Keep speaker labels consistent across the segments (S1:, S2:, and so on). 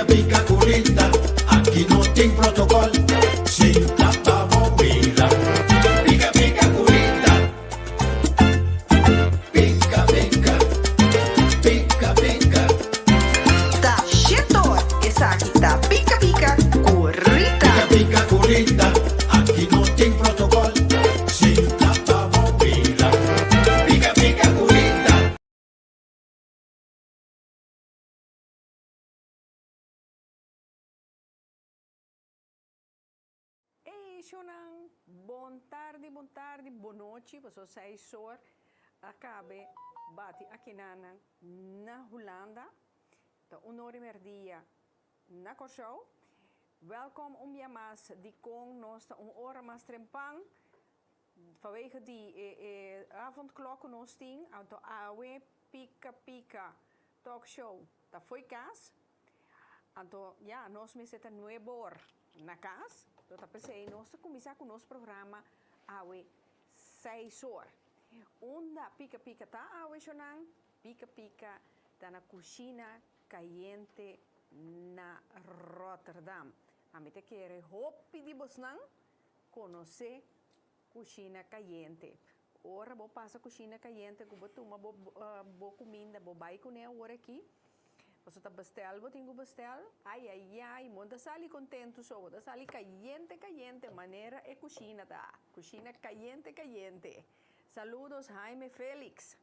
S1: pica curita, aki no tin protocol, sinta pa bo mira. Pica pica curita, pica pica, pica pica.
S2: Ta shetor, esaki ta Pica Pica cu Rita.
S1: Pica pica curita, aki no tin protocol, sinta pa bo mira. Pica pica curita.
S3: Ey shownan, bon tardi, bon tardi, bon nochi, pasobra seis or a cabe bati akinanan na Hulanda, ta un or y merdia na Corsou. Welkom un bia mas dicon nos ta un ora mas trempan Vanwege di e e avondklok ku nos tin, anto awe Pika Pika Talk Show ta fo'i kas. Anto ya, nos mester ta nuebe or na kas. Anto ta p'esei nos ta kuminsá ku nos programa awe seis or. Unda Pika Pika ta awe shonnan? Pika Pika ta na Kushina Kayente na Rotterdam. Ami ta kere hopi di bosnan Konosé kushina kayente. Ora bo pasa kushina kayente ku bo tuma bo bo kuminda bo bai kuné awor aki, pasobra ta bestèl bo tin ku bestèl, ai ai ai bo no ta sali kontentu so, bo ta sali kayente kayente manera e kushina ta, kushina kayente kayente. Saludos Jaime Felix.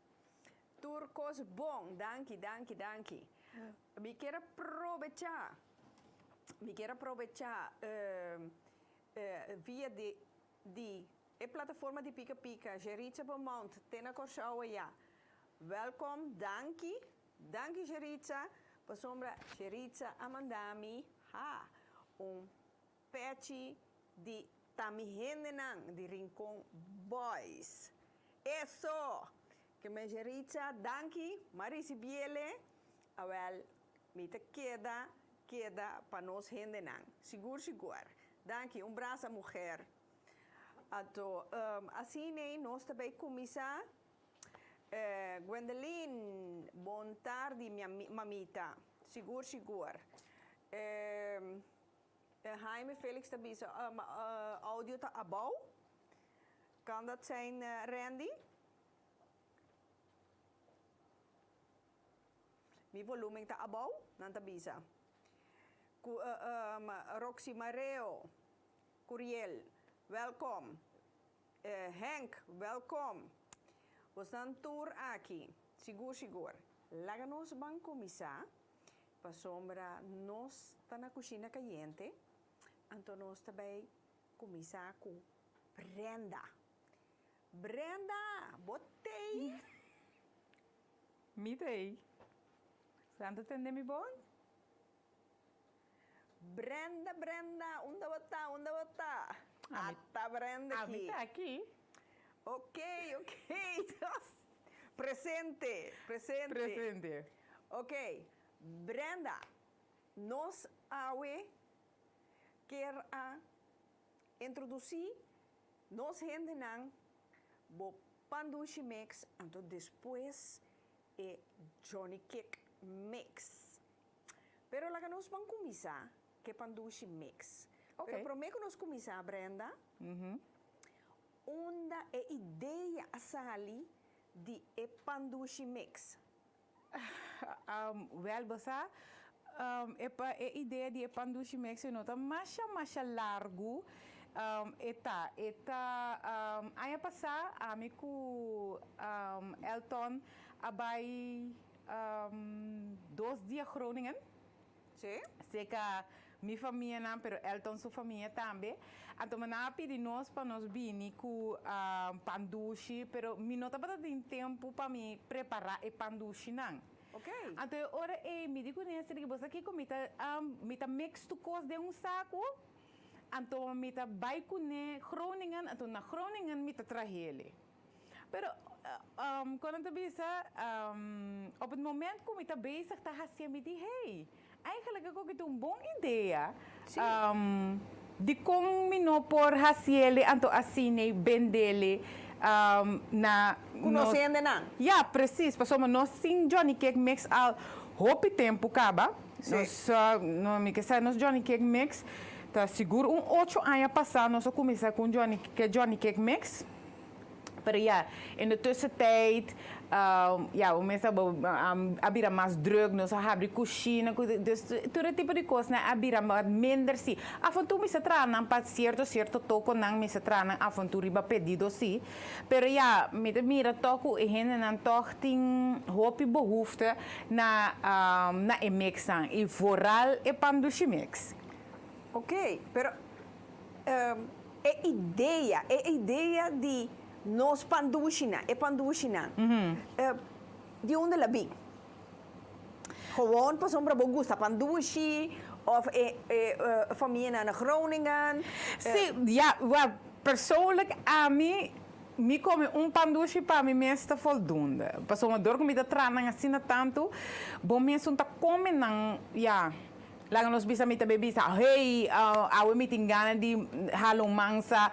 S3: Tur kos bon, danki danki danki. Mi kier a probechá, mi kier a probechá Via di di e plataforma di Pika Pika, Jeritza Beaumont te na Kòrsou ayá. Wèlkom, danki, danki Jeritza, pasobra Jeritza a manda mi, ha, un pèchi di ta mi hendenan di Rincon Boys. Eso! Ke men Jeritza, danki, m'a risibiele, awèl, Mi ta keda keda pa nos hendenan. Sigur sigur. Danki. Un brasa muher. Anto asiney nos ta bay cuminsa. Gwendeline, bon tardi mi mamita. Sigur sigur. Jaime Felix ta bisa audio ta abao. Kan dat zijn Randy? Mi volumen ta abou, nan ta bisa. Ku Roxy Mareo, Curiel, welkom. Henk, welkom. Bosnan tur aki, sigur sigur. Laga nos ban kuminsá, pasobra nos ta na kushina kayente, anto nos ta bai kuminsá ku Brenda. Brenda, bo t'ei?
S4: Mi ta ei. San ta tende mi bon?
S3: Brenda, Brenda, unda bo ta, unda bo ta? Ata Brenda aki.
S4: Ami ta aki.
S3: Ok, ok. Presente, presente.
S4: Presente.
S3: Ok, Brenda, nos awe kier a introduci nos hendenan Bo pan dushi mix anto despues e Johnny Cake mix. Pero laga nos ban cuminsa cu e pan dushi mix. Pero prome cu nos cuminsa Brenda, unda e idea a sali di e pan dushi mix?
S4: Wel bo sa, e pa e idea di e pan dushi mix no ta masha masha largu. E ta, e ta aña pasá ami ku Elton a bai dos dia Groningen.
S3: Sí.
S4: Seka mi famianan, pero Elton su famia tambe. Anto mi nan a pidi nos pa nos bini ku pan dushi, pero mi no tabata tin tempu pa mi prepará e pan dushinan.
S3: Ok.
S4: Anto e ora ei mi di ku Nestor, di bo sa kiko, mi ta mi ta mix tur kos den un saku, anto mi ta bai kuné Groningen, anto na Groningen mi ta trahele. Pero kon nan ta bisa, op het moment ku mi ta bezig ta hasié mi di hey, eigenlijk e koki ta un bon idea. Dikon mi no por hasiele anto asina bendele na
S3: Ku nos hendenan.
S4: Ya, precies, pasobra nos tin Johnny Cake Mix al hopi tempu kaba. Nos, no, mi ke sa nos Johnny Cake Mix ta sigur un 8 aña pasá nos a kuminsá ku Johnny, ku Johnny Cake Mix. Pero ja, in de tussentijd, ja, we mensen a bira mas druk, nos a habri kushina, dus tur tipo di kos a bira minder si. Af en toe mi sa traha pa sierto sierto toko nan mi sa traha af en toe riba pedido si. Pero ja, mi ta mira toch ku e hendenan toch tin hopi behoefte na e mix nan. I vooral e pandushi mix.
S3: Ok, pero e idea di nos pandushina, e pandushina, di unda el a bin? Gewoon pasobra bo gusta pandushi, of e famia na Groningen?
S4: Si, ja, wel, persoonlijk ami, mi kome un pandushi pa mi mes ta voldoende. Pasobra dor ku mi ta traha asina tantu, bo mes ta kome nan, ja, laga nos bisa mi tambe bisa, "Hey, awe mi tin gana di hala un mansa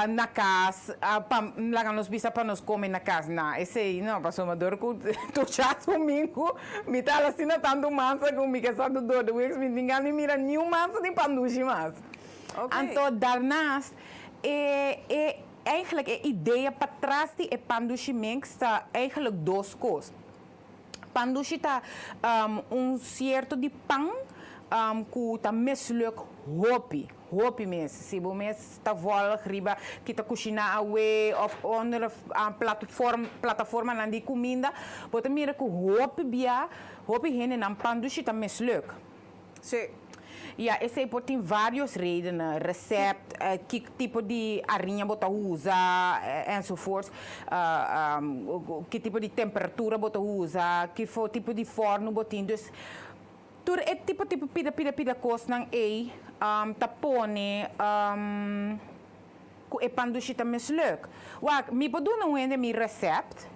S4: na kas, pa, laga nos bisa pa nos kome na kas." Na, esei, no, pasobra dor ku tur djadumingu, mi ta asina tantu mansa ku mi ke sa door de week, mi tin gana di mira niun mansa di pandushi mas. Anto daarnaast, eigenlijk e idea patras di e pandushi mix ta eigenlijk dos kos. Pandushi ta un sierto di pan ku ta misluk hopi, hopi mes. Si bo mes ta volg riba ki ta kushiná awe of andere plataformanan di kuminda, bo ta mira ku hopi bia, hopi hende nan pandushi ta misluk. Ja, esei por tin varios redenen. Recept, ki tipo di hariña bo ta usa, enzovoort. Ki tipo di temperatura bo ta usa, ki tipo di forno bo tin. Dus, tur e tipo tipo pida pida pida kosnan ei ta pone ku e pandushi ta misluk. Wak, mi por duna un hende mi recept,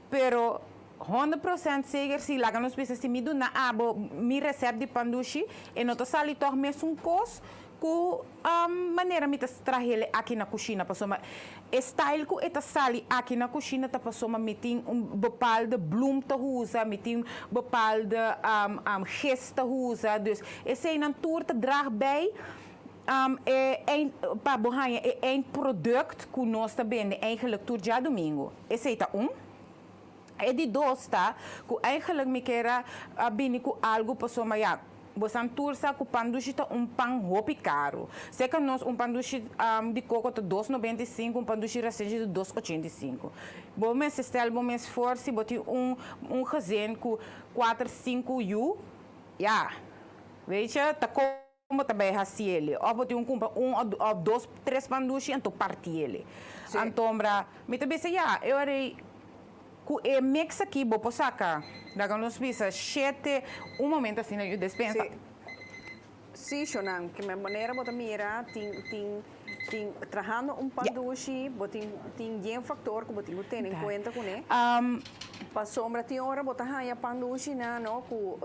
S4: pero 100% zeker si laga nos bisa si mi duna abo mi recept di pandushi e no ta sali toch mesun kos ku manera mi ta trahele aki na kushina, pasobra e style ku e ta sali aki na kushina ta pasobra mi tin un bepaalde bloem ta usa, mi tin bepaalde gist ta usa, dus eseinan tur ta draag bij e eind, pa bo haña e eindproduct ku nos ta bende eigenlijk tur djadumingu. Esei ta un. E di dos ta, ku eigenlijk mi ke a bini ku algu pasobra ja, bo tur sa ku pandushi ta un pan hopi karu. Seka nos un pandushi di koko ta 2,95, un pandushi rasenchi ta 2,85. Bo mes stel bo mes voor si bo tin un gezin ku 4, 5 yu, ja, weet je, ta kon ta bai hasi ele. Of bo tin un kumpra un of dos, tres pandushi anto parti ele. Anto ombra, mi ta bisa ja, eu arei ku e mix aki bo por saka, laga nos bisa 7, un momento asina na despensa.
S3: Si, shonan, ku mi manera bo ta mira, tin trahando un pandushi, bo tin yen faktor ku bo tin ku tene en kuenta kuné. Pasobra tin ora bo ta haña pandushi na no ku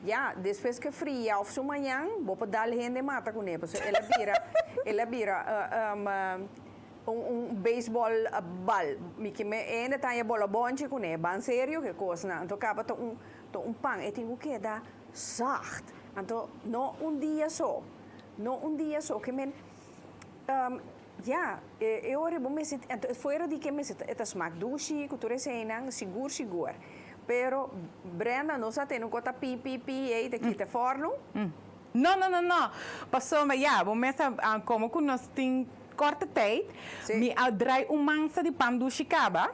S3: ja, despues ku fria of su mañan, bo por dal hende mata kuné, pasobra el a bira un baseball bal. Mi ke me ende taña bola bonchi kuné, ban serio ke kos na. Anto kaba ta un pan, e tin ku keda zacht. Anto no un dia so, no un dia so, ke men ja, e ora bo mester, anto fuera di ke mester e ta smaak dushi, ku tur eseinan, sigur sigur. Pero Brenda, nos a tene un kota pi pi pi ei te kita forno.
S4: No, no, no, no. Pasobra, ja, bo mes komo ku nos tin korte tijd, mi a draai un mansa di pandushi kaba.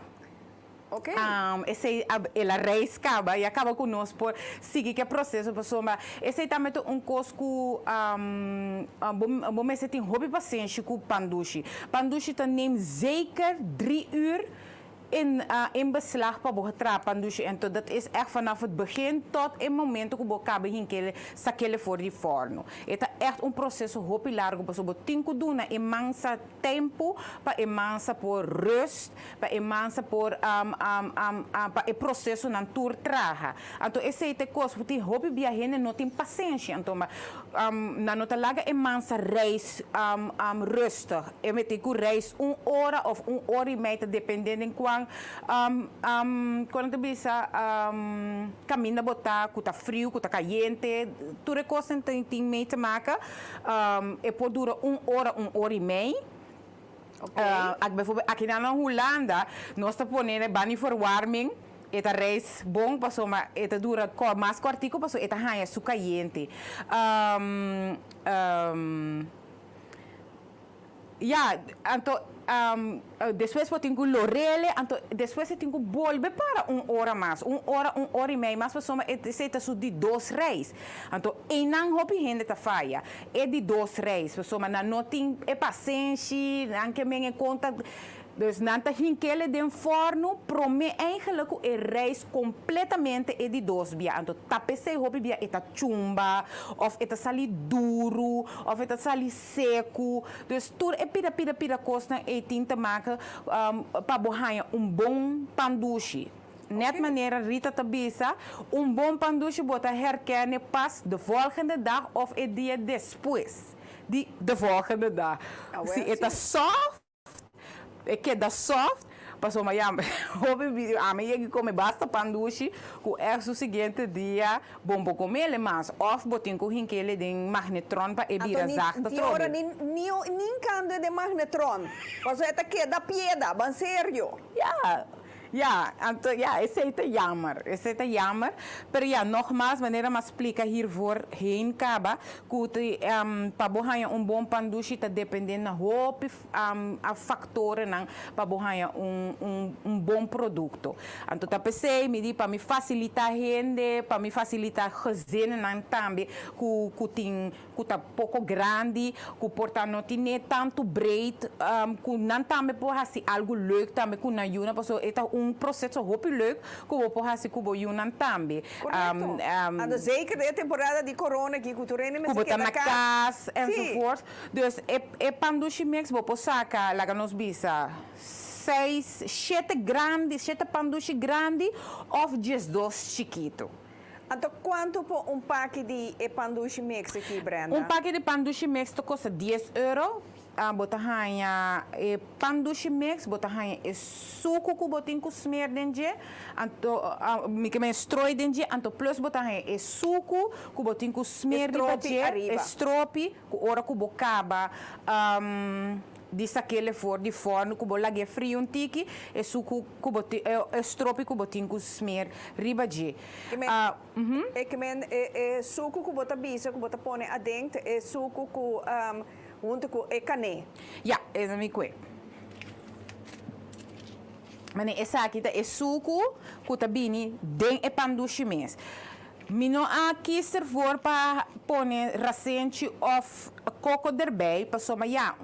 S4: Esei el a reis kaba, ya kaba ku nos por sigui ku e proseso pasobra esei tambe ta un kos ku bo mester tin hopi pasenshi ku pandushi. Pandushi ta neem zeker 3 uur in beslag pa bo traha pandushi. Anto dat is echt vanaf het begin tot e momento ku bo kaba hink'é sak'é for di forno. E ta echt un proseso hopi largu pasobra bo tin ku duna e mansa tempu pa e mansa por rust, pa e mansa por pa e prosesonan tur traha. Anto esei ta e kos, tin hopi bia hende no tin pasenshi, anto nan no ta laga e mansa reis rustig. E mester ku reis un ora of un ora i mei ta depende den kuantu. segun kon nan ta bisa kaminda bo ta, ku ta friu, ku ta kayente, tur e kosnan tin mee te maken. E por dura un ora, un ora i mei. Ak bijvoorbeeld aki nan na Hulanda nos ta pone bani verwarming e ta reis bon pasobra e ta dura mas kortico pasobra e ta haña su kayente. Ya, anto despues bo tin ku lorele, anto despues e tin ku bolbe para un ora mas, un ora, un ora i mei mas pasobra esei ta su di dos reis. Anto einan hopi hende ta faya, e di dos reis, pasobra nan no tin e pasenshi, nan ke men e konta, dus nan ta hinkele den fòrnu promé eigenlijk ku e reis kompletamente e di dos bia. Anto ta p'esei hopi bia e ta chumba, òf e ta sali duru, òf e ta sali seku. Dus tur e pida pida pida kosnan ei tin te maka pa bo haña un bon pandushi. Net manera Rita ta bisa, un bon pandushi bo ta herkenne pas de volgende dag of e dia despues di de volgende dag. Si e ta soft, e keda soft, pasobra ya hopi ami yega kome basta pandushi ku ègt su siguiente dia bon bo komele mas of bo tin ku hinkele den magnetron pa e bira zacht
S3: atrobe. Anto ni ora ni ni kando den magnetron, pasobra e ta keda pieda, ban serio.
S4: Ya, Ya, anto ya, esei ta jammer, esei ta jammer. Pero ya, nogmaals, manera m'a splika hiervoor heen kaba, ku ta pa bo haña un bon pandushi ta depende na hopi faktorenan pa bo haña un un un bon produkto. Anto ta p'esei mi di pa mi fasilitá hende, pa mi fasilitá gezinnennan tambe ku ku tin ku ta poko grandi, ku por ta no tine tantu breed, ku nan tambe por hasi algu leuk tambe ku nan yunan, pasobra e ta un proseso hopi leuk ku bo por hasi ku bo yunan tambe.
S3: Korekto. Anto zeker den e temporada di corona aki ku tur hende
S4: Ku
S3: mester
S4: bo ta
S3: keda
S4: na
S3: kas.
S4: kas enzovoort. Dus e e pan dushi mix bo por saka, laga nos bisa, seis, shete grandi, shete pan dushi grandi òf diesdos chikitu.
S3: Anto kuantu por un paki di e pan dushi mix aki, Brenda?
S4: Un paki di pan dushi mix ta kosta dies euro. Bo ta haña e pan dushi mix, bo ta haña e suku ku bo tin ku smer den dje, anto mi ke men strooi den dje, anto plus bo ta haña e suku ku bo tin ku smer riba dje, e stropi ku ora ku bo kaba di sak'el for di fòrnu ku bo lag'é fria un tiki, e suku ku bo tin, e stropi ku bo tin ku smer riba dje.
S3: E ke men e suku ku bo ta bisa ku bo ta pone aden ta e suku ku huntu ku e kané.
S4: Ya, esa mi kue. Mane esaki ta e suku ku ta bini den e pandushi mes. Mi no a kis ervoor pa pone rasenchi of koko derbij pasobra ya,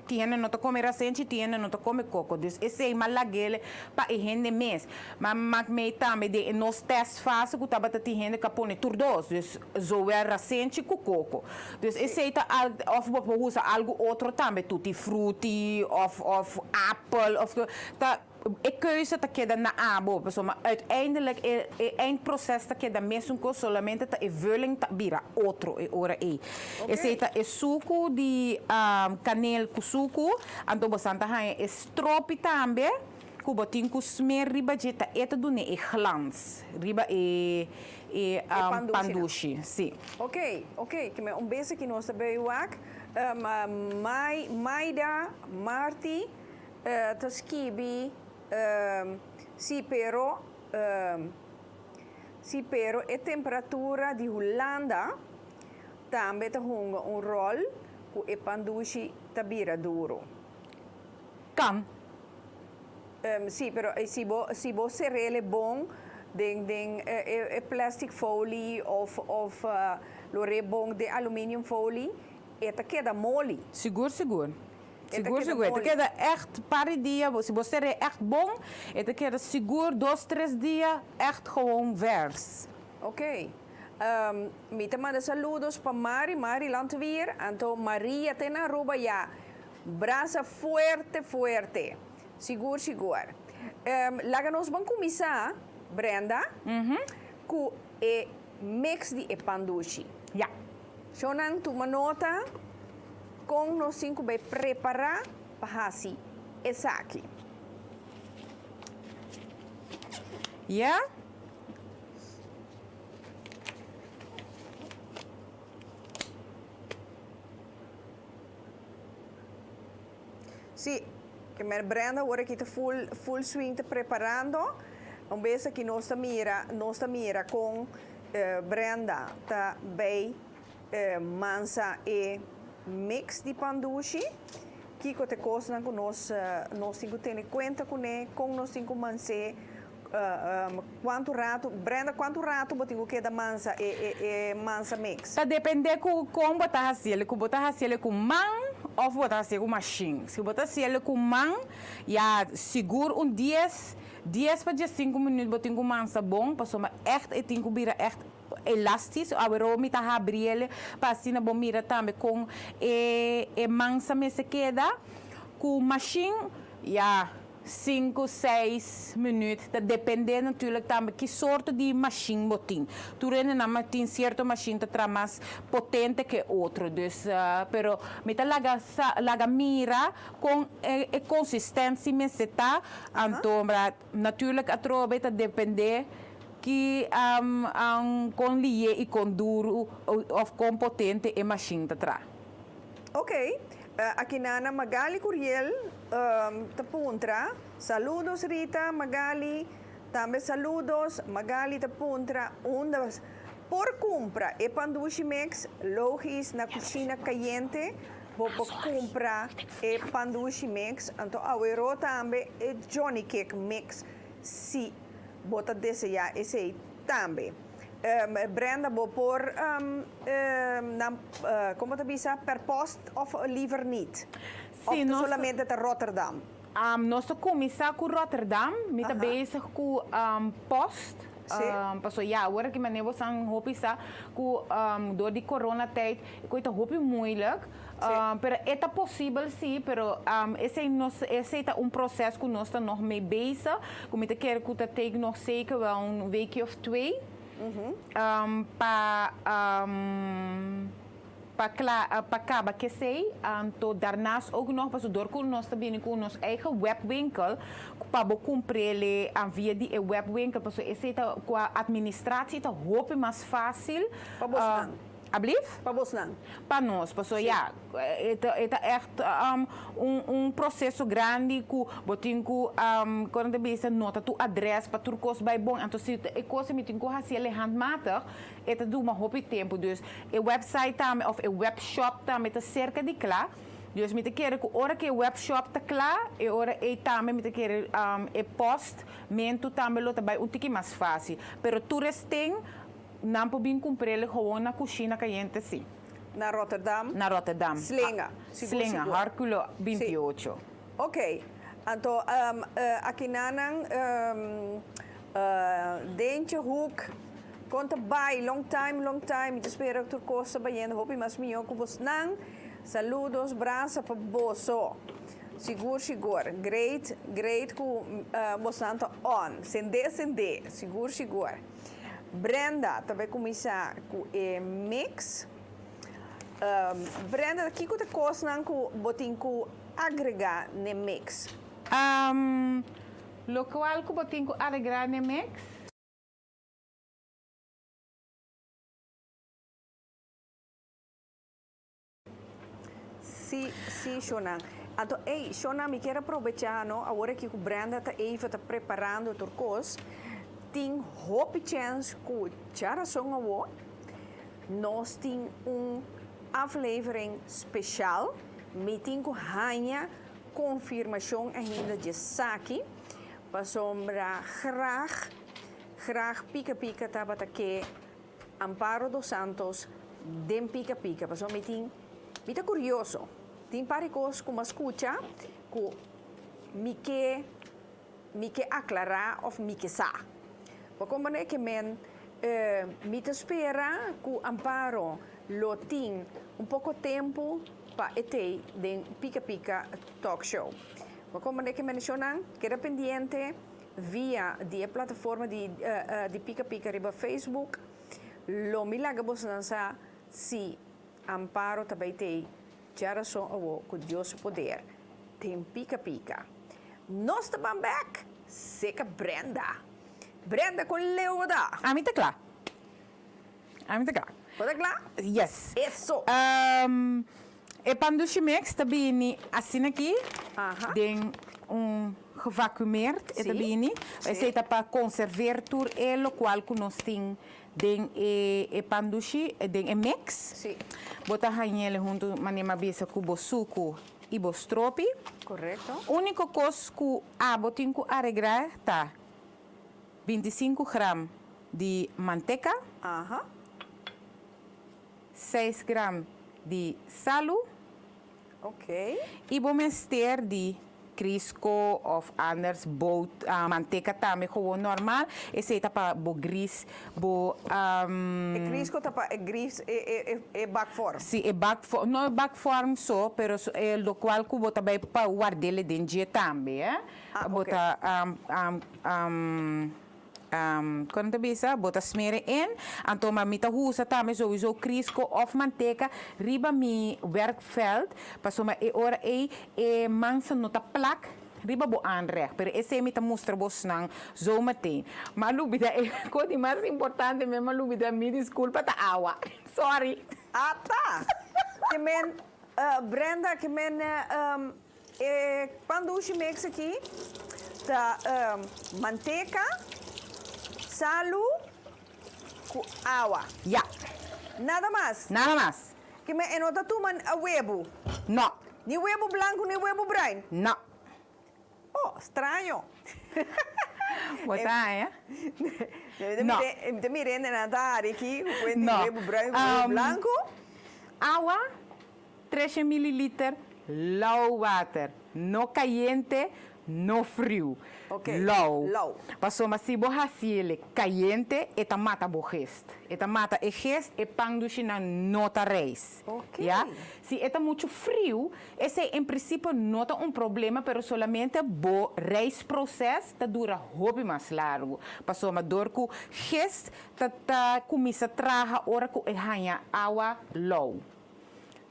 S4: tin hende no ta kome rasenchi, tin hende no ta kome koko. Dus esei m'a lag'el pa e hende mes. Ma mak mei tambe den e nos testfase ku tabata tin hende ku a pone tur dos, dus zowel rasenchi ku koko. Dus esei ta al, of bo por usa algu otro tambe, tutti frutti of of apel of ta. E keuze ta keda na abo, pasobra uiteindelijk e e eindproces ta keda mesun kos, solamente ta e vulling ta bira otro e ora ei. Esei ta e suku di kaneel ku suku, anto bosan ta haña e stropi tambe ku bo tin ku smer riba dje, ta e ta dun'é e glans riba e e pandushi, si.
S3: Oké, oké, kimen un bes aki nos ta bay wak, Maida, Marti. Ta skibi si pero si pero e temperatura di Hulanda tambe ta hunga un rol ku e pandushi ta bira duro.
S4: Kan.
S3: Si pero si bo si bo serele bon den den e plastic folie of of lo re bon den aluminium folie e ta keda moli.
S4: Sigur sigur. Sigur sigur e ta keda echt par di dia si bo ser'é echt bon e ta keda sigur dos tres dia echt gewoon vers.
S3: Ok mi ta manda saludos pa Mari, Mari Landweer, anto Maria te na Aruba ya brasa fuerte fuerte sigur sigur laga nos ban cuminsa Brenda cu e mix di e pan dushi.
S4: Ya.
S3: Shownan tuma nota. Kon nos tin ku bai prepará pa hasi esaki?
S4: Ja?
S3: Sí, ke mer Brenda awor aki ta full full swing ta preparando. Un bes aki nos ta mira, nos ta mira kon Brenda ta bay mansa e mix di pan dushi. Kiko ta e kosnan ku nos nos tin ku tene kuenta kuné, kon nos tin ku mans'é, kuantu ratu, Brenda kuantu ratu bo tin ku keda mansa e e e mansa mix?
S4: Ta depende ku kon bo ta hasiel, ku bo ta hasiel ku man òf bo ta hasiel ku mashin. Si bo ta hasiel ku man, ya sigur un dies, dies pa diesinku minüt bo tin ku mansa bon, pasobra ègt e tin ku bira ègt Elastis, awero mi ta habri el pa asina bo mira tambe kon e e mansa mester keda. Ku mashin, ya, sinku, seis minüt, ta depende natuurlijk tambe ki sorto di mashin bo tin. Tur hendenan ma tin sierto mashin ta traha mas potente ke otro, dus, pero mi ta laga sa laga mira kon e e konsistensi mester ta, anto natuurlijk atrobe ta depende Ki kon lié i kon duru òf kon potente e mashin ta traha?
S3: Ok, aki nana Magali Curiel ta puntra, Saludos Rita, Magali tambe saludos, Magali ta puntra unda por cumpra e pandushi mix, logis na cushina cayente bo por cumpra e pandushi mix, anto awero tambe e johnny cake mix si Bo ta deseá esei tambe. Brenda, bo por nan, como ta bisa, per post of liever niet? Of
S4: Sí,
S3: ta
S4: nos ta.
S3: solamente ta Rotterdam?
S4: Nos ta cuminsa cu Rotterdam. Mi ta bezig cu post.
S3: Sí.
S4: Paso ya, awor aki manera bo san hopi sa cu door di corona tijd e coy ta hopi moeilijk. Pero e ta posibel si, pero esei nos esei ta un proces cu nos ta nog mee bezig, cu mi ta kere cu ta take nog zeker wel un weekje of twee pa pa kla pa caba cu esei. Anto daarnaast ook nog pasobra door cu nos ta bini cu nos eigen webwinkel pa bo cumprele via di e webwinkel pasobra esei ta cua administratie ta hopi mas facil.
S3: Pa bosnan.
S4: Ablief?
S3: Pa bosnan.
S4: Pa nos, pasobra ya, e ta e ta ègt un un proseso grandi ku bo tin ku kon nan ta bisa, nota tur adrès pa tur kos bai bon. Anto si e kos mi tin ku hasi el handmatig, e ta duma hopi tempu. Dus e website tambe òf e webshop tambe ta serka di kla. Dus mi ta kere ku ora ku e webshop ta kla, e ora ei tambe mi ta kere e postmentu tambe lo ta bai un tiki mas fásil. Pero tur esten Nan por bin cumprele gewoon na cushina cayente si.
S3: Na Rotterdam?
S4: Na Rotterdam.
S3: Slinga. Sigur
S4: Slinga,
S3: sigur.
S4: Harculo
S3: Si.
S4: 28.
S3: Ok. Anto akinanan Dentje Hoek kon ta bai long time long time mi ta spera ku tur kos ta bayendo hopi mas mihó ku bosnan. Saludos brasa pa boso. Sigur sigur. Great great ku bosnan ta on. Sende sende. Sigur sigur. Brenda ta bai kuminsá ku e mix. Brenda, kiko ta kosnan ku bo tin ku agregá n'e mix?
S4: Lokual ku bo tin ku agregá n'e mix?
S3: Sí, sí, Shona. Anto, ey, Shona, mi kier aprobecha, no, awor aki ku Brenda ta even ta preparando tur kos, tin hopi chens ku djarason awo nos tin un aflevering special. Mi tin ku haña konfirmashon ainda djesaki, pasobra graag, graag Pika Pika tabata ke Amparo dos Santos den Pika Pika pasobra mi tin mi ta curioso tin par di cos cu mi a scucha cu mi ke mi ke aclara of mi ke sa bo comprende ke men mi ta spera cu Amparo lo tin un poco tempo pa e tey den Pika Pika Talk Show bo comprende ke men shownan keda pendiente. Via di e plataforma di di Pika Pika riba Facebook lo mi laga bosonan sa si Amparo ta bay tey djarason awo cu Dios su poder den Pika Pika. Nos ta ban bek! Seca Brenda! Brenda con leu bo ta?
S4: Ami ta cla. Ami ta cla.
S3: Bo ta cla?
S4: Yes.
S3: Eso.
S4: E pan dushi mix ta bini asina aki den un gevacumeerd e ta bini. Esey ta pa conserveer tur e locual cu nos tin den e pan dushi, den e mix. Bo ta hañele hunto manera mi a bisa cu bo sucu y bo stropi.
S3: Correcto.
S4: Unico cos cu abo tin cu aregra ta 25 gram di manteca. 6 gram di salu. Y bo mester di Crisco of anders bout manteca tambe gewoon normal. Esey ta pa bo gris bo.
S3: E Crisco ta pa e gris e bakvorm.
S4: Si e bakvorm, no e bakvorm so, pero e locual cu bo ta bay pa wardele den dje tambe, eh. Bo ta. Kon ta bisa, bo ta smere in, anto ma mi ta husa tambe souiso Crisco of manteca riba mi werkveld, pasobra e ora ei e mansa no ta plak riba bo aanrecht, pero esei mi ta mustra bosnan zo meteen. Ma lubida e kos di mas importante mi a lubida, mi disculpa, ta awa. Sorry.
S3: Ata! Ke men, Brenda, ke men E pan dushi mix aki ta manteka, salu ku awa.
S4: Ya.
S3: Nada mas.
S4: Nada mas.
S3: Ke men e no ta tuma webu.
S4: No.
S3: Ni webu blanku ni webu bruin.
S4: No.
S3: Oh, straño.
S4: Bo ta haña? No.
S3: Mi ta mira hende nan ta hari aki ku kuenta di webu bruin ku webu blanku.
S4: Awa Treshe mililiter lou water, no kayente, no friu. Lou. Pasobra si bo hasiele kayente e ta mata bo gest. E ta mata e gest, e pan dushinan no ta reis. Ya. Si e ta muchu friu, esei en prinsipio no ta un problema pero solamente bo reisproses ta dura hopi mas largu. Pasobra dor ku gest ta ta kuminsa traha ora ku e haña awa lou.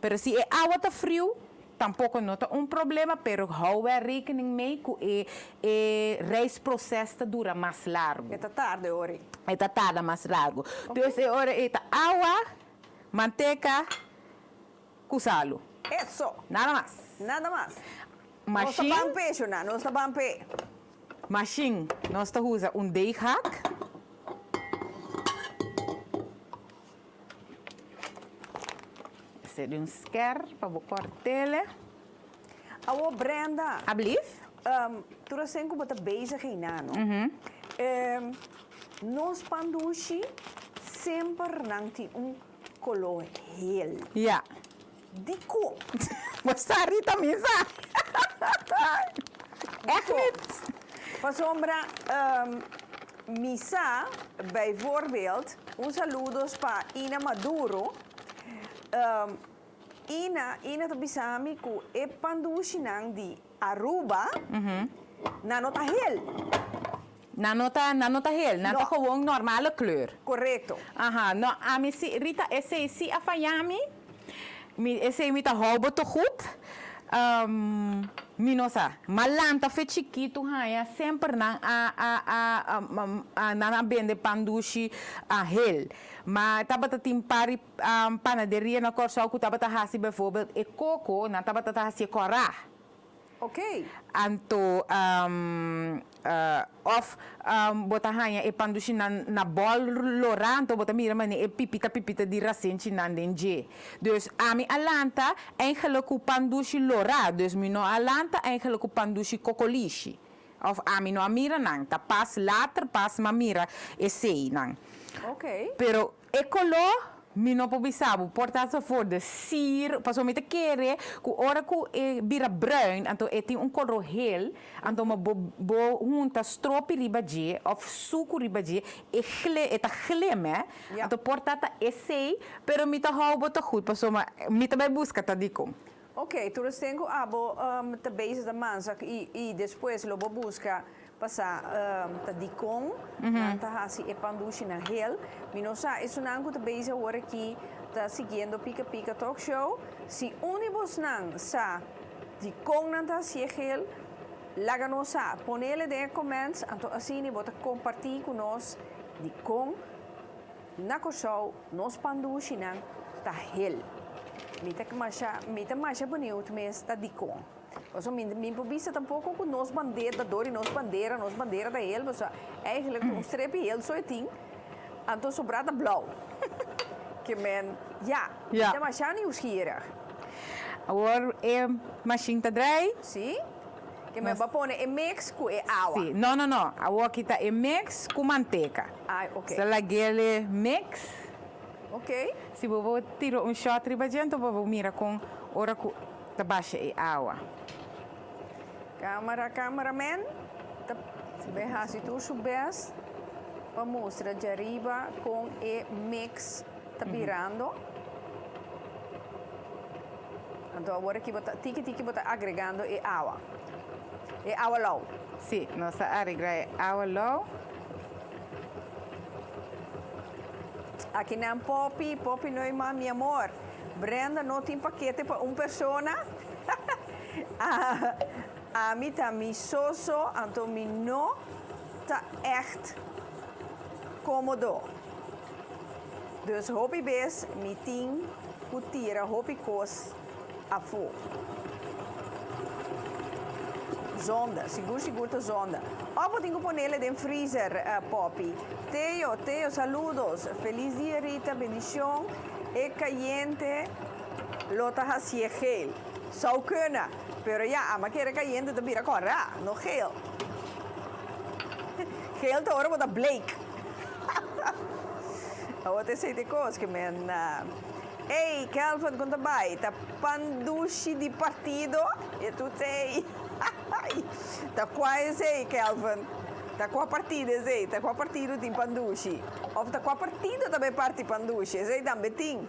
S4: Pero si e awa ta friu, tampoco no ta un problema, pero hou wel rekening mee cu e e reisproces ta dura mas largo.
S3: E ta tarda e ora ei.
S4: E ta tarda mas largo. Dus e ora ei ta awa, manteca cu salu.
S3: Eso!
S4: Nada mas.
S3: Nada mas. Nos ta
S4: Mashin.
S3: ban p'e, Shona, nos ta ban p'e.
S4: Mashin, nos ta usa un deeghak. Esei di un sker pa bo kortele.
S3: Awo Brenda.
S4: Ablief?
S3: Tur asen ku bo ta bezig einan no. Nos pan dushi semper nan tin un kolo hel.
S4: Ya.
S3: Dikon?
S4: Bo sa Rita mi sa. Echt niet.
S3: Pasobra mi sa bijvoorbeeld, un saludos pa Ina Maduro, Ina, Ina ta bisa mi ku e pandushinan di Aruba, nan no ta hel.
S4: Nan no ta, nan no ta hel, nan ta gewoon normale kleur.
S3: Korekto.
S4: Aha, no, ami si, Rita, esei si a faya mi, mi, esei mi ta hou bo te goed, mi no sa. Ma lanta fe chikitu haña semper nan a, a, a, a, nan a bende pan dushi a hel. Ma tabata tin par di panaderia na Kòrsou ku tabata hasi bijvoorbeeld e koko, nan tabata ta hasié kòrá.
S3: Ok.
S4: Anto of bo ta haña e pandushinan na bòl lorá, anto bo ta mira manera e pipita pipita di rasenchinan den dje. Dus ami a lanta eigenlijk ku pandushi lorá, dus mi no a lanta eigenlijk ku pandushi kokolishi. Of ami no a mira nan, ta pas later pas m'a mira eseinan.
S3: Ok.
S4: Pero E koló mi no por bisa bo, por ta for de sier, pasobra mi ta kere ku ora ku e bira bruin, anto e tin un koló hel, anto ma bo bo hunta stropi riba dje òf suku riba dje, e gle e ta glim hè, anto por ta ta esei, pero mi ta hou bo ta goed pasobra mi ta bai buska ta dikon.
S3: Ok, tur esten ku abo ta bezig ta mansa i i despues lo bo buska pa sa ta dikon nan ta hasi e pan dushi na hel. Mi no sa esunnan ku ta bezig awor aki ta siguiendo Pika Pika Talk Show. Si un di bosnan sa dikon nan ta hasi e hel. Laga nos sa, ponele den e comments, anto asina bo ta comparti cu nos dicon na Corsou nos pandushinan ta hel. Mi ta masha, mi ta masha benieuwd mes ta dicon. Pasobra mi, mi por bisa tampoco cu nos bandera, ta door di nos bandera, nos bandera ta hel, pasobra eigenlijk ta un strepi hel so e tin, anto sobra ta blauw. Ke men, ja, mi ta masha nieuwsgierig.
S4: Awor e mashin ta draai.
S3: Sí. Ke men bo a pone e mix ku e awa.
S4: Sí. No, no, no. Awor aki ta e mix ku manteka.
S3: Ai, oké.
S4: Sa lag'el mix.
S3: Oké.
S4: Si bo bo tira un shot riba dje, anto bo bo mira kon ora ku ta basha e awa.
S3: Camera, cameraman ta bay haci tur su best pa mustra djariba con e mix ta birando. Anto awor aki bo ta tiki tiki bo ta agregando e awa. E awa lou.
S4: Si, nos ta aregra e awa lou.
S3: Aki nan Poppy, Poppy Neumann, mi amor. Brenda no tin pakete pa un persona. Ami ta mi soso, anto mi no ta echt komodo. Dus hopi bes mi tin ku tira hopi kos afó. Zonde, sigur sigur ta zonde. Òf bo tin ku ponele den freezer, Poppy. Teo, Teo, saludos. Felis dia Rita, bendishon. E kayente lo ta hasié geel. Zou kunnen, pero ya, ama kere kayente ta bira kòrá, no geel. Geel ta ora bo ta bleek. Awor ta esei ta e kos ke men. Ey, Kelvin, kon ta bai? Ta pan dushi di partido? E tur t'ey. Ta kua esei, Kelvin? Ta kua partido esei? Ta kua partido tin pan dushi? Of ta kua partido ta bai parti pan dushi? Esei tambe tin.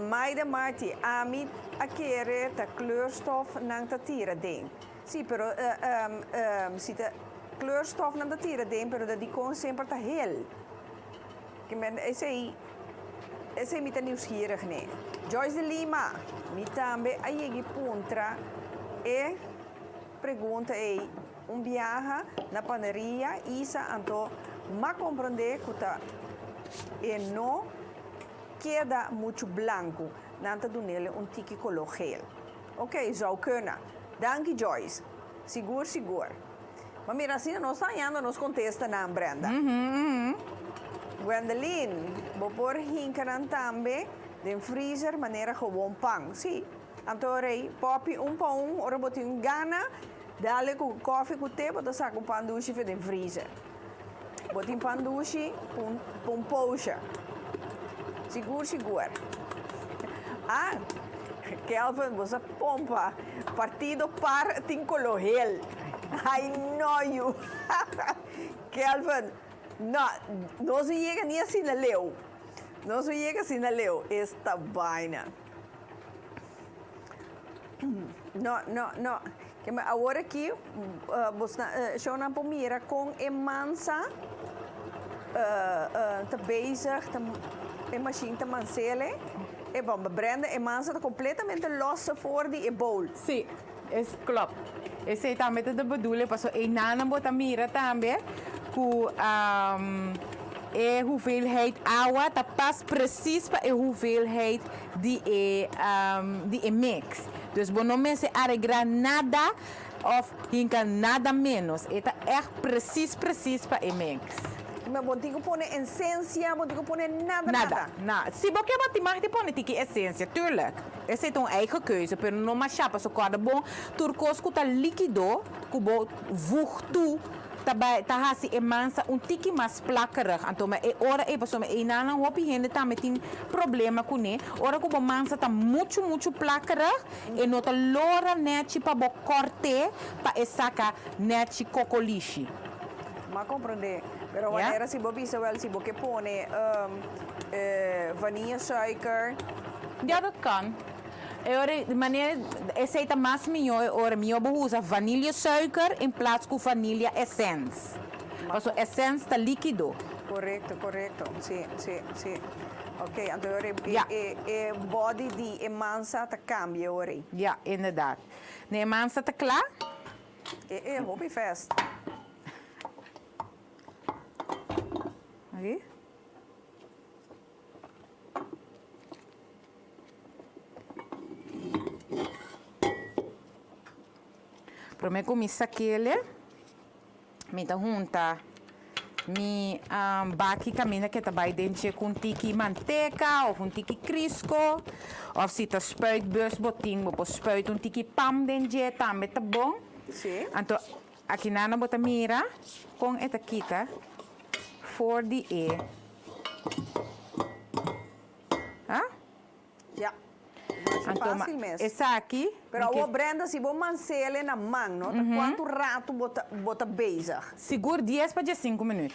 S3: Maida Marti, Ami a kere ta kleurstof nan ta tira den. Sí, pero si ta kleurstof nan ta tira den, pero ta dikon semper ta hel? Ke men esei, esei mi ta nieuwsgierig ne. Joyce de Lima, Mi tambe a yegi puntra e pregunta ei un biaha na paneria Isa anto m'a komprondé ku ta e no keda muchu blanku, nan ta dunele un tiki koló geel. Ok, zou kunnen. Danki Joyce. Sigur sigur. Ma mira asina nos ta hañando nos contestanan Brenda. Gwendeline, bo por hinca nan tambe den freezer manera gewoon pan. Si. Anto rey, poppy un pa un, ora bo tin gana, dale cu koffie cu te, bo ta saca un pan dushi fe den freezer. Bo tin pan dushi pa un poosje. Sigur sigur. Ah, Kelvin, bo sa pompa. Partido par tin kolo hel. I know you. Kelvin, no, nos no yega ni asina leu. Nos no yega asina leu. Esta baina. No, no, no. Ke me awor aki bo shownan por mira kon e mansa ta bezig ta e machine ta mansele. E bon, Brenda, e mansa ta completamente los for di e bowl.
S4: Sí, es klopt. Esei tambe ta de bedoeling, pasobra einan bo ta mira tambe ku e hoeveelheid awa ta pas precies pa e hoeveelheid di e di e mix. Dus bo no mester aregra nada of hinka nada menos. E ta echt precies precies pa e mix.
S3: Ma bo tin ku pone ensensia, bo tin ku pone nada nada.
S4: Nada, nada. Si bo ke bo tin mag di pone tiki esensia, tuurlijk. Esei ta un eigen keuze, pero no masha pasobra kòrda bon tur kos ku ta likido ku bo voeg toe ta bai ta hasi e mansa un tiki mas plakkerig. Anto ma e ora ei pasobra einanan hopi hende tambe tin problema kuné. Ora ku bo mansa ta muchu muchu plakkerig e no ta lora nèchi pa bo kòrt'é pa e saka nèchi kokolishi.
S3: M'a komprondé. Pero
S4: Ya.
S3: wanera si bo bisa wèl si bo ke pone vanillesuiker.
S4: Ja dat kan. E ora di manera esei ta mas mihó e ora mihó bo usa vanillesuiker in plaats ku vanilla essence. Paso essence ta likido.
S3: Korekto, korekto. Si, si, si. Ok, anto e ora e
S4: Ja.
S3: e e body di e mansa ta kambia e ora ei.
S4: Ja, inderdaad. Ne e mansa ta kla.
S3: E e hopi fast.
S4: Aki. Prome ku mi sakele, mi ta hunta mi baki kaminda ke ta bai den dje ku un tiki manteka òf un tiki krisko òf si ta spuitbus bo tin bo por spuit un tiki pam den dje tambe ta bon. Anto akinana bo ta mira kon e ta kita for di e.
S3: Ja. Masha
S4: Anto ma
S3: fácil mes.
S4: esaki
S3: Pero
S4: mi ke.
S3: awor Brenda si bo mansele na man no ta cuanto rato bo ta bo ta bezig?
S4: Sigur dies pa diesinku minuut.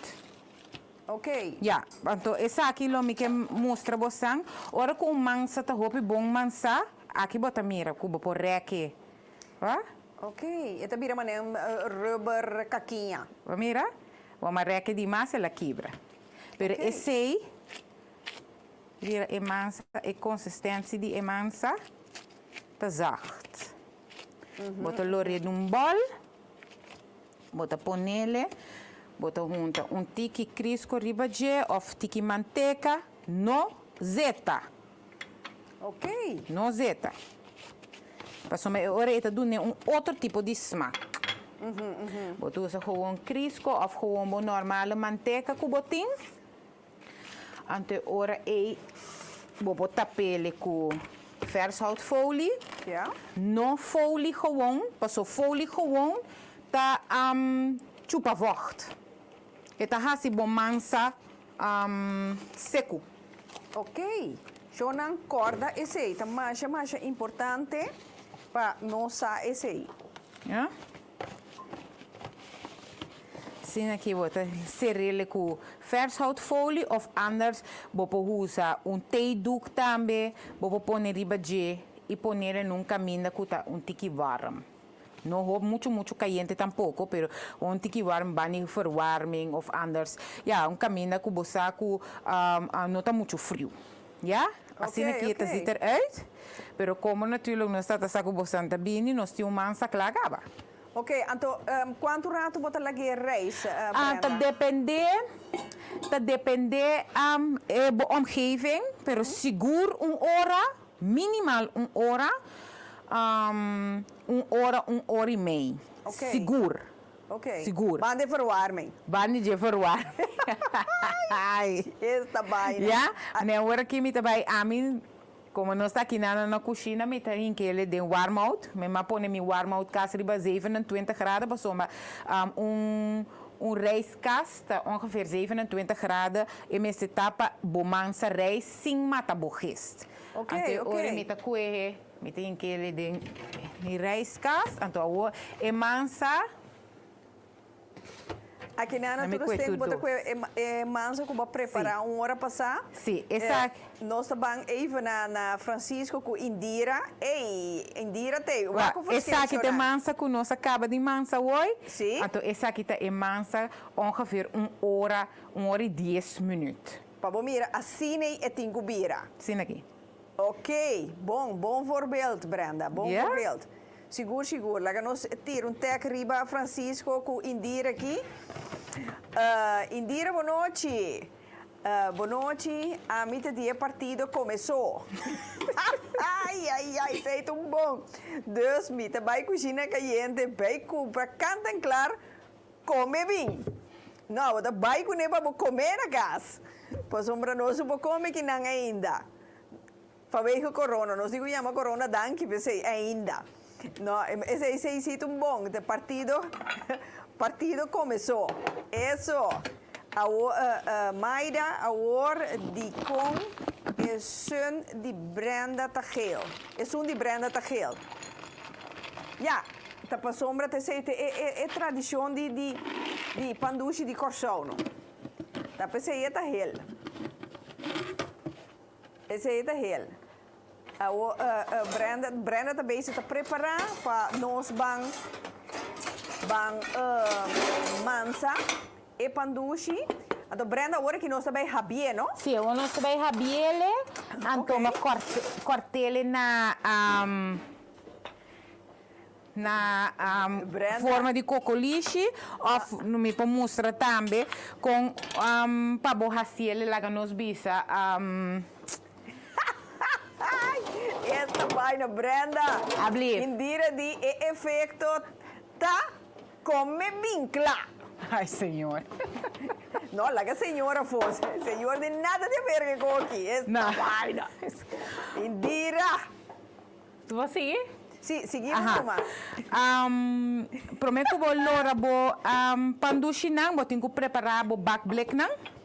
S3: Ok.
S4: Ja, anto esaki lo mi ke mustra bosan. Ora ku un mansa ta hopi bon mansá, aki bo ta mira ku bo por rèk'e. Wa?
S3: Ok, e ta bira manera un rubber kakiña.
S4: Bo mira? Bo ma rèk'e dimas el a kibra. Pero
S3: Ok.
S4: esei. Bira e mansa, e consistentie di e mansa ta zacht. Bo ta lor'e den un bol, bo ta ponele, bo ta hunta un tiki crisco riba dje of tiki manteca, no zeta.
S3: Ok.
S4: No zeta. Pasobra e ora e ta dun'e un otro tipo di smak. Bo ta usa gewoon crisco of gewoon bo normale manteca cu bo tin. Anto e ora ei bo por tap'ele ku vershoutfolie. No folie gewoon, paso folie gewoon ta chupa vocht. E ta hasi bo mansa seku.
S3: Ok, shownan kòrda esei, ta masha masha importante pa nos sa esei.
S4: Ya. Asina ki bo ta serele ku vershoutfolie of anders bo por usa un theedoek tambe, bo por pone riba dje i ponele na un kaminda ku ta un tiki warm. No hopi muchu muchu kayente tampoko, pero un tiki warm bani verwarming of anders ya un kaminda ku bo sa ku no ta muchu friu. Ya, asina ki e ta ziet eruit. Pero komo natuurlijk nos ta ta sa ku bosan ta bini, nos tin un mansa kla kaba.
S3: Ok, anto kuantu ratu bo ta lag'é reis,
S4: Ah, ta
S3: Brenda?
S4: dependé, ta dependé e bo omgeving, pero sigur un ora, minimal un ora, un ora, un ora i mei.
S3: Ok.
S4: Sigur.
S3: Ok.
S4: Sigur.
S3: Ban di verwarming.
S4: Ban di dje verwarming.
S3: Esta baina.
S4: Ya, mi awor aki mi ta bai ami, como nos ta aki na na cushina mi ta hinkele den warmhout. Mi a pone mi warmhout kas riba 27 graden pasobra un un rijstkast ta ongeveer 27 graden e mester ta pa bo mansa rijst sin mata bo gist.
S3: Ok,
S4: Anto e
S3: ok.
S4: ora mi ta kuehe. Mi tin kele den mi rijstkast, anto awor e mansa.
S3: Aki nan
S4: Na mi
S3: tur
S4: kue
S3: estem
S4: tur
S3: bo ta
S4: dos.
S3: kue e mansa ku bo a prepara un ora pasá.
S4: Sí, esaki.
S3: Nos ta ban even na na Francisco ku Indira. Ey, Indira t'ey, wak ku verschil
S4: Esaki ta e
S3: shornan.
S4: mansa ku nos a kaba di mansa awor.
S3: Sí.
S4: Anto esaki ta e mansa ongeveer un ora, un ora i dies minuut.
S3: Pa bo mira, asin'ey e tin ku bira.
S4: Asina aki.
S3: Ok, bon, bon voorbeeld Brenda, bon
S4: Ja?
S3: voorbeeld. Sigur, sigur. Laga nos tira un tek riba Francisco ku Indira aki. Eh, Indira, bonochi. Eh, bonochi, ami ta di e partido Comesó. Ai, ai, ai, esei ta un bon. Dus mi ta bai kushina kayente, bai kumpra kant en klar, Come bin. No, bo ta bai kuné pa bo come na kas. Pasobra nos no por come kinan ainda. Vanwege corona. Nos tin ku yama corona danki p'esei ainda. No, esei esei si ta un bon. Ta partido, partido come so. Eso. Awor, Maida, awor dikon esun di Brenda ta geel? Esun di Brenda ta geel. Ya. Ta pasobra ta esei ta e tradishon di di di pandushi di Kòrsou no. Ta p'esei e ta hel. Esei ta hel. Awor Brenda Brenda ta bezig ta prepará pa nos ban ban mansa e pandushi. Anto Brenda awor aki nos ta bai habié no?
S4: Sí, awor nos ta bai habiele anto
S3: Oké.
S4: kòrtele na. na forma di kokolishi òf mi por mustra tambe kon pa bo hasiel laga nos bisa.
S3: Esta baina Brenda.
S4: Ablief.
S3: Indira di e efecto ta come bin cla.
S4: Ay señor.
S3: No, laga señor afo. Señor di nada di haber cu aki. Esta baina. Indira.
S4: Tu bo sigui?
S3: Si, sigui mi tuma.
S4: Prome cu bo lora bo pandushinan, bo tin cu prepara bo bakbliknan.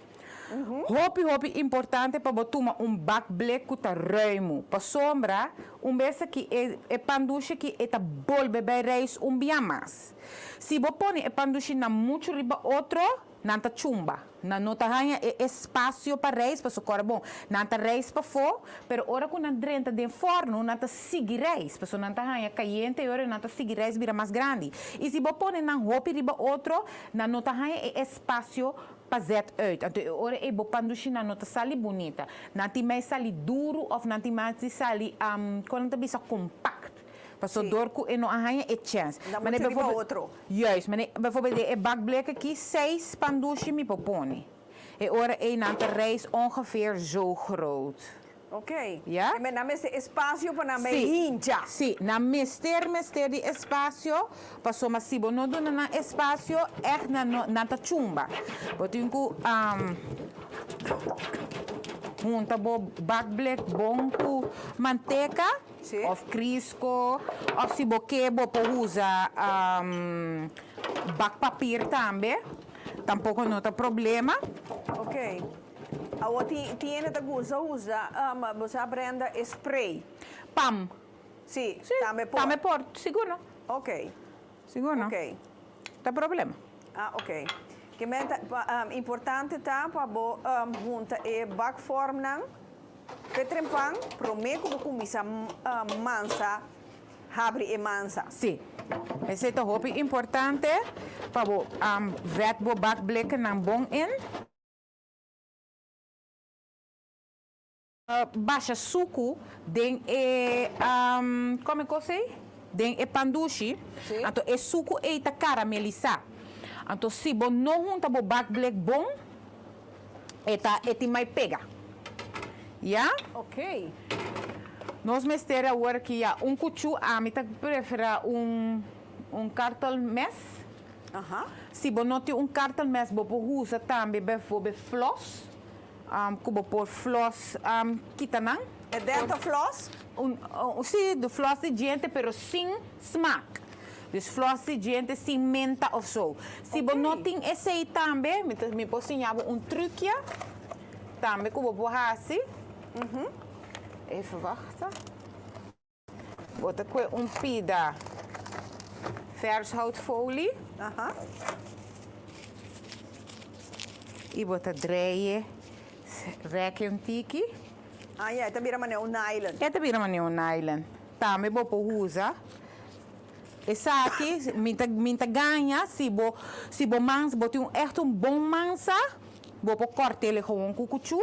S4: Hopi hopi importante pa bo tuma un bakblik cu ta ruimu, pasobra un bes aki e e pandushi aki e ta bolbe bay reis un bia mas. Si bo pone e pandushinan muchu riba otro, Nan ta chumba. Nan no ta haña e espasio pa reis pasobra kòrda bon, nan ta reis pafó, pero ora ku nan drenta den fòrnu nan ta sigui reis pasobra nan ta haña kayente i ora nan ta sigui reis bira mas grandi. I si bo pone nan hopi riba otro, nan no ta haña e espasio pa zet uit. Anto e ora ei bo pandushinan no ta sali bunita. Nan tin mei sali duru òf nan tin mas di sali, kon nan ta bisa, kompakt. Pasobra dor ku e no a haña e chèns.
S3: Nan muchu riba otro.
S4: Juist, mane bijvoorbeeld den e bakblik aki seis pandushi mi por pone. E ora ei nan ta reis ongeveer zo groot.
S3: Ok.
S4: Ja?
S3: E nan mester espasio pa nan bay hincha.
S4: Si, nan mester mester di espasio, pasobra si bo no duna nan espasio, echt nan no, nan ta chumba. Bo tin ku hunta bo bakblik bon ku manteka.
S3: Sí.
S4: Of Crisco, of si bo ke bo por usa bakpapier tambe, tampoco no ta problema.
S3: Ok. Awor tin tin hende ta gusta usa, bo sa Brenda, e spray.
S4: Pam.
S3: Sí,
S4: Sí,
S3: tambe por.
S4: tambe por, sigur no.
S3: Ok.
S4: Sigur no.
S3: Ok.
S4: Ta problema.
S3: Ah, ok. Ke men ta, pa, importante ta pa bo hunta e bakvormnan. Pe trempan, promé ku bo kuminsá mansa, habri e mansa.
S4: Sí. Esei ta hopi importante pa bo vèt bo bakblikkennan bon in. Basha suku den e, kome kos ei? Den e pandushi. Anto e suku ei ta karamelisá. Anto si bo no hunta bo bakblik bon, E ta e tin mai pega. Ya?
S3: Ok.
S4: Nos mester awor aki ya un cuchu, ami ta prefera un un kartelmes.
S3: Aha.
S4: Si bo no tin un kartelmes bo por usa tambe bijvoorbeeld flos, cu bo por flos kita nan.
S3: E dental floss?
S4: Un si, de flos di djente pero sin smaak. Dus flos di djente sin menta of zo. Si bo no tin esey tambe, mi ta mi por siña bo un trucje tambe cu bo por haci. Even wachten. Bo ta cue un pida vershoutfolie. Y bo ta draai rek un tiki.
S3: Ah ya, e ta bira manera un nylon.
S4: E ta bira manera un nylon. Tambe bo por usa esaki, mi ta mi ta gaña si bo si bo mans bo tin un echt un bon mansa, bo por kòrt'el gewoon ku kuchú,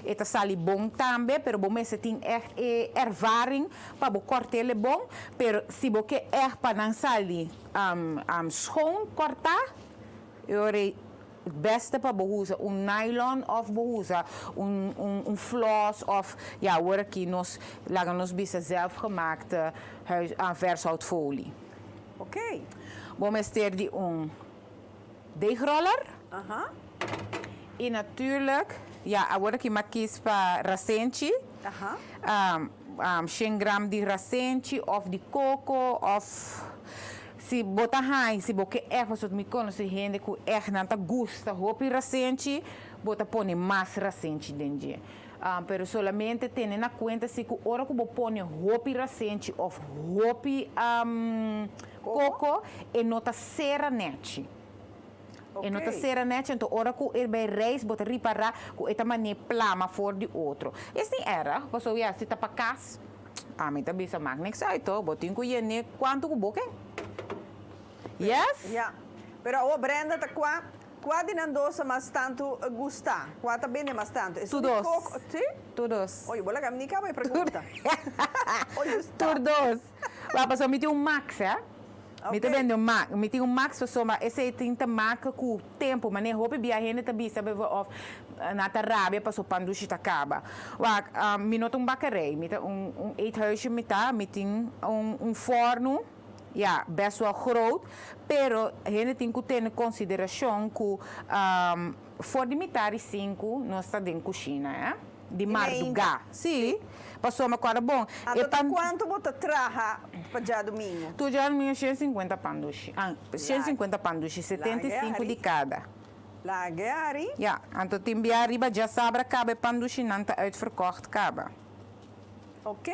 S4: e ta sali bon tambe, pero bo mester tin echt e ervaring pa bo kòrt'el bon, pero si bo ke echt pa nan sali schoon kòrtá, e ora ei Het beste pa bo usa un nylon of bo usa un un un flos of ja awor aki nos laga nos bisa zelfgemaakte huis vershoutfolie.
S3: Ok.
S4: Bo mester di un deegroller.
S3: Aha.
S4: Y natuurlijk ja awor aki mi a kies pa rasenchi.
S3: Aha.
S4: Shen gram di rasenchi of di coco of Si bo ta haña, si bo ke ègt, pasobra mi konosé hende ku ègt nan ta gusta hopi rasenchi, bo ta pone mas rasenchi den dje. Pero solamente tene na kuenta si ku ora ku bo pone hopi rasenchi òf hopi koko, e no ta sera nèchi. E no ta sera nèchi, anto ora ku e bai reis bo ta ripará ku e ta man'é plama for di otro. Es ni erg, pasobra ya si ta pa kas. Ami ta bisa mak niks uit hoor, bo tin ku yene kuantu ku bo ken. Yes?
S3: Ya. Pero awor Brenda ta kua kua di nan dos ta mas tantu gusta? Kua ta bende mas tantu? Esun
S4: Tur
S3: di
S4: dos.
S3: koko, si?
S4: Tur dos.
S3: Oye, bo laga mi ni kaba e pregunta. Oye, stop.
S4: Tur dos. Wak, pasobra mi tin un max, hè. Mi ta bende un max, mi tin un max pasobra esei tin ta maka ku tempu, manera hopi bia hende ta bisa befo of nan ta rabia paso pan dushi ta kaba. Wak, mi no ta un bakerij, mi ta un un eethuisje mi ta, mi tin un un forno, ya, best wel groot, pero hende tin ku tene konsiderashon ku for di mitar di sinku nos ta den kushina, eh. Di mardugá. Sí. Pasobra ku ora bon.
S2: Anto ta kuantu bo ta traha pa djadumingu?
S4: Tur djadumingu 150 pan dushi. Ah, 150 pan dushi, 75 di kada.
S2: Lage ari.
S4: Ya, anto tin bia riba djasabra kaba e pan dushinan ta uitverkocht kaba.
S2: Ok.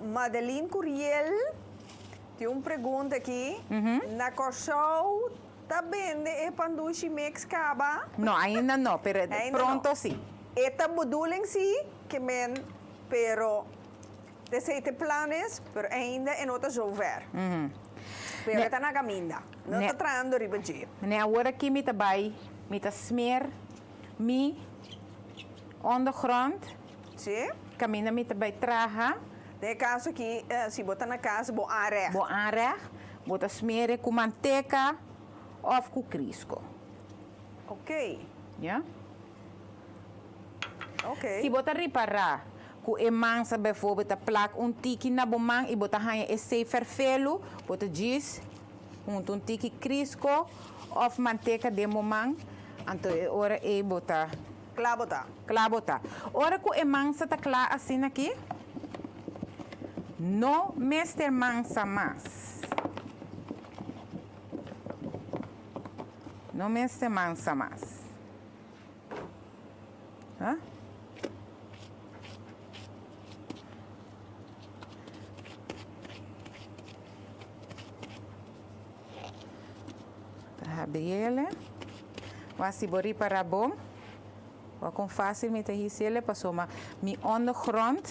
S2: Madeline Curiel tin un pregunta aki. Na Kòrsou Ta bende e pandushi mix caba?
S4: No, ainda no, pero
S2: Ainda
S4: pronto
S2: no.
S4: si.
S2: E ta bedoeling si ke men, pero esey ta e planes, pero ainda e no ta zover. Pero e ta na caminda. No ta trahando riba dje.
S4: Ne awor aki mi ta bay, mi ta smeer mi ondergrond.
S2: Si.
S4: Caminda mi ta bay traha.
S2: Den e caso aki, si bo ta na cas, bo aanrecht.
S4: Bo aanrecht, bo ta smeer cu manteca of cu Crisco.
S2: Ok.
S4: Ya.
S2: Ok.
S4: Si bo ta ripara cu e mansa bijvoorbeeld ta plak un tiki na bo man y bo ta haña esey ferfelu, bo ta djis hunta un tiki Crisco of manteca den bo man, anto e ora ey bo ta.
S2: Kla bo ta.
S4: Kla bo ta. Ora ku e mansa ta kla asina aki, no mester mansa mas. No mester mansa mas. Ha? Ta habriele. Wak si bo ripara bon, wak kon fácil mi ta hisiele pasobra mi ondergrond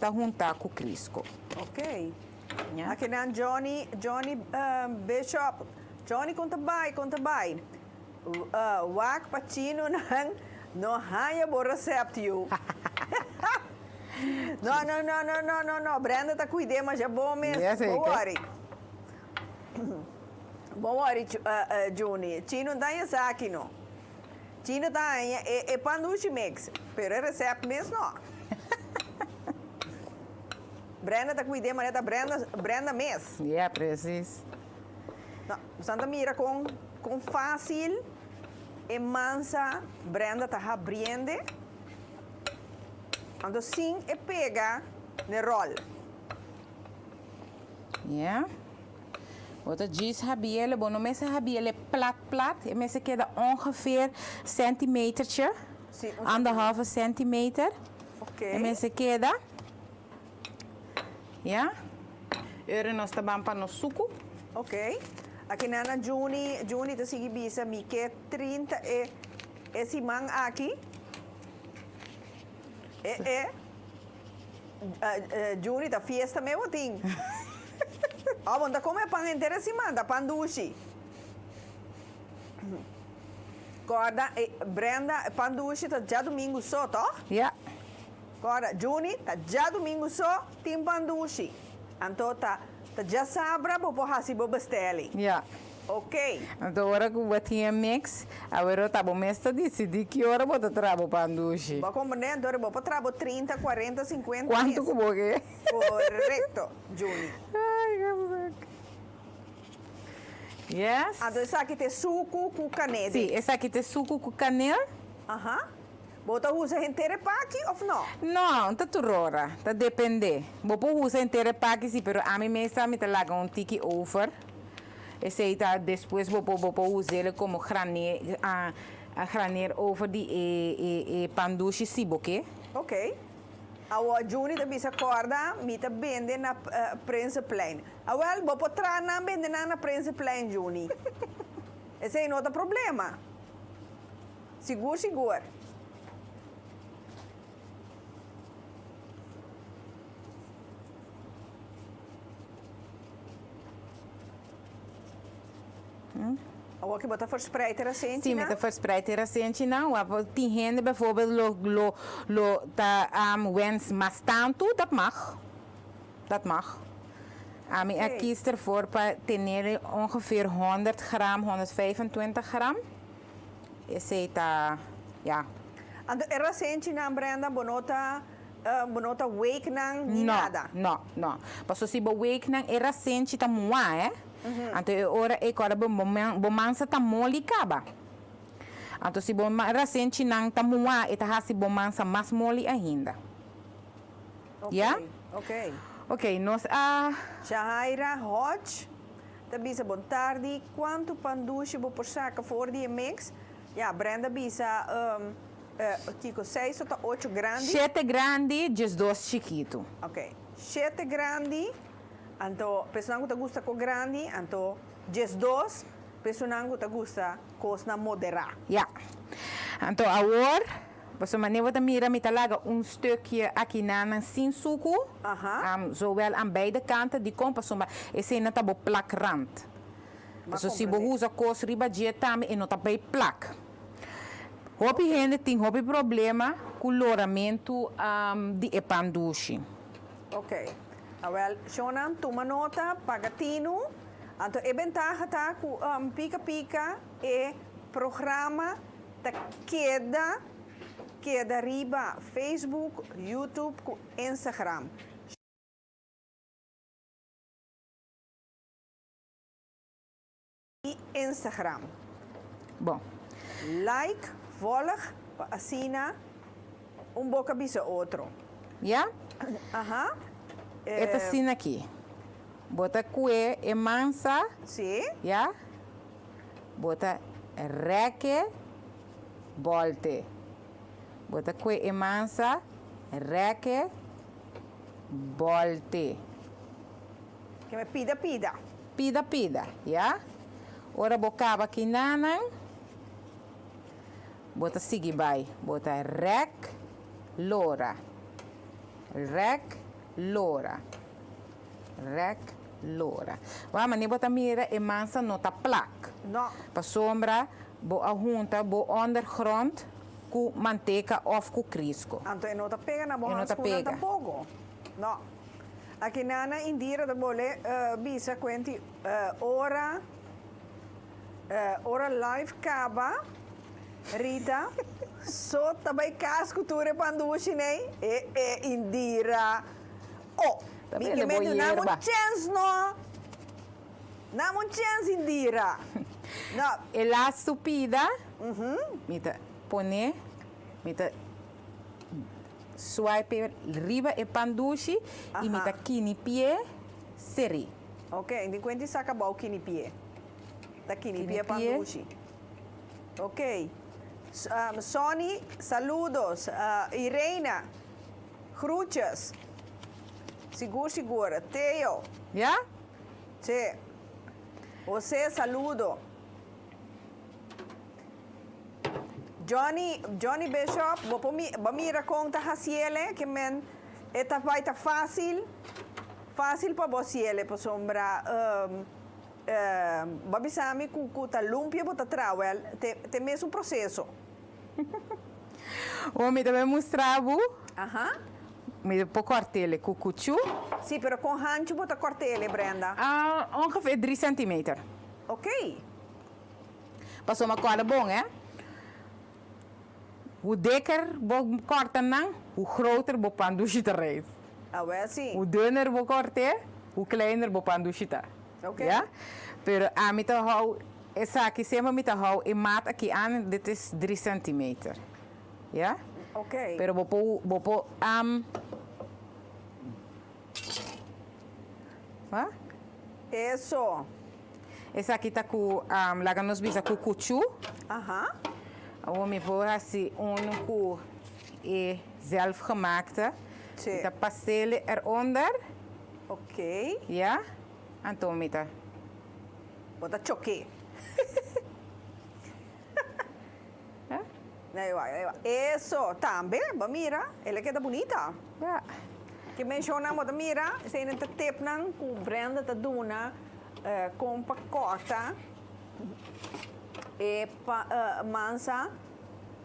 S4: ta huntá ku Crisco.
S2: Ok.
S4: Ya.
S2: Akinan Johnny, Johnny Bishop. Johnny kon ta bai, kon ta bai? Wak pa chinonan no haña bo recept yu. No, no, no, no, no, no, no. Brenda ta kuid'é masha bon mes.
S4: Ya
S2: Bo
S4: zeker.
S2: worry. Bon wòri Juni. Chino ta haña esaki no. Chino ta haña e pan dushi mix, pero e recept mes no. Brenda ta cuid'é manera ta Brenda Brenda mes.
S4: Ya, precies.
S2: No, bosan ta mira con con facil e mansa Brenda ta habriende. Anto sin e pega n'e rol.
S4: Ya. Bo ta djis habiele, bo no mester habiele plat plat, e mester keda ongeveer centimetertje,
S2: Sí, un
S4: anderhalve centimeter.
S2: Ok.
S4: E mester keda. Ya. Ora nos ta ban pa nos suku.
S2: Ok. Aki nana Juni, Juni ta sigui bisa mi ke 30 e e siman aki. E e. Juni ta fiesta me bo tin. Oh, bo no ta come pan henter e siman, ta pan dushi. Corda, Brenda, pan dushi ta djadumingu so, toch?
S4: Ja.
S2: Corda, Juni, ta djadumingu so tin pan dushi. Anto ta ta djasabra bo por haci bo besteli.
S4: Ja.
S2: Ok.
S4: Anto ora ku bo tin e mix, awero ta bo mes ta disidí ki ora bo ta traha bo pan dushi.
S2: Bo a komprendé? Anto ora bo por traha bo trinta, kuarenta, sinkuenta mes.
S4: Kuantu ku bo ke.
S2: Korekto, Juni.
S4: Ay, gazak. Yes.
S2: Anto esaki ta e suku ku kanel.
S4: Sí, esaki ta e suku ku kanel.
S2: Aha. Bo ta usa henter e paki of no?
S4: No, ta tur ora. Ta depende. Bo por usa henter e paki si, pero ami mesa mi ta laga un tiki over. Esei ta despues bo por bo por us'el como grane graneer over di e e e pan dushi si bo ke.
S2: Ok. Awor Juni ta bisa corda mi ta bende na Prinsenplein. Awel bo por traha nan bende nan na Prinsenplein Juni. Esei no ta problema. Sigur sigur. Awor ki bo ta verspreid e rasenchinan?
S4: Sí, mi ta verspreid e rasenchinan. Wak tin hende bijvoorbeeld lo lo lo ta wens mas tantu, dat mag. Dat mag. Ami a kies ervoor pa tene ongeveer 100 gram, 125 gram. Esey ta, ya.
S2: Anto e rasenchinan, Brenda, bo no ta, bo no ta week nan ni nada?
S4: No, no, no. Paso si bo week nan e rasenchi ta mua, eh. Anto e ora ey kòrda bo bo mansa ta moli kaba. Anto si bo rasenchinan ta mua e ta hasi bo mansa mas moli ainda. Ya?
S2: Ok, ok.
S4: Ok, nos a.
S2: Shahaira Hodge ta bisa bon tardi, kuantu pan dushi bo por saka for di e mix? Ya, Brenda bisa kiko seis o ta ocho grandi?
S4: Shete grandi, diesdos chikitu.
S2: Ok, shete grandi, anto personan ku ta gusta ko grandi, anto diesdos personan ku ta gusta kosnan moderá.
S4: Ya, anto awor Pasobra manera bo ta mira mi ta laga un stukje aki nanan sin suku, zowel aan beide kanten, dikon? Pasobra esei nan ta bo plakrand. Pasobra si bo usa kos riba dje tambe e no ta bay plak. Hopi hende tin hopi problema ku loramentu di e pan dushi.
S2: Ok. Awel, shownan tuma nota, paga tinu. Anto e bentaha ta ku pika pika e programa ta keda keda riba Facebook, YouTube ku Instagram. I Instagram.
S4: Bon.
S2: Like, volg pa asina un boka bisa otro.
S4: Ya?
S2: Aha.
S4: E ta asina aki. Bo ta kue e mansa.
S2: Si.
S4: Ya? Bo ta reke bolte. Bo ta kue e mansa reke bolte.
S2: Ke me pida pida.
S4: Pida pida, ya. Ora bo kaba kinanan, bo ta sigui bai. Bo ta rek lora. Rek lora. Rek lora. Wak mane bo ta mira e mansa no ta plak.
S2: No.
S4: Pasobra bo a hunta bo ondergrond ku manteka of ku krisko.
S2: Anto e no ta pega na bo
S4: E no ta
S2: handschoennan
S4: pega.
S2: tampoko. No. Aki nana Indira ta bole bisa kuenti ora ora live kaba Rita so ta bai kas ku tur e pandushi nei e e Indira. Oh,
S4: Ta
S2: mi ke
S4: bende bo
S2: medio nam un
S4: yerba.
S2: chens no. Nam un chens Indira. No.
S4: E lastu pida, mi ta pone, mi ta swipe riba e pan dushi i mi ta kinipié serí.
S2: Ok, di kuenti saka bou kinipié. Ta kinipié pan
S4: Kinipié.
S2: dushi. Ok. Sonny, saludos. Irena. Groetjes. Sigur sigur. Theo.
S4: Ya?
S2: Sí. Jose saludo. Johnny, Johnny Bishop, bo por mi, bo mira con ta haciele, ke men e ta bai ta facil, facil pa bo haciele, pasobra um, um, bo a bisa mi cu cu ta lumpia bo ta traha, wel, te, te mesun proceso.
S4: Bo mi ta bay mustra bo.
S2: Aha.
S4: Mi por kortele ku kuchu.
S2: Si, pero kon hanchu bo ta kortele, Brenda?
S4: Ah, ongeveer drie centimeter.
S2: Ok.
S4: Pasobra mi a kòrda bon, hè. Hoe dikker bo kòrta nan, hoe groter bo pan dushi ta reis.
S2: Awel si.
S4: Hoe dunner bo kòrt'é, hoe kleiner bo pan dushi ta.
S2: Ok.
S4: Ya? Pero ami ta hou esaki, semper mi ta hou e maat aki aan, dit is drie centimeter. Ya?
S2: Ok.
S4: Pero bo por, bo por am. Wa?
S2: Eso.
S4: Esaki ta ku, laga nos bisa ku kuchu.
S2: Aha.
S4: Awor mi por hasi unu ku e zelfgemaakte.
S2: Sí.
S4: Mi ta pasele eronder.
S2: Ok.
S4: Ya? Anto mi ta.
S2: Bo ta choke. Ahí va, ahí va. Eso, tambe, bo mira, el a keda bunita.
S4: Ya.
S2: Ke menshonan bo ta mira, eseinan ta tipnan ku Brenda ta duna kon pa kòrta e pa mansa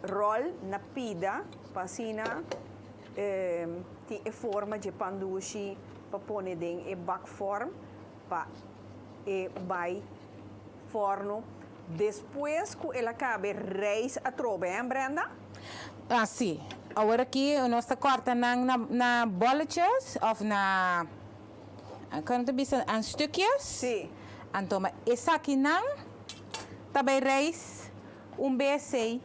S2: ròl na pida pa asina tin e forma dje pan dushi pa pone den e bakvorm. pa e bai fòrnu despues ku el a kabe reis atrobe, hè Brenda?
S4: Ah, sí. Awor aki nos ta kòrta nan na na bòletjes òf na, kon ta bisa, an stukjes.
S2: Sí.
S4: Anto ma esakinan ta bai reis un bes ei,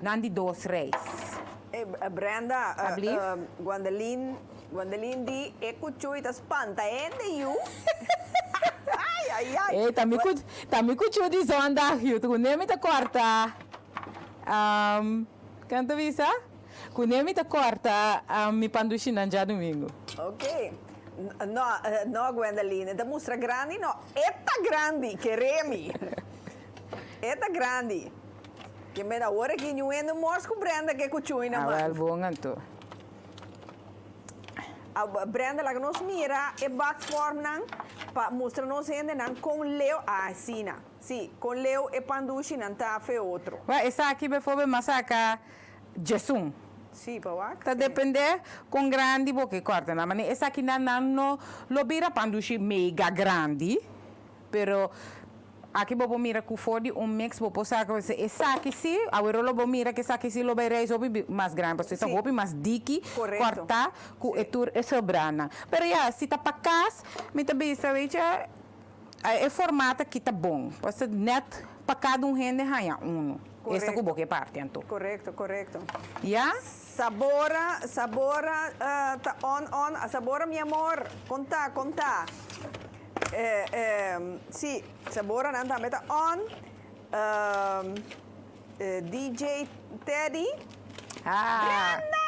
S4: nan di dos reis.
S2: E Brenda,
S4: Ablief?
S2: Gwendeline, Gwendeline di e kuchui ta spanta hende yu. Ai, ai, ai.
S4: Ey, ta mi ku, ta mi kuchu di zondag yu, ku ne mi ta kòrta. Um, kan ta bisa? Ku ne mi ta kòrta um, mi pandushinan djadumingu.
S2: Ok. No, no Gwendeline, e ta mustra grandi no, e ta grandi, kere mi. E ta grandi. Ke men awor aki ñu hende mors ku Brenda ke kuchui na man.
S4: Awel bon anto.
S2: Brenda laga nos mira e bakvormnan pa mustra nos hendenan kon leu, ah asina. Sí, kon leu e pan dushi nan ta fe otro.
S4: Wèl, esaki befobe m'a saka djesun.
S2: Sí, pa wak.
S4: Ta dependé kon grandi bo ke kòrta nan. Manera esakinan nan no lo bira pan dushi mega grandi, pero aki bo por mira ku for di un mix bo por saka esaki sí, awero lo bo mira ku esaki sí lo bai reis hopi mas grandi pasobra e ta hopi mas diki kòrtá ku e tur e sobranan. Pero ya, si ta pa kas, mi ta bisa, weet je, E formato aki ta bon, pasobra net pa cada un hende haña uno. Esta cu bo ke parti anto.
S2: Correcto, correcto.
S4: Ya?
S2: Sabora, sabora ta on on, a sabora mi amor, con ta, con ta. Si, sabora nan tambe ta on. DJ Teddy.
S4: Ah.
S2: Brenda!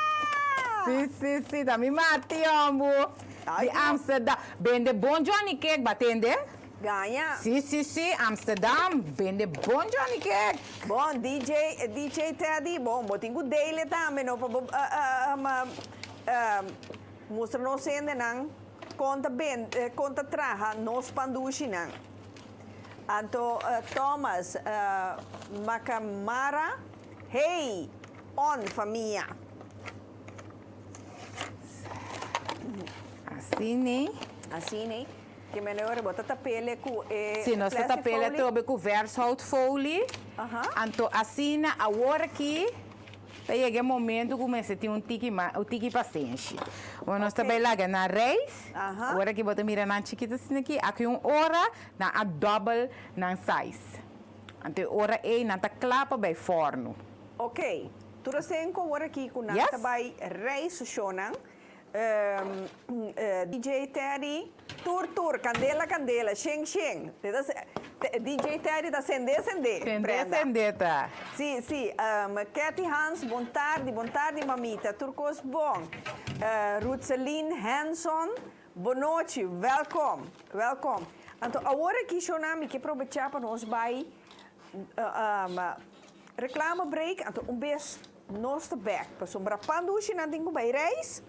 S4: Si, si, si, ta mi mati hombo.
S2: Ay,
S4: Di Amsterdam. Bende bon Johnny Cake, ba tende?
S2: Gaña.
S4: Si, si, si, Amsterdam. Bende bon Johnny Cake.
S2: Bon, DJ, DJ Teddy, bon, bo tin cu dele tambe, no, pa bo mustra nos hendenan con ta ben, con ta traha nos pandushinan. Anto Thomas Makamara, Hey! On famia!
S4: Asina.
S2: Asina. Ke manera bo ta tapele ku e
S4: Si, nos ta
S2: plastic
S4: tapele
S2: folie?
S4: atrobe ku vershoutfolie. Anto asina awor aki Ta yega e momento ku mester tin un tiki ma, un tiki pasenshi. Bo nos ta bai laga nan reis, ora ki bo ta mira nan chikito asina aki, aki un ora nan a dòbel nan size. Anto e ora ei nan ta kla pa bai fòrnu.
S2: Ok, tur asen ku awor aki ku nan ta bai reis su shownan, DJ Teddy, tur tur, kandela kandela, shen shen. DJ Teddy ta sende sende,
S4: Sende
S2: Brenda.
S4: sende ta.
S2: Si, si. Cathy Hans, bon tardi, bon tardi mamita, tur kos bon. Rutseline Hanson, bonochi, welkom, welkom. Anto awor aki shona mi ke probecha pa nos bai reclame break, anto un bes Nos ta bek pasobra pan dushinan tin ku bai reis,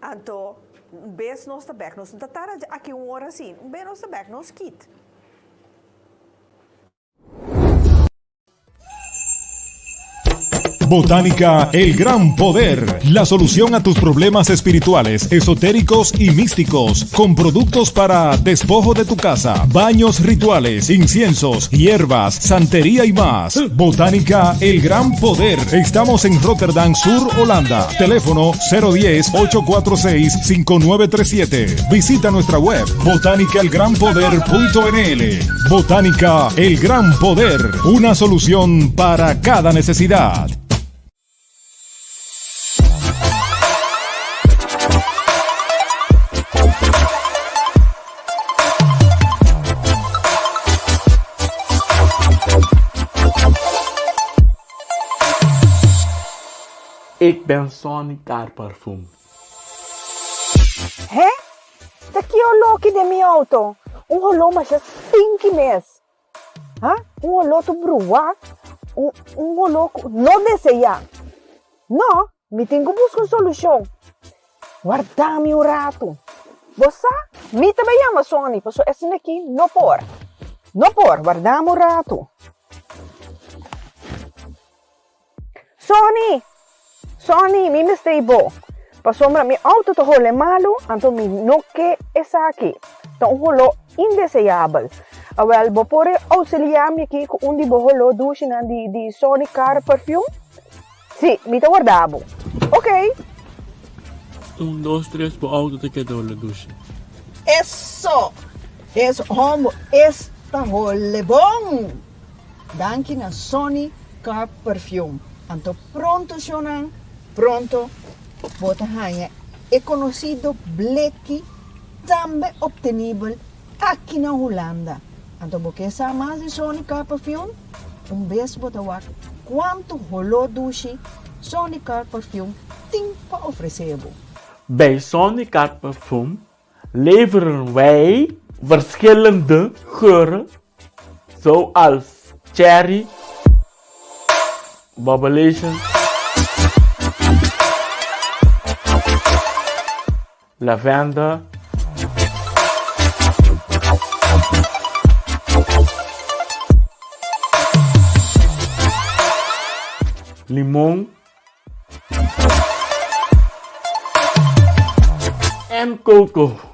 S2: anto un bes nos ta bek, nos no ta tarda aki un ora asin, un bes nos ta bek, nos kit.
S5: Botánica El Gran Poder, la solución a tus problemas espirituales, esotéricos y místicos, con productos para despojo de tu casa, baños rituales, inciensos, hierbas, santería y más. Botánica El Gran Poder. Estamos en Rotterdam Sur, Holanda. Teléfono 010-846-5937. Visita nuestra web botánicaelgranpoder.nl. Botánica El Gran Poder, una solución para cada necesidad.
S6: Ik ben Sonny Car Parfum.
S2: He? Ta ki oló ki den mi auto? Un holó masha stinky mes. Ha? Un holó tur bruá, un un holó ku no deseá. No, mi tin ku buska un solushon. Warda mi un ratu. Bo sa, mi ta bai yama Sonny, pasobra esei aki no por. No por, warda mi un ratu. Sonny! Sonny, mi mester i bo. Pasobra mi auto ta hole malu, anto mi no ke esaki. Ta un holó indeseabel. Awel, bo por ousiliá mi aki ku un di bo holó dushinan di di Sony Car Perfume? Sí, mi ta warda bo. Oké.
S6: Un, dos, tres, bo outo ta keda hole dushi.
S2: Eso! Es hombo es ta hole bon! Danki na Sony Car Perfume. Anto pronto shownan, pronto bo ta haña e konosido bleki tambe optenibel aki na Hulanda. Anto bo ke sa mas di Sony Car Perfume? Un bes bo ta wak kuantu holó dushi Sony Car Perfume tin pa ofresé bo.
S6: Bij Sony Car Perfume leveren wij verschillende geuren zoals cherry, bubblation, lavender, limon en coco.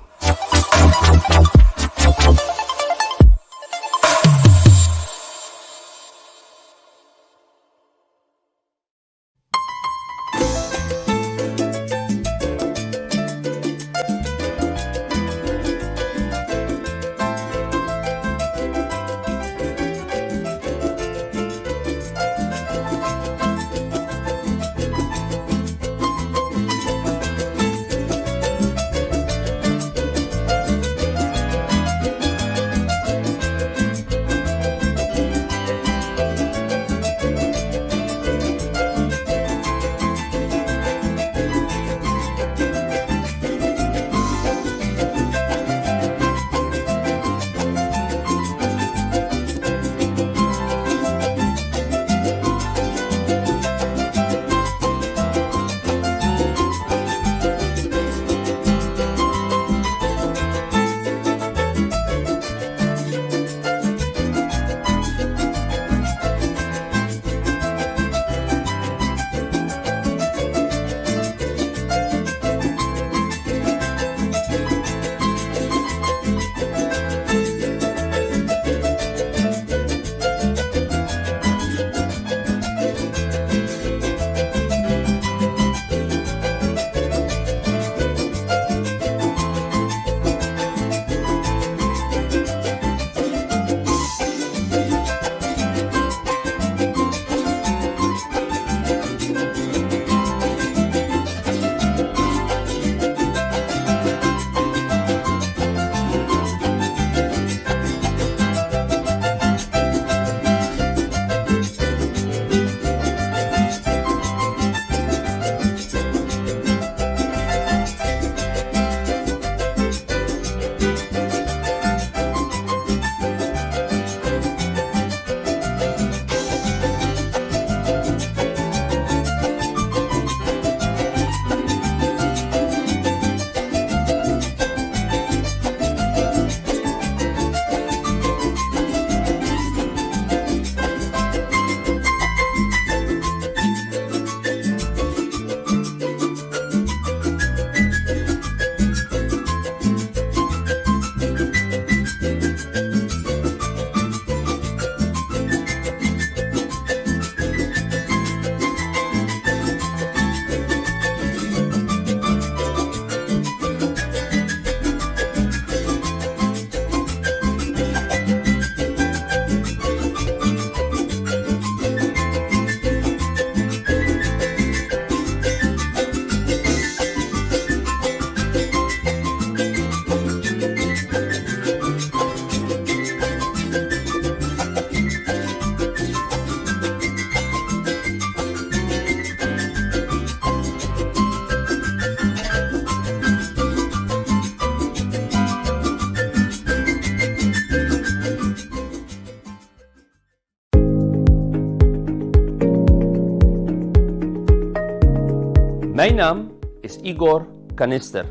S7: Mijn naam is Igor Kanister.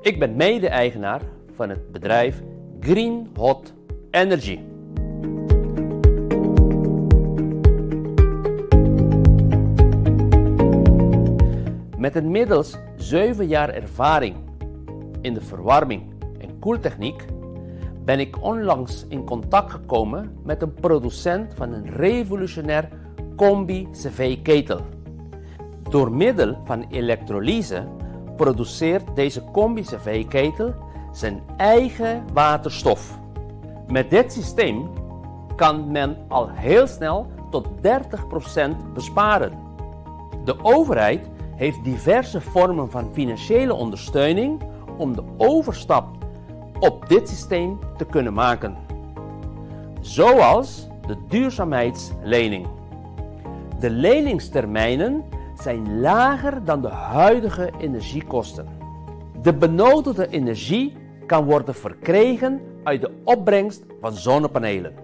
S7: Ik ben mede-eigenaar van het bedrijf Green Hot Energy. Met inmiddels 7 jaar ervaring in de verwarming en Koeltechniek ben ik onlangs in contact gekomen met een producent van een revolutionair combi-cv-ketel. Door middel van elektrolyse produceert deze combi-cv-ketel zijn eigen waterstof. Met dit systeem kan men al heel snel tot 30% besparen. De overheid heeft diverse vormen van financiële ondersteuning om de overstap op dit systeem te kunnen maken. Zoals de duurzaamheidslening. De leningstermijnen zijn lager dan de huidige energiekosten. De benodigde energie kan worden verkregen uit de opbrengst van zonnepanelen.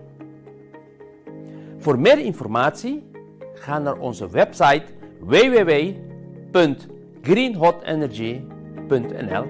S7: Voor meer informatie ga naar onze website www.greenhotenergy.nl.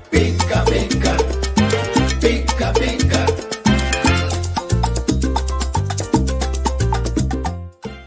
S1: Pica pica, pica pica.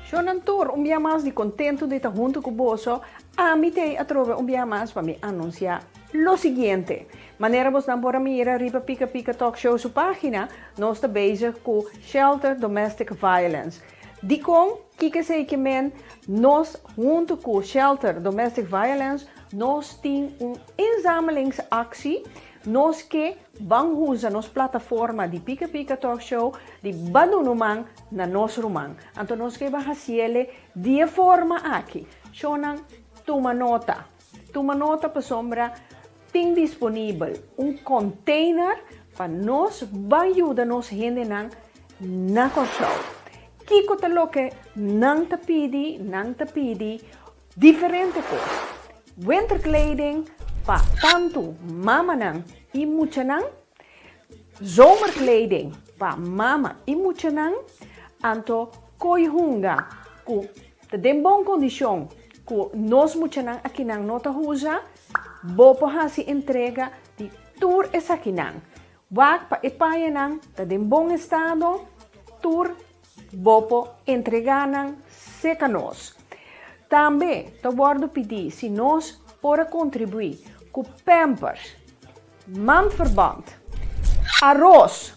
S3: Shonan tur, un bia mas di contento di ta hunto cu boso. Ami t'ey atrobe un bia mas pa mi anuncia lo siguiente. Manera bosnan por a mira riba Pika Pika Talk Show su pagina, nos ta bezig cu Shelter Domestic Violence. Dikon? Kiko esei ke men? Nos huntu ku Shelter Domestic Violence nos tin un inzamelingsactie. Nos ke ban huza nos plataforma di Pika Pika Talk Show di ban duna un man na nos ruman. Anto nos ke ban hasiele di e forma aki. Shownan tuma nota. Tuma nota pasobra tin disponibel un container pa nos ban yuda nos hendenan na Kòrsou. Kiko ta loke nan ta pidi? Nan ta pidi diferente kos. Winterkleding pa tantu mamanan i muchanan, zomerkleding pa mama i muchanan, anto koi hunga ku ta den bon kondishon ku nos muchanan akinan no ta usa. Bo por hasi entrega di tur esakinan. Wak pa e pañanan ta den bon estado, tur bo por entregá nan serka nos. Tambe ta wòrdu pidí si nos por a kontribuí ku pampers, mandverband, aros,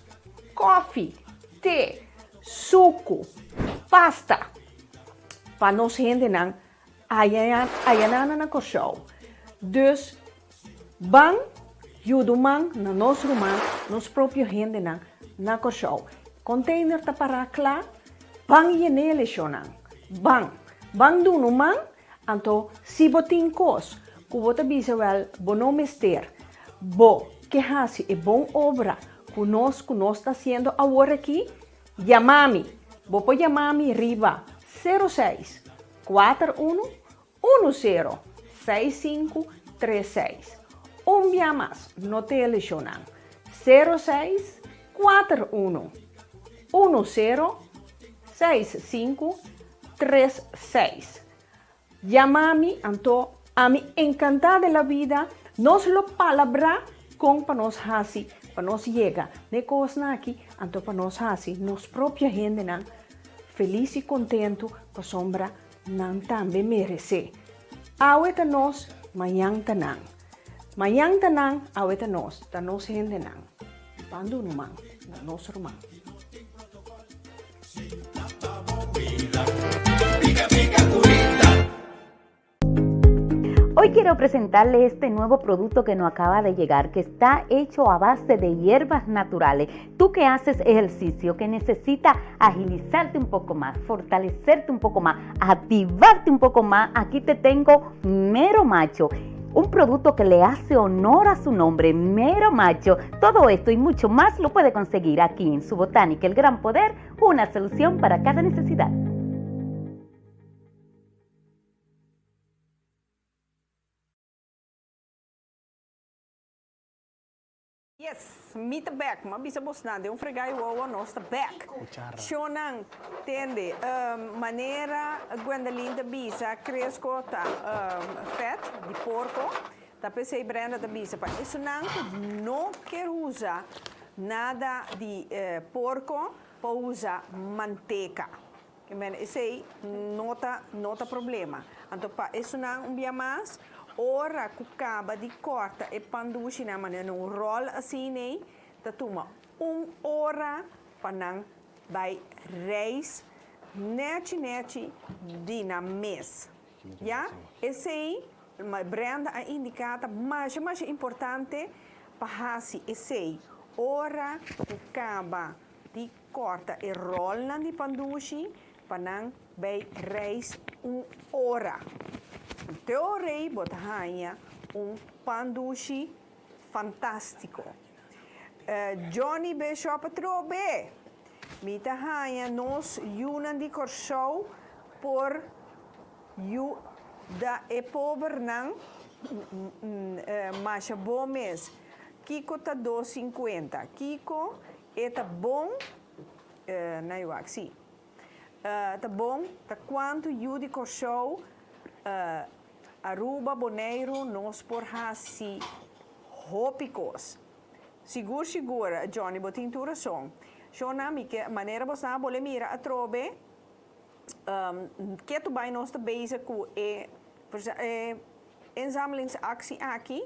S3: kòfi, te, suku, pasta pa nos hendenan Ayanan na Kòrsou. Dus ban yuda un man na nos ruman, nos propio hendenan na Kòrsou. Container ta pará kla, ban yen'é leshonnan. Ban. Ban duna un man, anto si bo tin kos ku bo ta bisa wèl bo no mester, bo ke hasi e bon obra ku nos ku nos ta hasiendo awor aki, Yama mi! Bo por yama mi riba sero seis, kuater unu, unu sero, seis sinku, tres seis. Un bia mas, no tele shownan. Sero seis, kuater unu, unu sero, seis sinku, tres seis. Yama mi, anto ami encantá de la vida, nos lo palabrá con pa nos haci pa nos yega n'e cosnan aki, anto pa nos haci nos propio hendenan feliz y contento pasobra nan tambe merecé. Awe ta nos, mañan ta nan. Mañan ta nan, awe ta nos, ta nos hendenan. Ban duna man na nos ruman.
S8: Hoy quiero presentarle este nuevo producto que nos acaba de llegar, que está hecho a base de hierbas naturales. Tú que haces ejercicio, que necesita agilizarte un poco más, fortalecerte un poco más, activarte un poco más, aquí te tengo Mero Macho un producto que le hace honor a su nombre, Mero Macho. Todo esto y mucho más lo puede conseguir aquí en su Botánica El Gran Poder, una solución para cada necesidad.
S2: Yes.
S3: Yes, mi ta bek. M'a bisa bosnan den un fregá i wowo, nos ta bek. Shonnan, tende, manera Gwendolyn ta bisa, Cresco ta vet di porco. Ta p'esei Brenda ta bisa pa esunnan ku no kier usa nada di porco, por usa manteca. Ke men esei no ta no ta problema. Anto pa esunnan un bia mas, ora ku kaba di kòrta e pan dushinan manera na un ròl asinei, ta tuma un ora pa nan bai reis nèchi nèchi di nan mes. Ya, esei Brenda a indiká ta masha masha importante pa hasi esei ora ku kaba di Corta e rolnan di pandushi pa nan bay reis un ora. Te orei bo ta haña un pandushi fantastico. Johnny Bishop atrobe! Mi ta haña nos yunan di Corsou por yuda e pobernan masha bo mes. Kico ta dos cincuenta? Kico E ta bon, na e wak, si. Ta bon, ta kuantu yu di Kòrsou, Aruba, Boneiru nos por hasi hopi kos. Sigur sigur, Johnny, bo tin tur rason. Shona, mi ke, manera bo sa, bo le mira atrobe, ketu bai nos ta bezig ku e, e inzamelingsactie aki,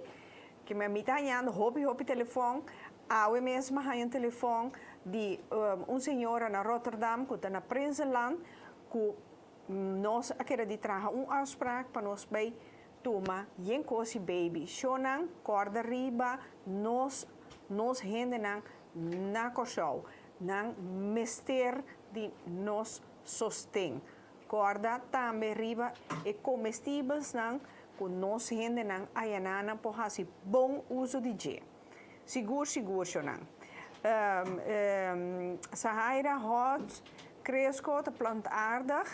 S3: ke mi ta hañando hopi hopi telefòn. Awe mes mi a haña un telefòn di un señora na Rotterdam ku ta na Prinsenland ku nos a keda di traha un afspraak pa nos bai tuma yen kos i baby. Shownan kòrda riba nos nos hendenan na Kòrsou. Nan mester di nos sosten. Kòrda tambe riba e komestibelsnan ku nos hendenan ayananan por hasi bon uso di dje. Sigur sigur shonan. Sahaira Hot Cresco ta plantaardig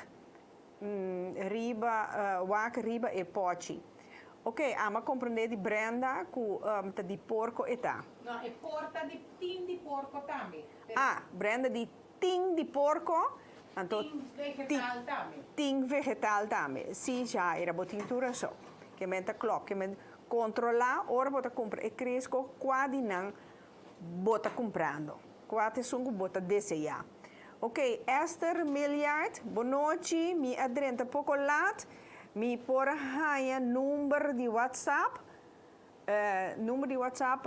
S3: riba wak riba e pochi. Ok, amo a comprende di Brenda cu ta di porco e ta.
S4: No, e por ta di tin di porco tambe.
S3: Ah, Brenda di tin di porco, anto
S4: Tin vegetal tambe.
S3: Tin vegetal tambe. Si, Jaira, bo tin tur rason. Ke men ta klop, ke men Kontrolá ora bo ta kumpra e kresko kua di nan bo ta kumprando, kua ta esun ku bo ta deseá. Ok, Esther Milliard, bonochi, mi a drenta poko lat, mi por a haña number di WhatsApp, number di WhatsApp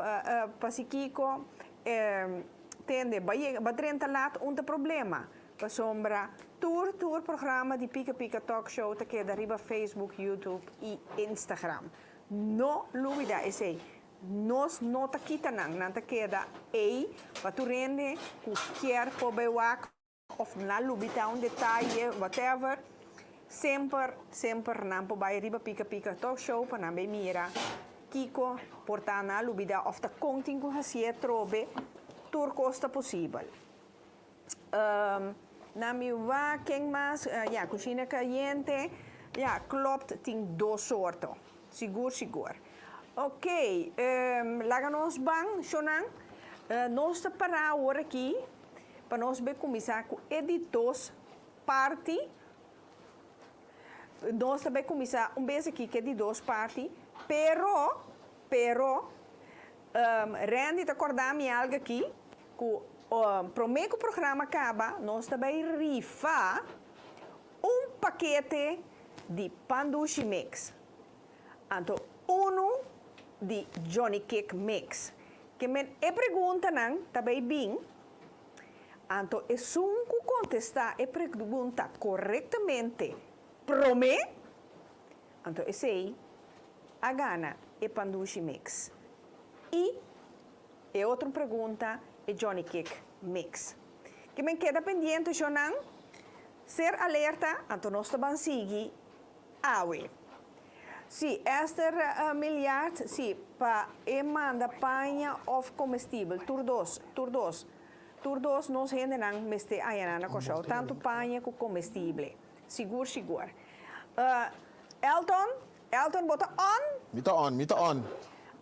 S3: pa si kiko, tende, bo a yega, bo a drenta lat un ta problema, pasobra tur tur programa di Pika Pika Talk Show ta keda riba Facebook, YouTube i Instagram. No lubida esei. Nos no ta kita nan, nan ta keda ei pa tur hende ku kier por bai wak of nan lubida un detaye, whatever, semper, semper nan por bai riba Pika Pika Talk Show pa nan bai mira kiko por ta nan a lubida of ta kon tin ku hasié trobe, tur kos ta posibel. Na mi wak ken mas, ya, cushina cayente, ya, klopt tin dos soorto, sigur sigur. Ok, laga nos ban, shownan, nos ta para awor aki pa nos bay cuminsa cu e di dos parti, nos ta bay cuminsa un bes aki cu e di dos parti, pero, pero, Randy ta corda mi algo aki, Ku promé ku programa kaba nos ta bai rifa un pakete di pan dushi mix anto unu di Johnny Cake mix. Ke men e preguntanan ta bai bin anto esun ku kontestá e pregunta korektamente promé anto esei a gana e pan dushi mix i E otro pregunta e Johnny Cake mix. Ke men keda pendiente shownan, ser alerta anto nos ta ban sigui awe. Si Esther Milliard si pa e manda paña of comestibel tur dos tur dos tur dos nos hendenan mester aña na Kòrsou tantu paña ku comestible sigur sigur. Elton Elton bo ta on?
S9: Mi ta on mi ta on.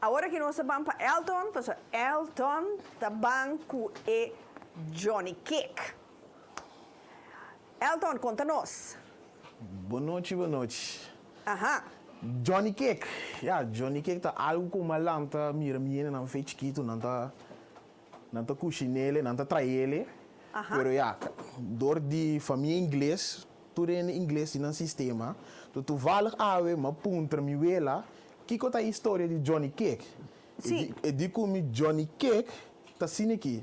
S2: Awor aki nos ta ban pa Elton, pasobra Elton ta ban ku e Johnny Cake. Elton, konta nos.
S9: Bon nochi, bon nochi.
S2: Aha.
S9: Johnny Cake, ya, Johnny Cake ta algu ku mi a lanta mira mi hendenan fe chikitu, nan ta nan ta kushin'ele, nan ta traele, pero ya, dor di famia ingles, tur hende ingles tin nan sistema, toevallig awe mi a puntra mi wela kiko ta e historia di Johnny Cake, E di ku mi Johnny Cake ta asina aki.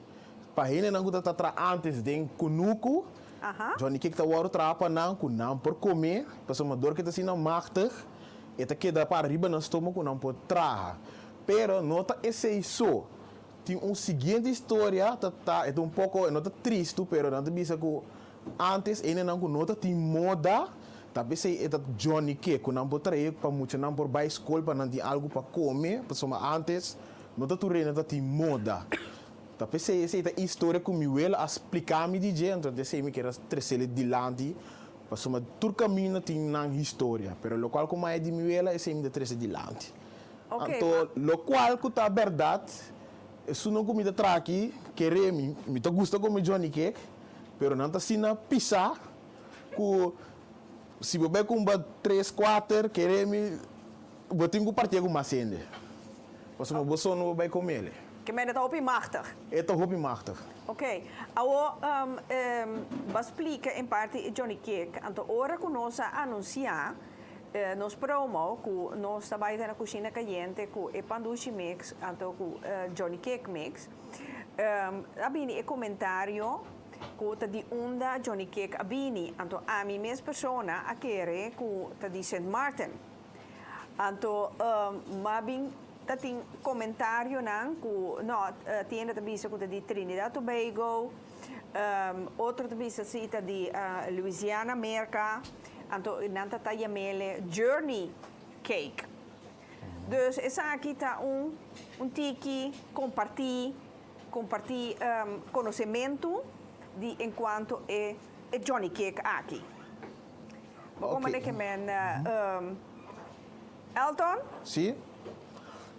S9: Pa hendenan ku ta ta traha antes den kunuku, Johnny Cake ta wòrdu traha pa nan ku nan por kome, pasobra dor ku e ta asina machtig, e ta keda para riba nan stoma ku nan por traha. Pero no ta esei so. Tin un siguiente historia ta ta, e ta un poko, e no ta tristu, pero nan ta bisa ku Antes hendenan ku no ta tin moda ta p'esei e ta Johnny ke ku nan por trae pa muchanan por bai skol pa nan tin algu pa kome pasobra antes no ta tur hende ta tin moda. Ta p'esei esei ta historia ku mi wela a splika mi di dje entonces esei mi kier a tresele dilanti pasobra tur kaminda tin nan historia pero lokual ku maya di mi wela esei mi ta trese dilanti. Anto lokual ku ta bèrdat esun ku mi ta traha aki kere mi mi ta gusta kome Johnny cake. Pero nan ta asina pisá ku si bo bai kumba tres, kuater, kere mi bo tin ku partié ku mas hende. Pasobra bo so no bo bai komele.
S2: Ke mende ta hopi machtig.
S9: E ta hopi machtig.
S2: Ok. Awo bo a splika en parti e Johnny Cake. Anto ora ku nos a anunsiá nos promo ku nos ta bai ta na Kushina Kayente ku e pandushi mix anto ku Johnny Cake mix. A bini e komentario ku ta di unda Johnny Cake a bini, anto ami mes persona a kere ku ta di Sint Maarten. Anto m'a bin ta tin komentarionan ku no, tienda ta bisa ku ta di Trinidad Tobago, otro ta bisa si ta di Louisiana, Merka, anto nan ta ta yam'ele Journey Cake. Dus esaki ta un un tiki kompartí kompartí konosementu di enkuanto e e Johnny Cake aki. Bo
S9: Ok.
S2: koma ke men Elton?
S9: Sí.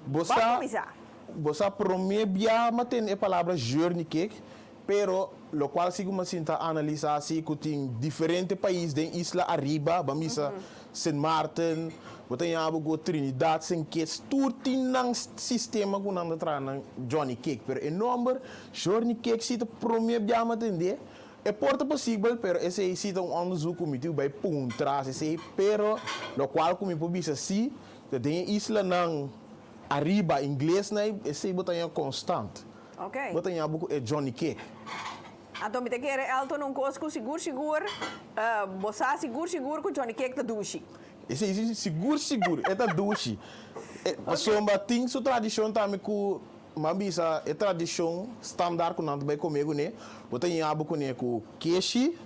S9: Bo
S2: Bo
S9: sa
S2: kuminsá.
S9: bo sa promé bia m'a tende e palabra journey cake, pero lokual si ku m'a sinta analisá si ku tin diferente pais den isla ariba, ban bisa Sint Maarten, bo ta yabu ku Trinidad, Sint Kitts, tur tin nan sistema ku nan ta traha nan Johnny Cake, pero e nomber Journey Cake si ta prome bia mi a tende, e por ta posibel, pero esei si ta un onderzoek ku mi tin ku bai puntra esei, pero lokual ku mi por bisa si, ta den e islanan ariba inglesnan esei bo ta haña konstant, bo ta yabu ku e Johnny Cake.
S2: Anto mi ta kere Elton un kos ku sigur sigur bo sa sigur sigur ku Johnny Cake ta dushi.
S9: Esei si sigur sigur e ta dushi. Pasobra tin su tradishon tambe ku mi a bisa e tradishon standaard ku nan ta bai kome kuné, bo ta yabu kuné ku keshi,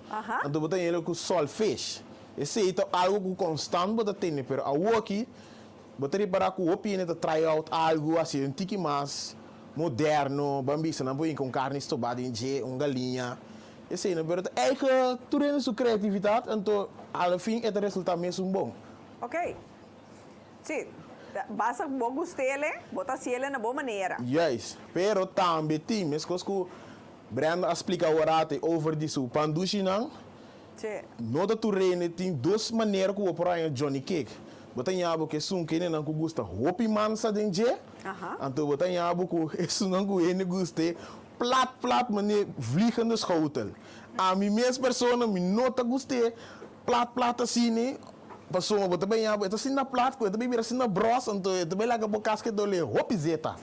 S9: anto bo ta yele ku saltfish. Esei ta algu ku konstant bo ta tene pero awoki Bo ta ripará ku hopi hende ta try out algu hasi un tiki mas moderno, ban bisa nan por hinka un karni stobá den dje, un galiña, esei no, pero ta eigen tur hende su kreatividat, anto a la fin e ta resultá mesun bon.
S2: Ok. Sí, basta ku bo gust'ele, bo ta hasiele na bo manera.
S9: Juist, pero tambe tin, meskos ku Brenda a splika aworate over di su pandushinan, No ta tur hende tin dos manera ku bo por haña Johnny Cake. Bo ta ña bo ku esun kendenan ku gusta hopi mansa den dje, anto bo ta ña bo ku esunnan ku hende gust'é plat plat manera vliegende schotel. Ami mes persona mi no ta gust'é plat plat asina, pasobra bo ta bai ña bo e ta asina plat ku e ta bai bira asina bros anto e ta bai laga bo kaska dole hopi zeta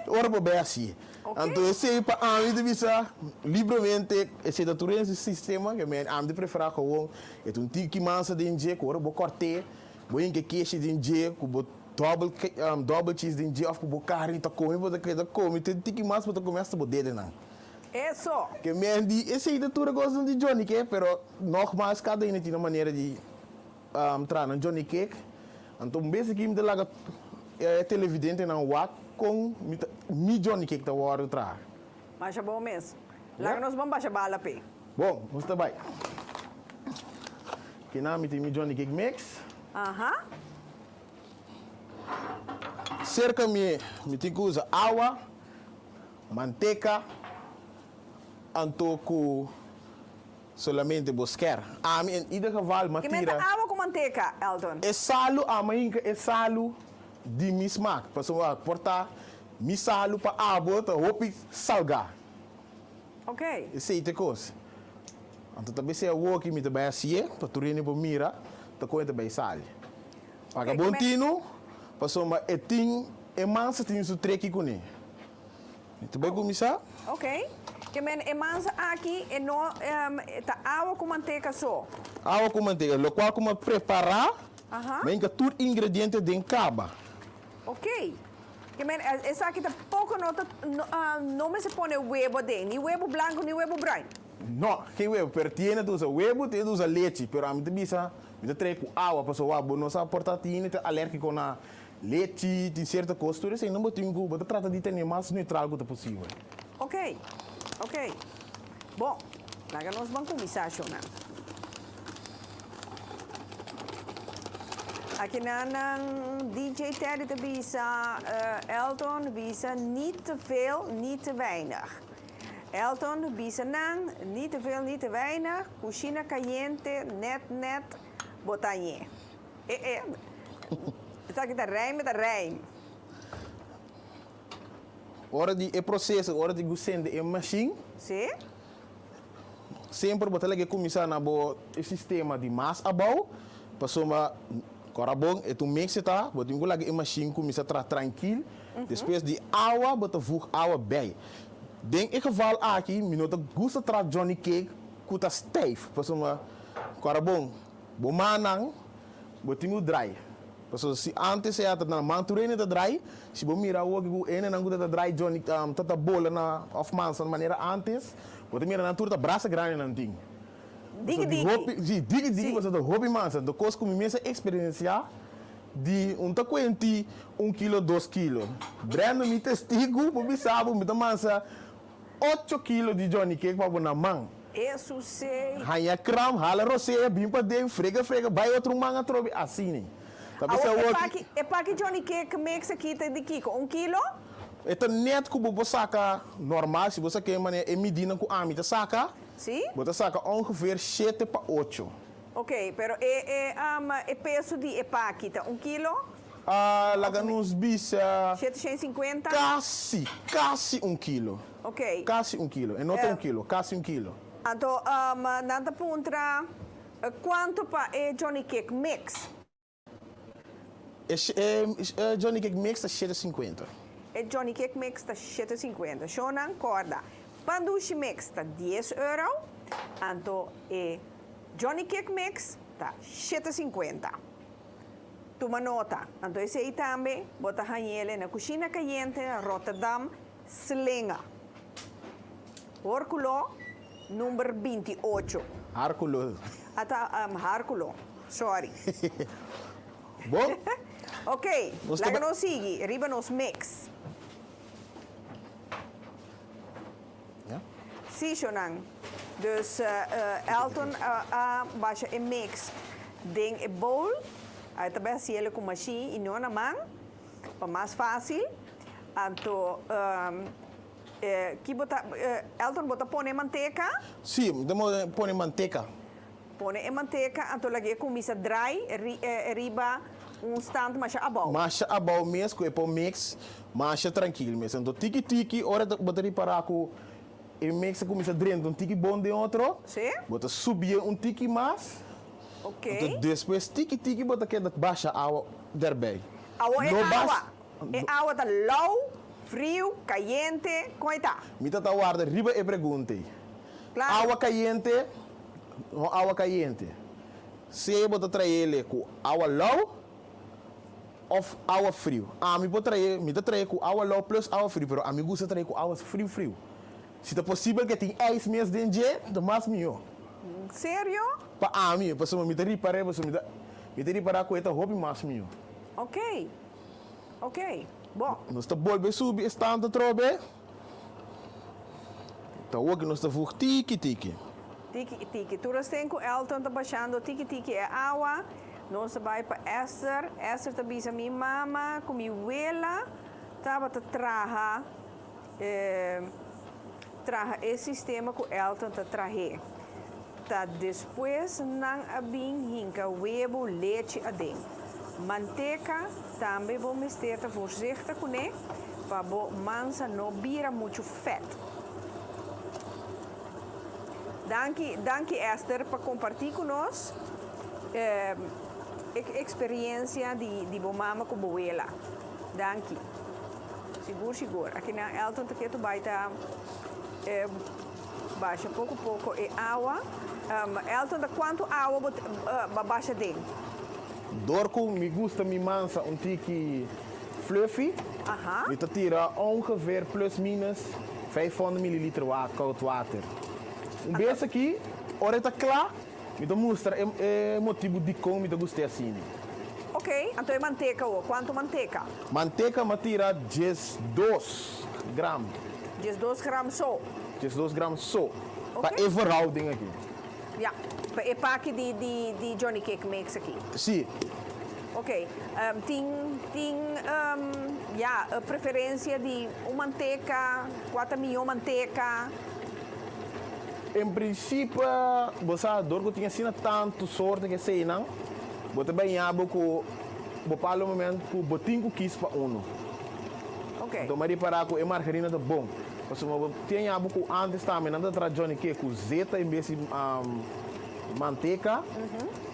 S9: ora bo bai hasié. Anto esei pa ami ta bisa libremente, esei ta tur den su sistema, ke men ami ta prefera gewoon e ta un tiki mansa den dje ku ora bo kort'é, bo hinka keshi den dje ku bo double double cheese den dje òf ku bo karni ta kome bo ta keda kome te tiki mas bo ta kome asta bo dedenan.
S2: Eso!
S9: Ke men di esei ta tur e kosnan di Johnny ke, pero nogmaals kada hende tin un manera di traha nan Johnny Cake. Anto un bes aki mi ta laga e televidentenan wak kon mi ta mi Johnny Cake ta wòrdu traha.
S2: Masha bon mes. Laga nos ban basha bala p'e.
S9: Bon, nos ta bai. Kinan mi tin mi Johnny Cake mix.
S2: Aha.
S9: Serka mi, mi tin ku usa awa, manteka, anto ku solamente bo sker. Ami en ieder geval m'a
S2: Ki men ta
S9: tira.
S2: awa ku manteka, Elton?
S9: E salu, ami a hinka e salu di mi smak, pasobra por ta mi salu pa abo ta hopi salgá.
S2: Ok.
S9: Esei ta e kos. Anto ta besei awoki mi ta bai hasié pa tur hende por mira ta kon e ta bai sali. Paga bon tinu pasobra e tin e mansa tin su treki kuné. Mi ta bai kuminsá.
S2: Ok. Ke men e mansa aki e no ta awa ku manteka so?
S9: Awa ku manteka. Lokual ku mi a prepará, mi a hinka tur ingrediente den kaba.
S2: Ok. Ke men esaki ta poko no ta no mester pone webo aden, ni webo blanco ni webo bruin.
S9: No, geen webo, pero tiene ta usa webo, tiene ta usa lechi, pero ami ta bisa mi ta trae ku awa pasobra wak bo no sa por ta tiene ta alergiko na lechi, tin sierto kos, tur esei no bo tin ku bo ta trata di tene mas neutral ku ta posibel.
S2: Ok, ok. Bon, laga nos ban kuminsá shona. Akinan nan DJ Teddy ta bisa, Elton bisa niet te veel, niet te weinig. Elton bisa nan, niet te veel, niet te weinig, kushina kayente, net net, bo ta ñe. E e, esaki ta rijm, ta rijm.
S9: Ora di e proseso, ora di gusende e mashin.
S2: Si.
S9: Semper bo ta lege kuminsá na bo e sistema di mas abou, pasobra kòrda bon e ta un mix e ta, bo tin ku laga e mashin kuminsá traha trankil, despues di awa bo ta vug awa bei. Den e geval aki mi no ta gusta traha Johnny cake ku ta stijf, pasobra kòrda bon bo mannan bo tin ku drai. Pasobra si antes e ta na man tur hende ta drai, si bo mira awoki ku hendenan ku ta ta drai Johnny ta ta bola na of mansa manera antes, bo ta mira nan tur ta brasa grandi nan tin.
S2: Diki
S9: Pasobra di
S2: diki.
S9: hopi, si, diki diki
S2: Si.
S9: pasobra ta hopi mansa. Anto kos ku mi mes a eksperensiá di un ta kuenti un kilo dos kilo. Brandon mi testigu por bisa bo mi ta mansa ocho kilo di Johnny cake pa bo na man.
S2: Esusei.
S9: Haña kram, hala rosea, bin paden, frega frega, bai otro man atrobe, asina. Ta bisa
S2: Awor, e
S9: awor
S2: paki, e paki Johnny Cake mix aki ta di kiko? Un kilo?
S9: E ta net ku bo por saka normal, si bo saka e manera, e midinan ku ami ta saka,
S2: Si?
S9: bo ta saka ongeveer shete pa ocho.
S2: Ok, pero e, e, e peso di e paki ta un kilo?
S9: Ah, laga nos bisa.
S2: 750?
S9: Kasi, kasi un kilo.
S2: Ok.
S9: Kasi un kilo. E no ta un kilo, kasi un kilo.
S2: Anto nan ta puntra cuanto pa e Johnny Cake mix?
S9: E e Johnny Cake mix ta shete sinkuenta.
S2: E Johnny Cake mix ta shete sinkuenta. Shownan corda, pan dushi mix ta dies euro, anto e Johnny Cake mix ta shete sinkuenta. Tuma nota, anto esey tambe bo ta hañele na Cushina Cayente, Rotterdam, Slinga. Horculo number 28.
S9: Harculo.
S2: Ata Harculo, sorry.
S9: Bon.
S2: Ok, laga nos sigui riba nos mix. Sí, shownan. Dus Elton a basha e mix den e bowl. A ta bai hasiel ku mashin i no na man, pa mas fásil. Anto ki bo ta, Elton bo ta pone e manteka?
S9: Sí, mi ta pone manteka.
S2: Pone e manteka, anto lag'é kuminsá drai riba un stand masha abou.
S9: Masha abou mes ku e por mix masha trankil mes. Anto tiki tiki ora bo ta ripará ku e mix a kuminsá drenta un tiki bon den otro, bo ta subié un tiki mas, anto despues tiki tiki bo ta keda basha awa derbei.
S2: Awor e awa, e awa ta lou, friu, kayente, kon e ta?
S9: Mi ta ta warda riba e pregunta ei. Awa kayente no awa kayente. Sea bo ta traele ku awa lou of awa friu. Ami por trae, mi ta trae ku awa lou plus awa friu, pero ami gusta trae ku awa friu friu. Si ta posibel ke tin ijs mes den dje, ta mas mihó.
S2: Serio?
S9: Pa ami, pasobra mi ta ripar'é, pasobra mi ta, mi ta ripará ku e ta hopi mas mihó.
S2: Ok, ok, bon.
S9: Nos ta bolbe subi e stand atrobe. Ta awor nos ta vug tiki tiki.
S2: Tiki tiki. Tur asten ku Elton ta bashando tiki tiki e awa. Nos ta bai pa Esther. Esther ta bisa mi mama ku mi wela tabata traha traha e sistema ku Elton ta trah'é. Ta despues nan a bin hinka webu lechi aden. Manteka tambe bo mester ta voorzichtig kuné pa bo mansa no bira muchu fèt. Danki, danki Esther pa kompartí ku nos e eksperiencia di di bo mama ku bo wela. Danki. Sigur sigur. Akinan Elton ta ketu bai ta basha poko poko e awa. Elton ta kuantu awa bo ta basha den?
S9: Dor ku mi gusta mi mansa un tiki fluffy, mi ta tira ongeveer plus minus 500 mililiter koud water. Un bes aki, ora e ta kla, Mi ta mustra e motibu dikon mi ta gust'é asina.
S2: Ok, anto e manteka awor, kuantu manteka?
S9: Manteka mi a tira 12 gram.
S2: 12 gram so?
S9: 12 gram so. Pa e verhouding aki.
S2: Ya, pa e paki di di di Johnny Cake mix aki.
S9: Si.
S2: Ok, tin tin ya preferensia di un manteka, kua ta mihó manteka?
S9: En principe, bo sa, dor cu tin asina tantu soorten ke eseinan, bo ta baña bo cu bo palo moment cu bo tin cu kies pa uno.
S2: Ok.
S9: Anto mi a ripara cu e margarina ta bon. Pasobra bo tin aña bo cu antes tambe nan ta traha Johnny Cake cu zeta en bes di manteca.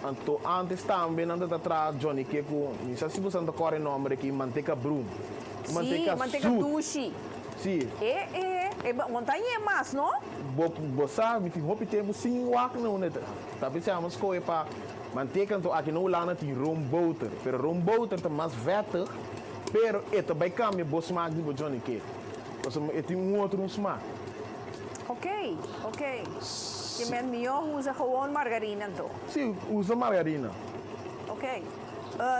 S9: Anto antes tambe nan ta traha Johnny Cake cu, mi sa si bo sa ta cora e nomber aki, manteca brun.
S2: Sí, manteca dushi.
S9: Sí.
S2: E, e, e montaña e mas, no?
S9: Bo, bo sa, mi tin hopi tempu sin wak na unda ta. Ta bisa amo skohe pa manteka, anto aki na Hulanda tin roomboter. Pero roomboter ta mas vettig, pero e ta bai kambia bo smak di bo Johnny Cake. Pasobra e tin un otro un smak.
S2: Ok, ok. Ke men mihó usa gewoon margarina anto?
S9: Sí, usa margarina.
S2: Ok.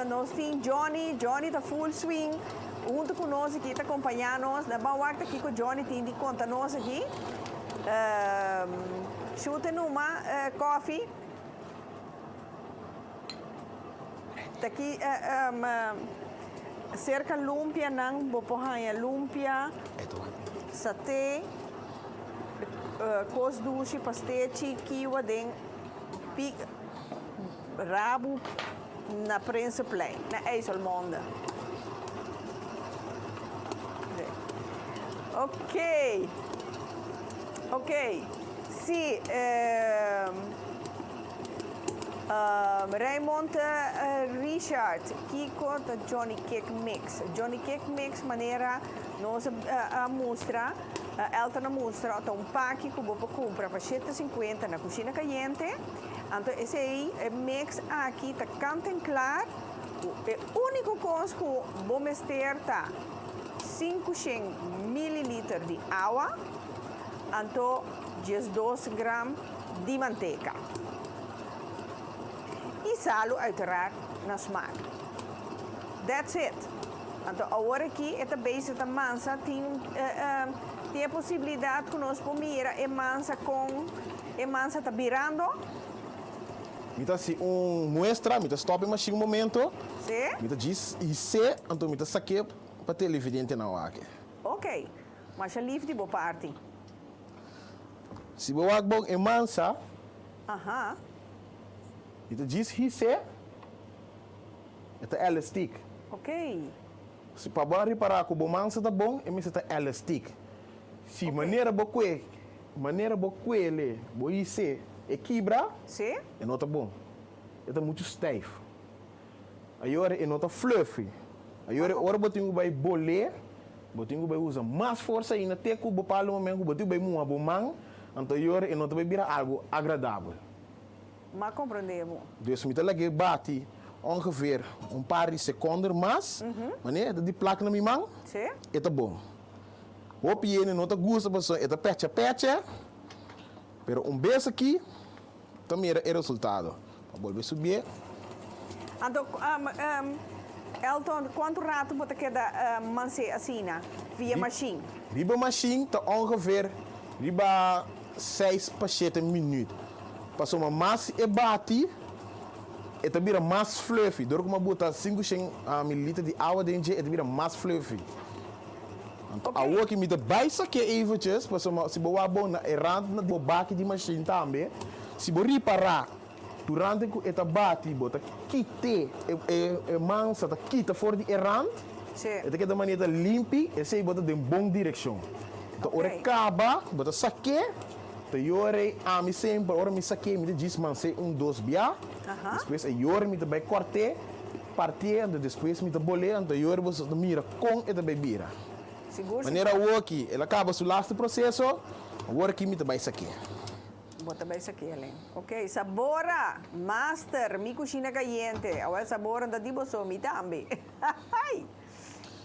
S2: Nos tin Johnny, Johnny ta full swing hunto cu nos aki ta acompaña nos. Na ban wak ta kico Johnny tin di conta nos aki. Shute numa coffee. Ta aki cerca lumpia nan bo por haya lumpia, saté, cos dushi, pastechi, kiwa den pik. Rabu na Prinsenplein, na IJsselmonde. Ok, ok, si Raymond Richard, kiko ta Johnny Cake Mix? Johnny Cake Mix manera nos a mustra, Elton a mustra, ta un paki ku bo por kumpra pa shete sinkuenta na Kushina Kayente. Anto esei e mix aki ta kant en klaar ku e úniko kos ku bo mester ta 500 mililiter di awa anto 12 gram di manteka i salu uiteraard na smaak. That's it. Anto awor aki e ta bezig ta mansa tin tin e posibilidat ku nos por mira e mansa kon E mansa ta birando.
S9: Mi ta hasi un muestra, mi ta stop e mashin un momento.
S2: Sí.
S9: Mi ta djis his'é, anto mi ta sak'é pa televidentenan wak.
S2: Ok. Masha lif di bo parti.
S9: Si bo wak bon e mansa.
S2: Aha.
S9: Mi ta djis his'é, e ta elastik.
S2: Ok.
S9: Si pa bo a ripará ku bo mansa ta bon, e mester ta elastik. Si manera bo kue, manera bo kuele, bo his'é, e kibra,
S2: Sí.
S9: e no ta bon. E ta muchu stijf. Ayora e no ta fluffy. Ayora ora bo tin ku bai bol'é, bo tin ku bai usa mas forsa ainda te ku bo pala un momento ku bo tin ku bai muha bo man, anto ayora e no ta bai bira algu agradabel.
S2: M'a komprendé bo.
S9: Dus mi ta lag'é bati ongeveer un par di sekonder mas, manera e ta di plak na mi man,
S2: Sí.
S9: e ta bon. Hopi hende no ta gusta pasobra e ta pecha pecha, pero un bes aki ta mira e resultado. Pa bolbe subié.
S2: Anto, Elton, kuantu ratu bo ta keda mansé asina via mashin?
S9: Riba mashin ta ongeveer riba seis pa shete minuut. Pasobra mas e bati. E ta bira mas fluffy. Dor ku mi a bota 500 mililiter di awa den dje, e ta bira mas fluffy. Anto awor ki mi ta bai sak'é eventjes, pasobra si bo wak bon na e rand na bo baki di mashin tambe, si bo ripará durante ku e ta bati, bo ta kit'é, e mansa ta kita for di e rand, e ta keda manera ta limpi, esei bo ta den bon direkshon. Anto ora e kaba, bo ta sak'é, ta yora ei, ami semper ora mi sak'é mi ta djis mans'é un dos bia, despues e yora mi ta bai kòrt'é, Partié, anto despues mi ta bolé, anto yori boso ta mira kon e ta bai bira.
S2: Sigur,
S9: Manera
S2: sigur.
S9: awor aki, el a kaba su laste proseso, awor aki mi ta bai saké.
S2: Bo ta bai saké, Elen. Ok, Sabora, master, mi kushina kayente. Awel Sabora no ta di boso, mi tambe. Ai!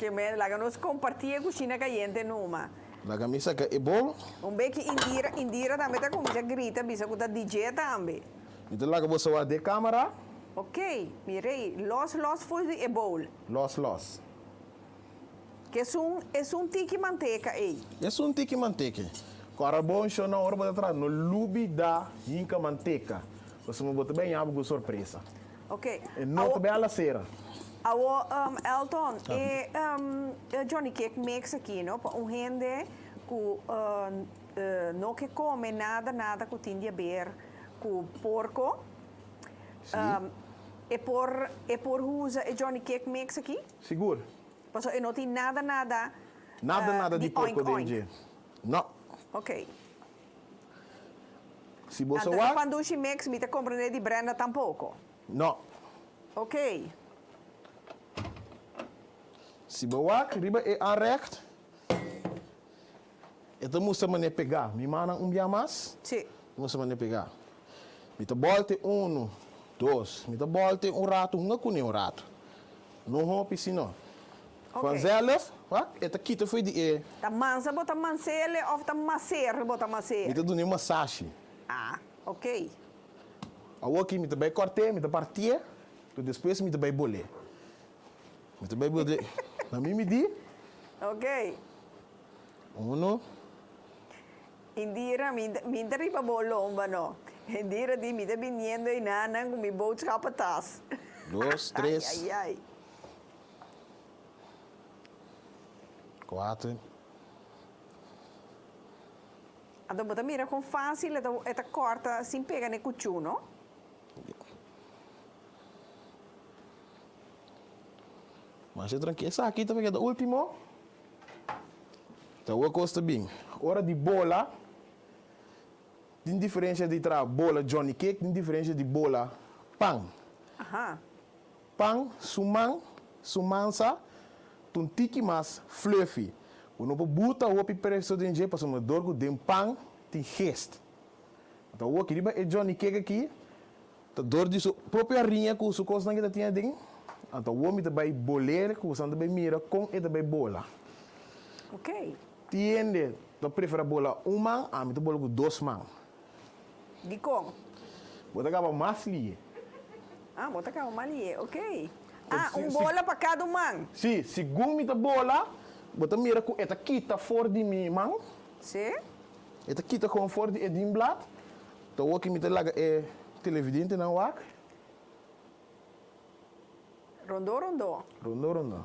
S2: Ke men, laga nos kompartí e kushina kayente numa.
S9: Laga mi saka e bol.
S2: Un beki Indira, Indira tambe ta kuminsá grita bisa ku ta DJ tambe.
S9: Mi ta laga boso wak den kamera.
S2: Ok, mi rey, los los for di e bowl.
S9: Los los.
S2: Ke esun, esun tiki manteka ey.
S9: Esun tiki manteka. Kora bon shona ora bo ta traha no lubida hinka manteka. Pasobra bo ta bay ña bo ku sorpresa.
S2: Ok.
S9: E no ta bay a la sera.
S2: Awo, Elton, e Johnny Cake mix aki no, pa un hende ku no ke kome nada nada ku tin di haber ku porko.
S9: Sí.
S2: E por e por usa e Johnny Cake mix aki?
S9: Sigur.
S2: Pasobra e no tin nada nada
S9: Nada nada di
S2: di oink
S9: porco den
S2: oink.
S9: dje. No.
S2: Ok.
S9: Si bo sa
S2: Anto e
S9: wak.
S2: pandushi mix mi ta comprende di Brenda tampoco.
S9: No.
S2: Ok.
S9: Si bo wak riba e aanrecht E ta mustra manera pegá. Mi mannan un bia mas.
S2: Sí.
S9: Ta mustra manera pegá. Mi ta bòlte unu, dos. Mi ta bòlte un ratu, hunga kuné un ratu. No hopi si no.
S2: Oké.
S9: Vanzelf, wak, e ta kita fo'i di e.
S2: Ta mansa bo ta mansele òf ta maser bo ta maser?
S9: Mi ta dun'é masashi.
S2: Ah, oké.
S9: Awor aki mi ta bai kòrt'é, mi ta partié, despues mi ta bai bol'é. Mi ta bai bol'é. Na mi midí.
S2: Oké.
S9: Uno.
S2: Indira, mi mi ta riba bo lomba no. Indira di, mi ta biniendo einanan ku mi boodschappentas.
S9: Dos, tres.
S2: Ai, ai, ai.
S9: Kuater.
S2: Anto bo ta mira kon fásil e ta e ta kòrta sin pega n'e kuchú, no?
S9: Masha trankil. Esaki ta keda último. Ta awor kos ta bin. Ora di bola, tin diferencia di traha bola Johnny Cake, tin diferencia di bola pan. Pan su man, su mansa ta un tiki mas fluffy. Bo no por buta hopi preso den dje pasobra dor ku den pan tin gist. Ta awor ki riba e Johnny Cake aki Ta dor di su propio hariña ku su kosnan ke ta tin aden. Anto awor mi ta bai bol'é ku boso ta bai mira kon e ta bai bola.
S2: Ok.
S9: Tin hende ta prefera bola un man, ami ta bola ku dos man.
S2: Dikon?
S9: Bo ta kaba mas lié.
S2: Ah, bo ta kaba mas lié, ok. Ah, un bola pa kada un man.
S9: Si, segun mi ta bola, bo ta mira ku e ta kita for di mi man.
S2: Si.
S9: E ta kita kon for di e dienblad. Ta awor ki mi ta laga e televidentenan wak.
S2: Rondó rondó.
S9: Rondó rondó.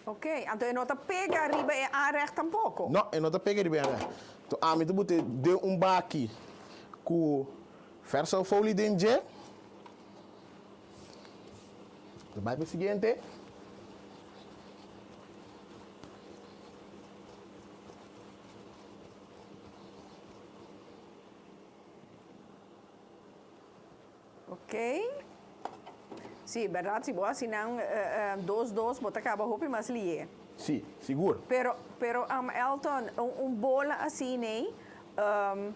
S2: Ok, anto e no ta pega riba e aanrecht tampoco?
S9: No, e no ta pega riba e aanrecht. Anto ami ta bute den un baki ku verselfolie den dje. Ta bai pa e siguiente.
S2: Ok. Sí, berdad, si bo hasi nan dos dos, bo ta caba hopi mas lié.
S9: Sí, sigur.
S2: Pero, pero um, Elton, un, un bola asina, um,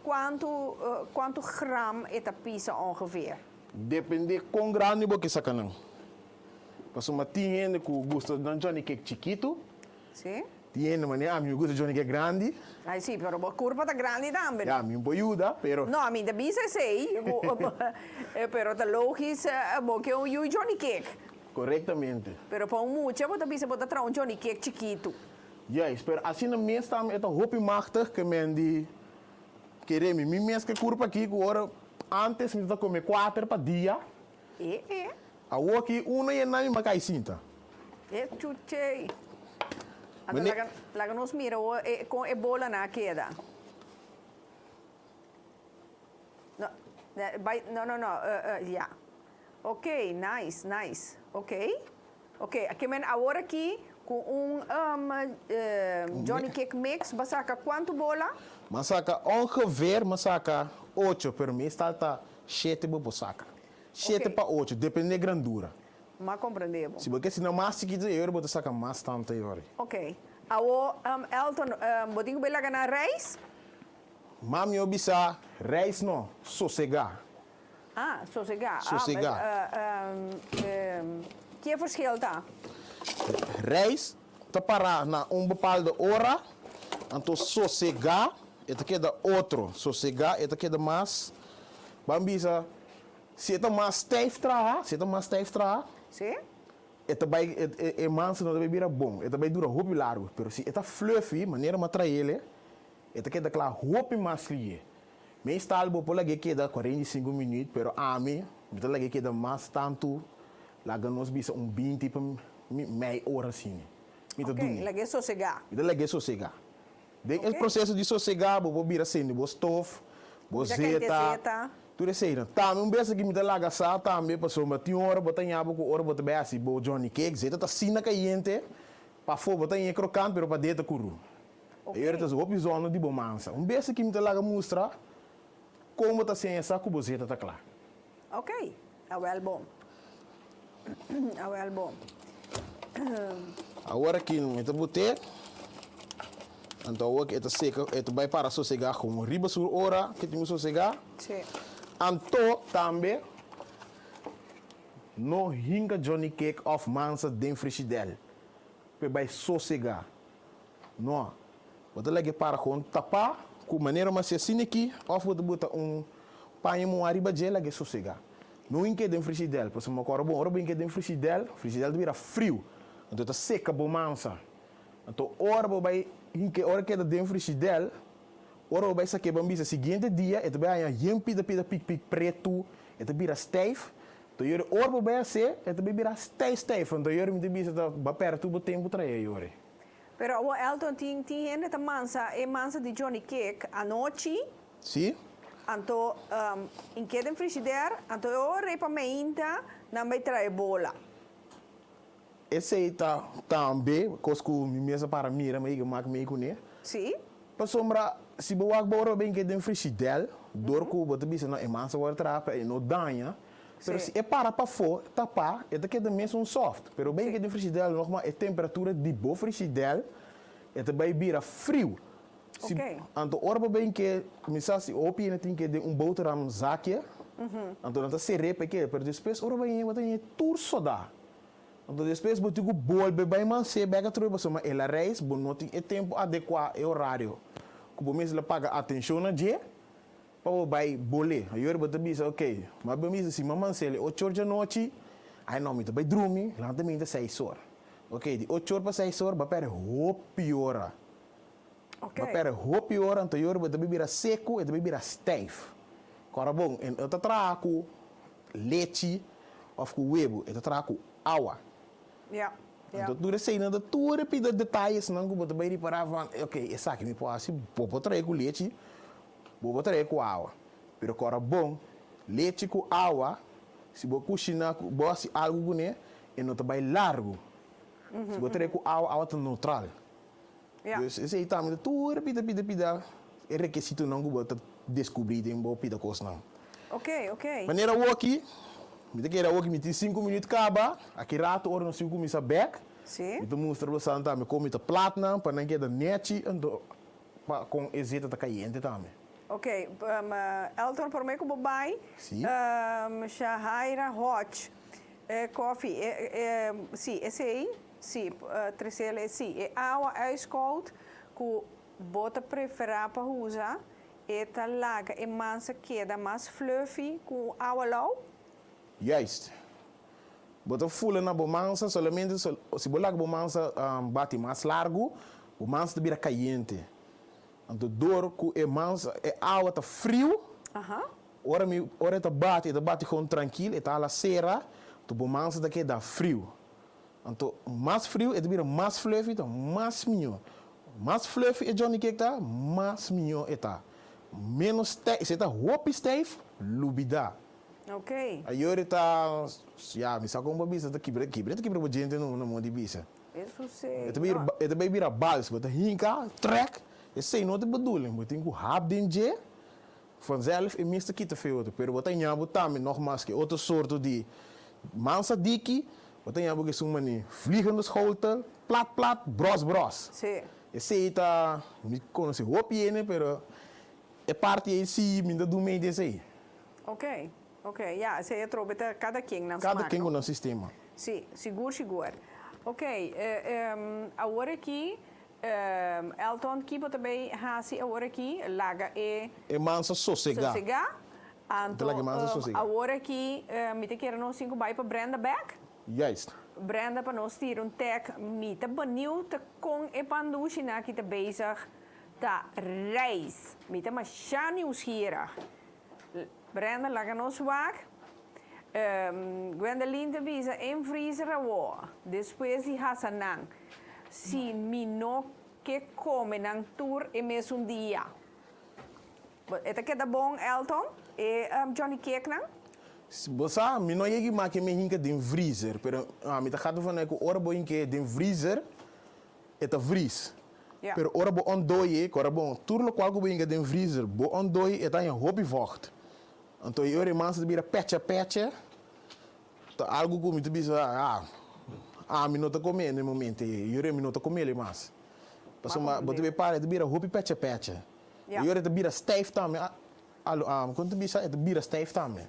S2: cuanto, cuanto gram e ta pisa ongeveer?
S9: Depende con grandi bo ke saca nan. Pasobra tin hende cu gusta nan Johnny Cake chikitu.
S2: Sí.
S9: Tin hende manera ami mi gusta Johnny ke grandi.
S2: Ay sí, pero bo curpa ta grandi tambe no?
S9: Ya, mi por yuda, pero.
S2: No, ami ta bisa esey, pero ta logis bo ke un yu Johnny Cake.
S9: Correctamente.
S2: Pero pa un mucha bo ta bisa bo ta traha un Johnny Cake chikitu.
S9: Juist, pero asina mes tambe e ta hopi machtig ke men di kere mi. Mi mes ke curpa aki ku ora antes mi ta kome kuater pa dia.
S2: E e.
S9: Awor ki uno yena mi makai sinta.
S2: E chuchey. Anto laga laga nos mira awor e kon e bolanan a keda. No, bai no no no ya. Ok, nice, nice. Ok. Ok, ke men awor aki ku un Johnny Cake mix bo a saka kuantu bola?
S9: M'a saka ongeveer m'a saka ocho, pero meestal ta shete bo por saka. Shete pa ocho, depende e grandura.
S2: M'a komprende bo.
S9: Si bo ke asina mas chikitu e ora bo ta saka mas tantu e ora.
S2: Ok. Awor, Elton, bo tin ku bai laga nan reis?
S9: Mami a bisa, Reis no, sosegá.
S2: Ah, sosegá.
S9: Sosegá.
S2: Ah, ki e verschil ta?
S9: Reis ta pará na un bepaalde ora, anto sosegá e ta keda otro. Sosegá e ta keda mas, ban bisa, si e ta mas stijf traha, si e ta mas stijf traha,
S2: Sí.
S9: e ta bai, e e mansa no ta bai bira bon, e ta bai dura hopi largu. Pero si e ta fluffy, manera mi a traele, E ta keda kla hopi mas lié. Meestal bo por lag'é keda 45 minuut, pero ami mi ta lag'é keda mas tantu, laga nos bisa un 20 pa mei ora asina. Mi ta
S2: Ok,
S9: dun'é.
S2: lag'é sosegá.
S9: Mi ta lag'é sosegá. Den e
S2: Ok.
S9: proseso di sosegá bo por bira sende bo stof, bo
S2: Mi ta kente
S9: zeta,
S2: zeta.
S9: tur eseinan. Tambe un bes aki mi ta laga sa tambe pasobra tin ora bo ta ña bo ku ora bo ta bai hasi bo johnny cake, zeta ta asina kayente, pafó bo ta ña e krokant pero paden ta kuru. E ora ta hopi zona di bo mansa. Un bes aki mi ta laga mustra kon bo ta siña sa ku bo zeta ta kla.
S2: Ok, awel bon. Awel bon.
S9: Awor aki mi ta bot'é, anto awor ki e ta seka e ta bai para sosegá komo riba su ora ke tin ku sosegá.
S2: Sí.
S9: Anto tambe no hinka Johnny cake òf mansa den frishidèl pa e bai sosegá. No. Bo ta laga e para kon tapá ku manera mas asina aki òf bo ta bota un paña muhá riba dje laga e sosegá. No hink'é den frishidèl pasobra mi kòrda bon ora bo hink'é den frishidèl, frishidèl ta bira friu anto e ta seka bo mansa. Anto ora bo bai hink'é ora keda den frishidèl ora bo bai sak'é bo a bisa siguiente dia e ta bai haña yen pida pida pik pik pretu e ta bira stijf anto yori ora bo bai has'é e ta bai bira stijf stijf anto yori mi ta bisa ta bo a pèrdè tur bo tempu trae yori.
S2: Pero awor Elton tin tin hende ta mansa e mansa di Johnny Cake anochi.
S9: Si.
S2: Anto in keda den frishider anto e ora ei pa meinta nan bai trae bola.
S9: Esei ta tambe kos ku mi mes a para mira mi a yega mak mei kuné.
S2: Si.
S9: Pasobra si bo wak bo ora bo ben keda den frishidèl dor ku bo ta bisa no e mansa wòrdu traha pa e no daña. Pero si e para pafó, tapá, e ta keda mesun soft. Pero ben ke den frishidèl nogma e temperatura di bo frishidèl e ta bai bira friu. Si, anto ora bo ben ke kuminsá si hopi hende tin ke den un boterham zakje, anto nan ta ser'é pa e keda. Pero despues ora bo bai bo ta haña tur sodá. Anto despues bo tin ku bolbe bai mans'é bèk atrobe pasobra el a reis, bo no tin e tempu adekuá, e orario ku bo mester paga atenshon na dje. Pa bo bai bolé. Ayora bo ta bisa, ok, ma bo bisa si mama Anseli ocho or djanochi, ai no, mi ta bai drumi, lanta mi ta seis or. Ok, di ocho or pa seis or, bo a perde hopi ora. Bo a perde hopi ora, anto ayora bo ta bai bira seku, e ta bai bira stijf. Kòrda bon, e no ta traha ku lechi òf ku webu, e ta traha ku awa. Anto tur eseinan ta tur e pida detayesnan ku bo ta bai ripará van, ok, esaki mi por hasi, bo por traha ku lechi, Bo por trae ku awa, pero kòrda bon, lechi ku awa, si bo kushiná ku, bo hasi algu kuné, e no ta bai largu. Si bo trae ku awa, awa ta neutral. Dus esei tambe ta tur pida pida pida e rekesitonan ku bo ta deskubrí den bo pida kosnan. Manera awoki, mi ta kere awoki mi tin sinku minüt kaba, aki ratu ora nos tin kuminsá bèk, mi ta mustra bo san tambe kon mi ta plat nan pa nan keda nèchi, anto Pa con e zeta ta cayente tambe.
S2: Ok, Elton prome cu bo bay,
S9: Si.
S2: Shahaira Hodge, e koffie, e, e, si, esey, si, trecele, si, e awa ijskoud cu bo ta prefera pa usa, e ta laga e mansa keda mas fluffy cu un awa lauw?
S9: Juist. Bo ta fula na bo mansa solamente si bo laga bo mansa bati mas largu, bo mansa ta bira kayente. Anto dor ku e mansa e awa ta friu, Ora mi ora e ta bati e ta bati gewoon trankil e ta hala sera to bo mansa ta keda friu. Anto mas friu e ta bira mas fluffy ta mas mihó. Mas fluffy e johnny cake ta mas mihó e ta. Menos stijf si e ta hopi stijf lubida.
S2: Ok.
S9: Ayor e ta ya mi sa kon bo bisa ta kibra kibra e ta kibra bo djente no na moda di bisa.
S2: Eso si.
S9: E ta bira e ta bay bira bals bo ta hinka trek esey no ta bedoeling bo tin ku hap den dje Vanzelf e mes ta kita fe otro, pero bo ta ña bo tambe nogmas ke otro sorto di mansa diki, bo ta ña bo ke esun mane vliegende schotel, plat plat, bros bros.
S2: Sí.
S9: Esey ta, mi conoce hopi hende, pero e parti ey si mi ta dun mee di esey.
S2: Ok, ok, ya, esey atrobe ta cada ken nan smaak,
S9: Cada ken
S2: no?
S9: cu nan sistema.
S2: Sí, sigur sigur. Ok, awor aki Elton, ki bo ta bay haci awor aki? Laga e.
S9: E mansa sosega.
S2: Sosega. Anto,
S9: Laga e mansa sosega.
S2: awor aki mi ta kere nos tin cu bay pa Brenda bek.
S9: Juist.
S2: Brenda, pa nos tira un tek. Mi ta benieuwd ta con e pandushi nan aki ta bezig ta reis. Mi ta masha nieuwsgierig. Brenda, laga nos wak. Gwendeline ta bisa, Invriezer awor, despues di hasa nan, si mi no ke kome nan tur e mesun dia. E ta keda bon, Elton, e Johnny Cake nan?
S9: Bo sa, mi no yegi make mi hinka den vriezer, pero mi ta gata van ku ora bo hink'é den vriezer, e ta vries. Pero ora bo ontdooie, ku ora bon, tur lokual ku bo hinka den vriezer, bo ontdooie, e ta haña hopi vògt. Anto e ora e mansa ta bira pecha pecha, ta algu ku mi ta bisa, ah, ami no ta kom'é na e momento ei, e ora mi no ta kom'é mas. Pasobra bo ta bay para e ta bira hopi pecha pecha. E ora e ta bira stijf tambe, kon ta bisa? E ta bira stijf tambe.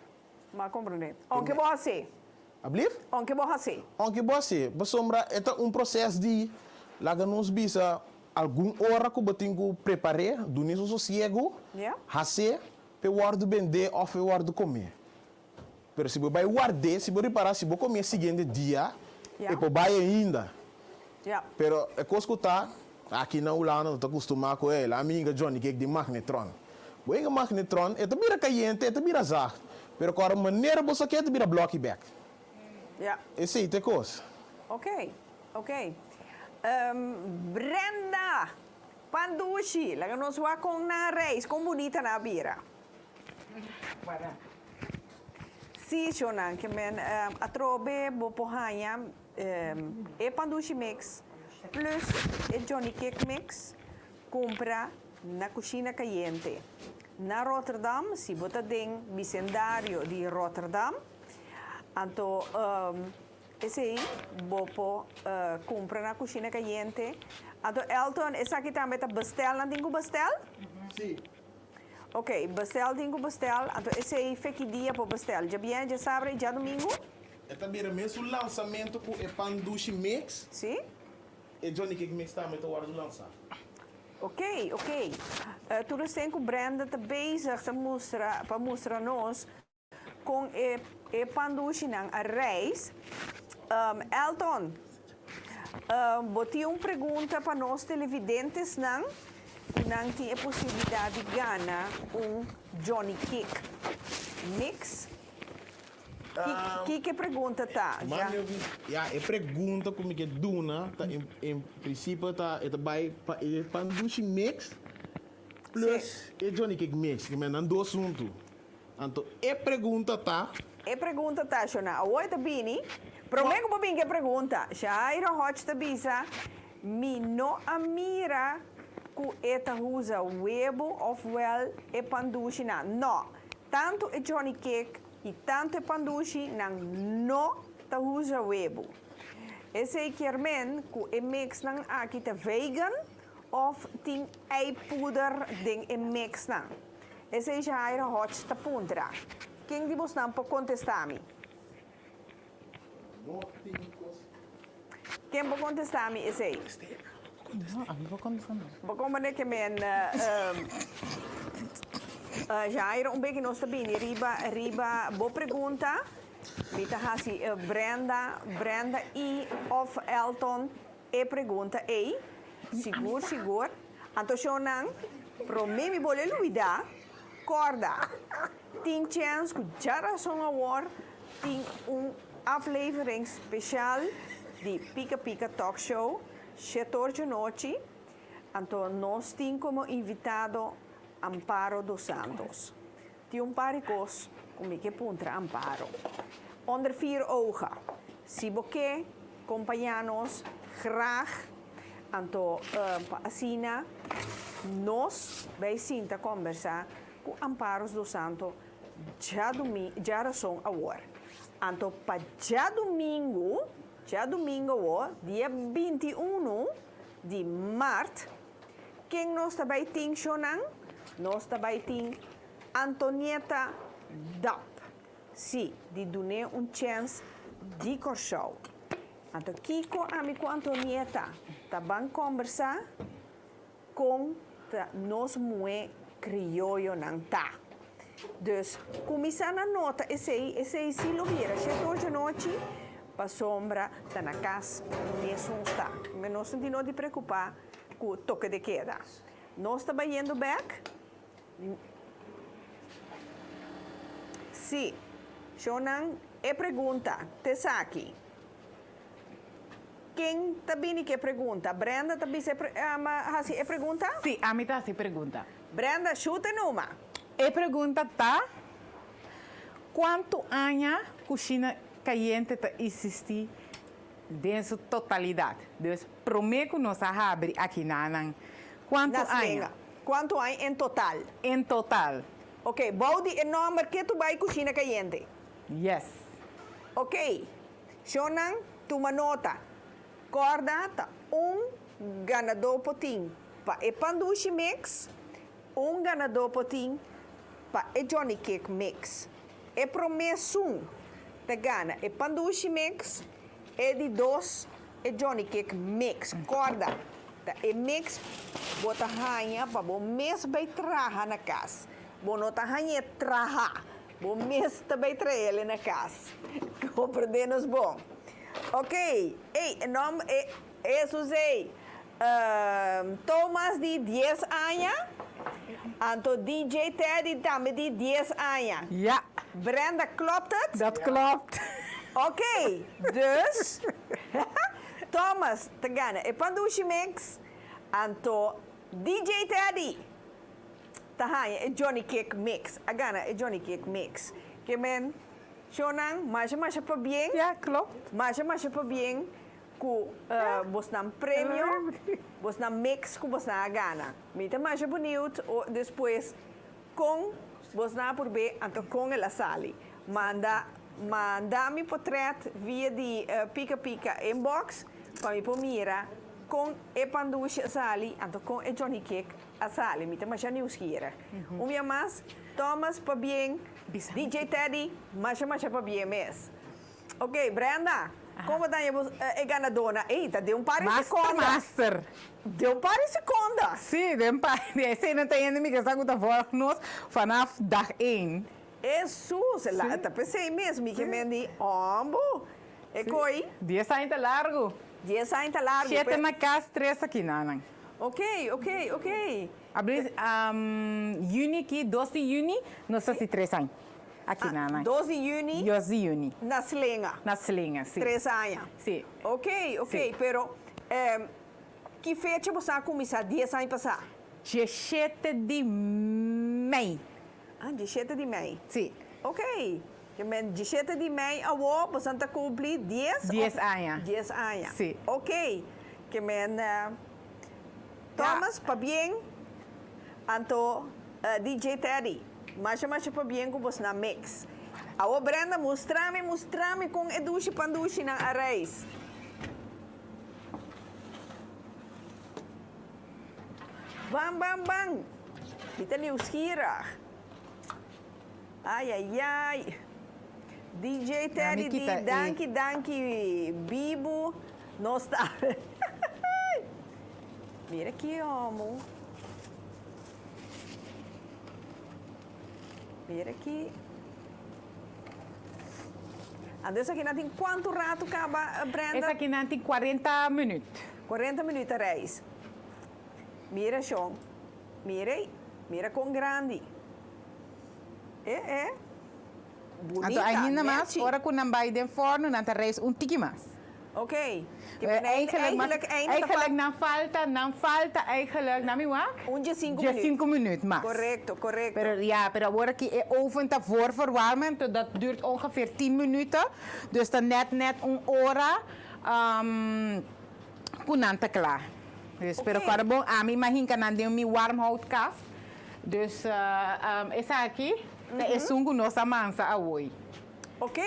S2: M'a komprendé. Ounke bo hasi.
S9: Ablief?
S2: Ounke bo hasi.
S9: Ounke bo hasi, pasobra e ta un proses di, laga nos bisa, algun ora ku bo tin ku prepar'é, dun'é su sosiegu, hasié, P'e wòrdu bendé òf p'e wòrdu komé. Pero si bo bai ward'é, si bo ripará, si bo komé siguiente dia, e por bai ainda. Pero e kos ku ta, aki na Hulanda no ta kustumá ku e la mi hinka Johnny Cake den magnetron. Bo hinka magnetron, e ta bira kayente, e ta bira zacht, pero kòrda manera bo sak'é e ta bira blòki bèk. Esei ta e kos.
S2: Ok, ok. Brenda! Pan dushi, laga nos wak kon nan reis, kon bunita nan a bira. Sí, shownan, ke men atrobe bo por haña e pan dushi mix plus e Johnny Cake mix kumpra na Kushina Kayente na Rotterdam, si bo ta den bisendario di Rotterdam, anto Esei bo por cumpra na Cushina Cayente. Anto Elton, esaki tambe ta bestel nan tin cu bestel?
S9: Si.
S2: Ok, bestel tin cu bestel. Anto esei fe ki dia por bestel? Djabièrnè, djasabra y djadomingo?
S9: E ta bira mesun lansamento cu e pan dushi mix.
S2: Si.
S9: E Johnny Cake mix tambe ta wordo lansa.
S2: Ok, ok. Tur esei cu Brenda ta bezig ta mustra, pa mustra nos Kon e e pandushinan a reis. Elton, bo tin un pregunta pa nos televidentesnan ku nan tin e posibilidat di gana un Johnny Cake mix? Kiko e pregunta ta?
S9: Ya, e pregunta ku mi ke duna ta en prinsipio ta e ta bai pa e pandushi mix plus e Johnny Cake mix, ke men nan dos huntu. Anto e pregunta ta.
S2: E pregunta ta, Shona, awor e ta bini. Prome ku bo bin ku e pregunta, Shahaira Hodge ta bisa, Mi no a mira ku e ta usa webu of wel e pandushi nan. No, tantu e Johnny Cake i tantu e pandushi nan no ta usa webu. Esei kier men ku e mixnan aki ta vegan of tin eipoeder den e mixnan. Esei Jairo Hodge ta puntra. Ken di bosnan por kontestá mi? Ken por kontestá mi esei? Bo komprendé ke men Jairo, un beki nos ta bini riba riba bo pregunta. Mi ta hasi Brenda, Brenda i òf Elton e pregunta ei. Sigur, sigur. Anto shownan, promé mi bole luidá, kòrda. Tin chèns ku djarason awor tin un aflevering speshal di Pika Pika Talk Show, shetor djanochi. Anto nos tin komo invitado Amparo dos Santos. Tin un par di kos ku mi ke puntra Amparo. Onder vier ogen. Si bo ke kompañá nos, graag. Anto pa asina nos bai sinta kombersá ku Amparos dos Santo djadomi djarason awor. Anto pa djadumingu, djadumingu awor, dia 21 di mart, ken nos ta bai tin shownan? Nos ta bai tin Antonieta Dap. Sí, di dun'é un chèns di Kòrsou. Anto kiko ami ku Antonieta ta ban kòmbersá kon ta nos muhé krioyonan ta. Dus kuminsá na nota esei, esei sí lo bira shete ocho anochi pasobra ta na kas mesun sta. Nos no tin no di preokupá ku toke de keda. Nos ta bayendo bèk. Sí. Shownan, e pregunta t'esaki. Ken ta bini ku e pregunta? Brenda ta bisa e hasi e pregunta?
S4: Sí, ami ta hasi e pregunta.
S2: Brenda, shuta e numa.
S4: E pregunta ta, Kuantu aña kushina kayente ta isistí den su totalidat? Dus, promé ku nos a habri akinanan, kuantu aña?
S2: Kuantu aña en total?
S4: En total.
S2: Ok, bou di e nòmber ke tu bai kushina kayente?
S4: Yes.
S2: Ok, shownan tuma nota. Kòrda ta un ganadó por tin pa e pandushi mix, un ganadó por tin pa e Johnny Cake mix. E promé sun ta gana e pandushi mix, e di dos e Johnny Cake mix. Kòrda ta e mix bo ta haña pa bo mes bai traha na kas. Bo no ta hañ'é traha. Bo mes ta bay traele na cas. Comprende nos bon. Ok, ey, e nom e Jesus ey. Thomas di dies aña, anto DJ Teddy tambe di dies aña.
S4: Ja.
S2: Brenda, klopt het?
S4: Dat klopt.
S2: Ok, dus Thomas ta gana e pandushi mix, anto DJ Teddy. Ta haña e Johnny Cake mix. A gana e Johnny Cake mix. Ke men shownan masha masha pabien.
S4: Ja, klopt.
S2: Masha masha pabien ku bosnan premio, bosnan mix ku bosnan a gana. Mi ta masha benieuwd despues kon bosnan a purb'é anto kon el a sali. Manda manda mi potret via di Pika Pika inbox pa mi por mira kon e pandushi a sali anto kon e Johnny Cake A sali, mi ta masha nieuwsgierig. Un bia mas, Thomas pabien, DJ Teddy, masha masha pabien mes. Ok, Brenda, kon bo ta haña bo e ganadónan? Ey, ta den un par di sekonda.
S4: Master, master.
S2: Den un par di sekonda.
S4: Sí, den un par di, esei nan ta hende mi ke sa ku ta volg nos vanaf dag één.
S2: Hesus, la, ta p'esei mes mi ke men di, hombo, e koi.
S4: Dies aña ta largu.
S2: Dies aña ta largu.
S4: Shete na kas, tres aki nanan.
S2: Ok, ok, ok.
S4: Abri juni ki, dos di juni, nos ta si tres aña. Aki na nan.
S2: Dos di juni?
S4: Dos di juni.
S2: Na Slenga?
S4: Na Slenga, si.
S2: Tres aña?
S4: Si.
S2: Ok, ok, pero ki fecha bo sa kuminsá dies aña pasá?
S4: Dieshete di mei.
S2: Ah, dieshete di mei.
S4: Si.
S2: Ok, ke men dieshete di mei awo bosan ta kumpli dies?
S4: Dies aña.
S2: Dies aña.
S4: Si.
S2: Ok, ke men Thomas pabien, anto DJ Teddy, masha masha pabien ku bosnan mix. Awo Brenda mustra mi, mustra mi kon e dushi pandushinan a reis. Ban ban ban! Mi ta nieuwsgierig. Ai ai ai. DJ Teddy di danki danki bibu nos ta Mira ki homo. Mira ki. Anto esakinan tin cuanto rato caba Brenda?
S4: Esakinan tin cuarenta minuut.
S2: Cuarenta minuut ta reis. Mira shon. Mira ei. Mira kon grandi. E, e.
S4: Anto
S2: Bunita,
S4: ainda mas,
S2: nechi.
S4: ora ku nan bai den forno, nan ta reis un tiki mas.
S2: Ok.
S4: Eigenlijk, mas,
S2: Eigenlijk, ainda ta
S4: eigenlijk
S2: fal-
S4: nan falta, nan falta eigenlijk, na mi wak?
S2: Un 15
S4: Die
S2: minuut.
S4: 5 minuut mas.
S2: Correcto, correcto.
S4: Pero ja, pero awor aki e oven ta voorverwarmen, dus dat duurt ongeveer 10 minuten. Dus ta net net un ora ku nan ta kla. Dus, pero kòrda bon, ami m'a hinka nan den mi warmhoudkast. Dus esaki ta esun ku nos a mansa awoy.
S2: Ok,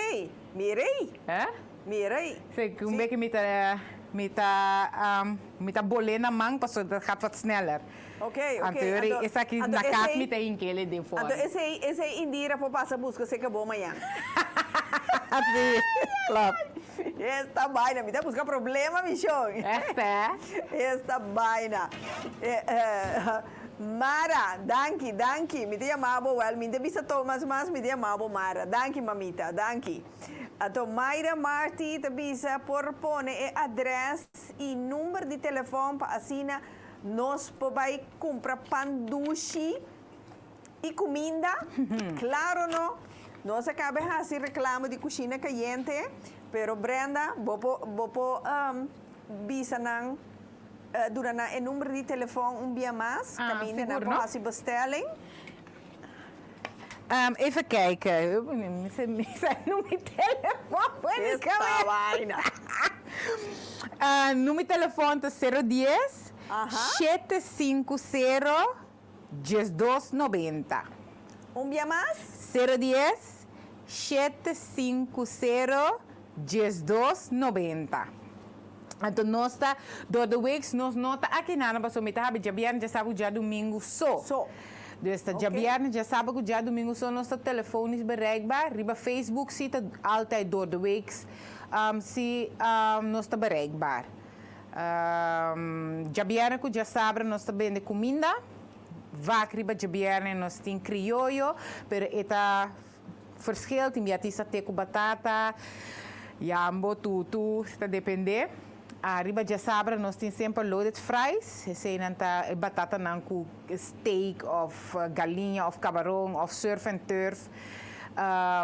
S2: mir'ei.
S4: Hè?
S2: Mir'ei.
S4: Sí, un beki mi ta mi ta mi ta bol'é na man pasobra dat gaat wat sneller.
S2: Ok, ok.
S4: Anto
S2: Anto
S4: esaki
S2: anto
S4: na kas
S2: esei
S4: mi ta hink'é den forno.
S2: Anto esei esei Indira por pasa buska seka bo mañan.
S4: Sí, klopt.
S2: Esta baina, mi ta buska problema mi shon.
S4: Echt hè?
S2: Esta baina. Mara, danki, danki. Mi ta yama bo, wel, mi ta bisa Thomas mas, mi ta yama bo Mara. Danki mamita, danki. Anto Mayra Marty ta bisa por pone e adres y number di telefon pa asina nos por bay cumpra pan dushi y cuminda. Claro no, nos a cabe haci reclamo di cushina cayente, pero Brenda, bo por, bo por bisa nan, duna nan e number di telefon un bia mas,
S4: Ah,
S2: caminda nan
S4: sigur,
S2: por
S4: no?
S2: haci bestelling.
S4: Even kijken. Mi sa nummer di telefon for di
S2: Esta
S4: cabeza.
S2: vaina.
S4: Nummer di telefon ta 010 750 1290.
S2: Un bia mas?
S4: 010 750 1290. Anto nos ta door de weeks nos no ta aki nada pasobra mi ta habi djabièrnè, djasabra ku djadumingu so.
S2: So.
S4: Dus ta djabièrnè, djasabra ku djadumingu so nos ta telefonisch bereikbaar. Riba Facebook si ta altijd door de weeks si nos ta bereikbaar. Djabièrnè ku djasabra nos ta bende kuminda. Vaak riba djabièrnè nos tin krioyo, pero e ta Verschil, tin bia tin saté ku batata, yambo, tutu, ta dependé. Ariba djasabra nos tin semper loaded fries, eseinan ta e batatanan ku steak òf galiña òf kabaron òf surf and turf.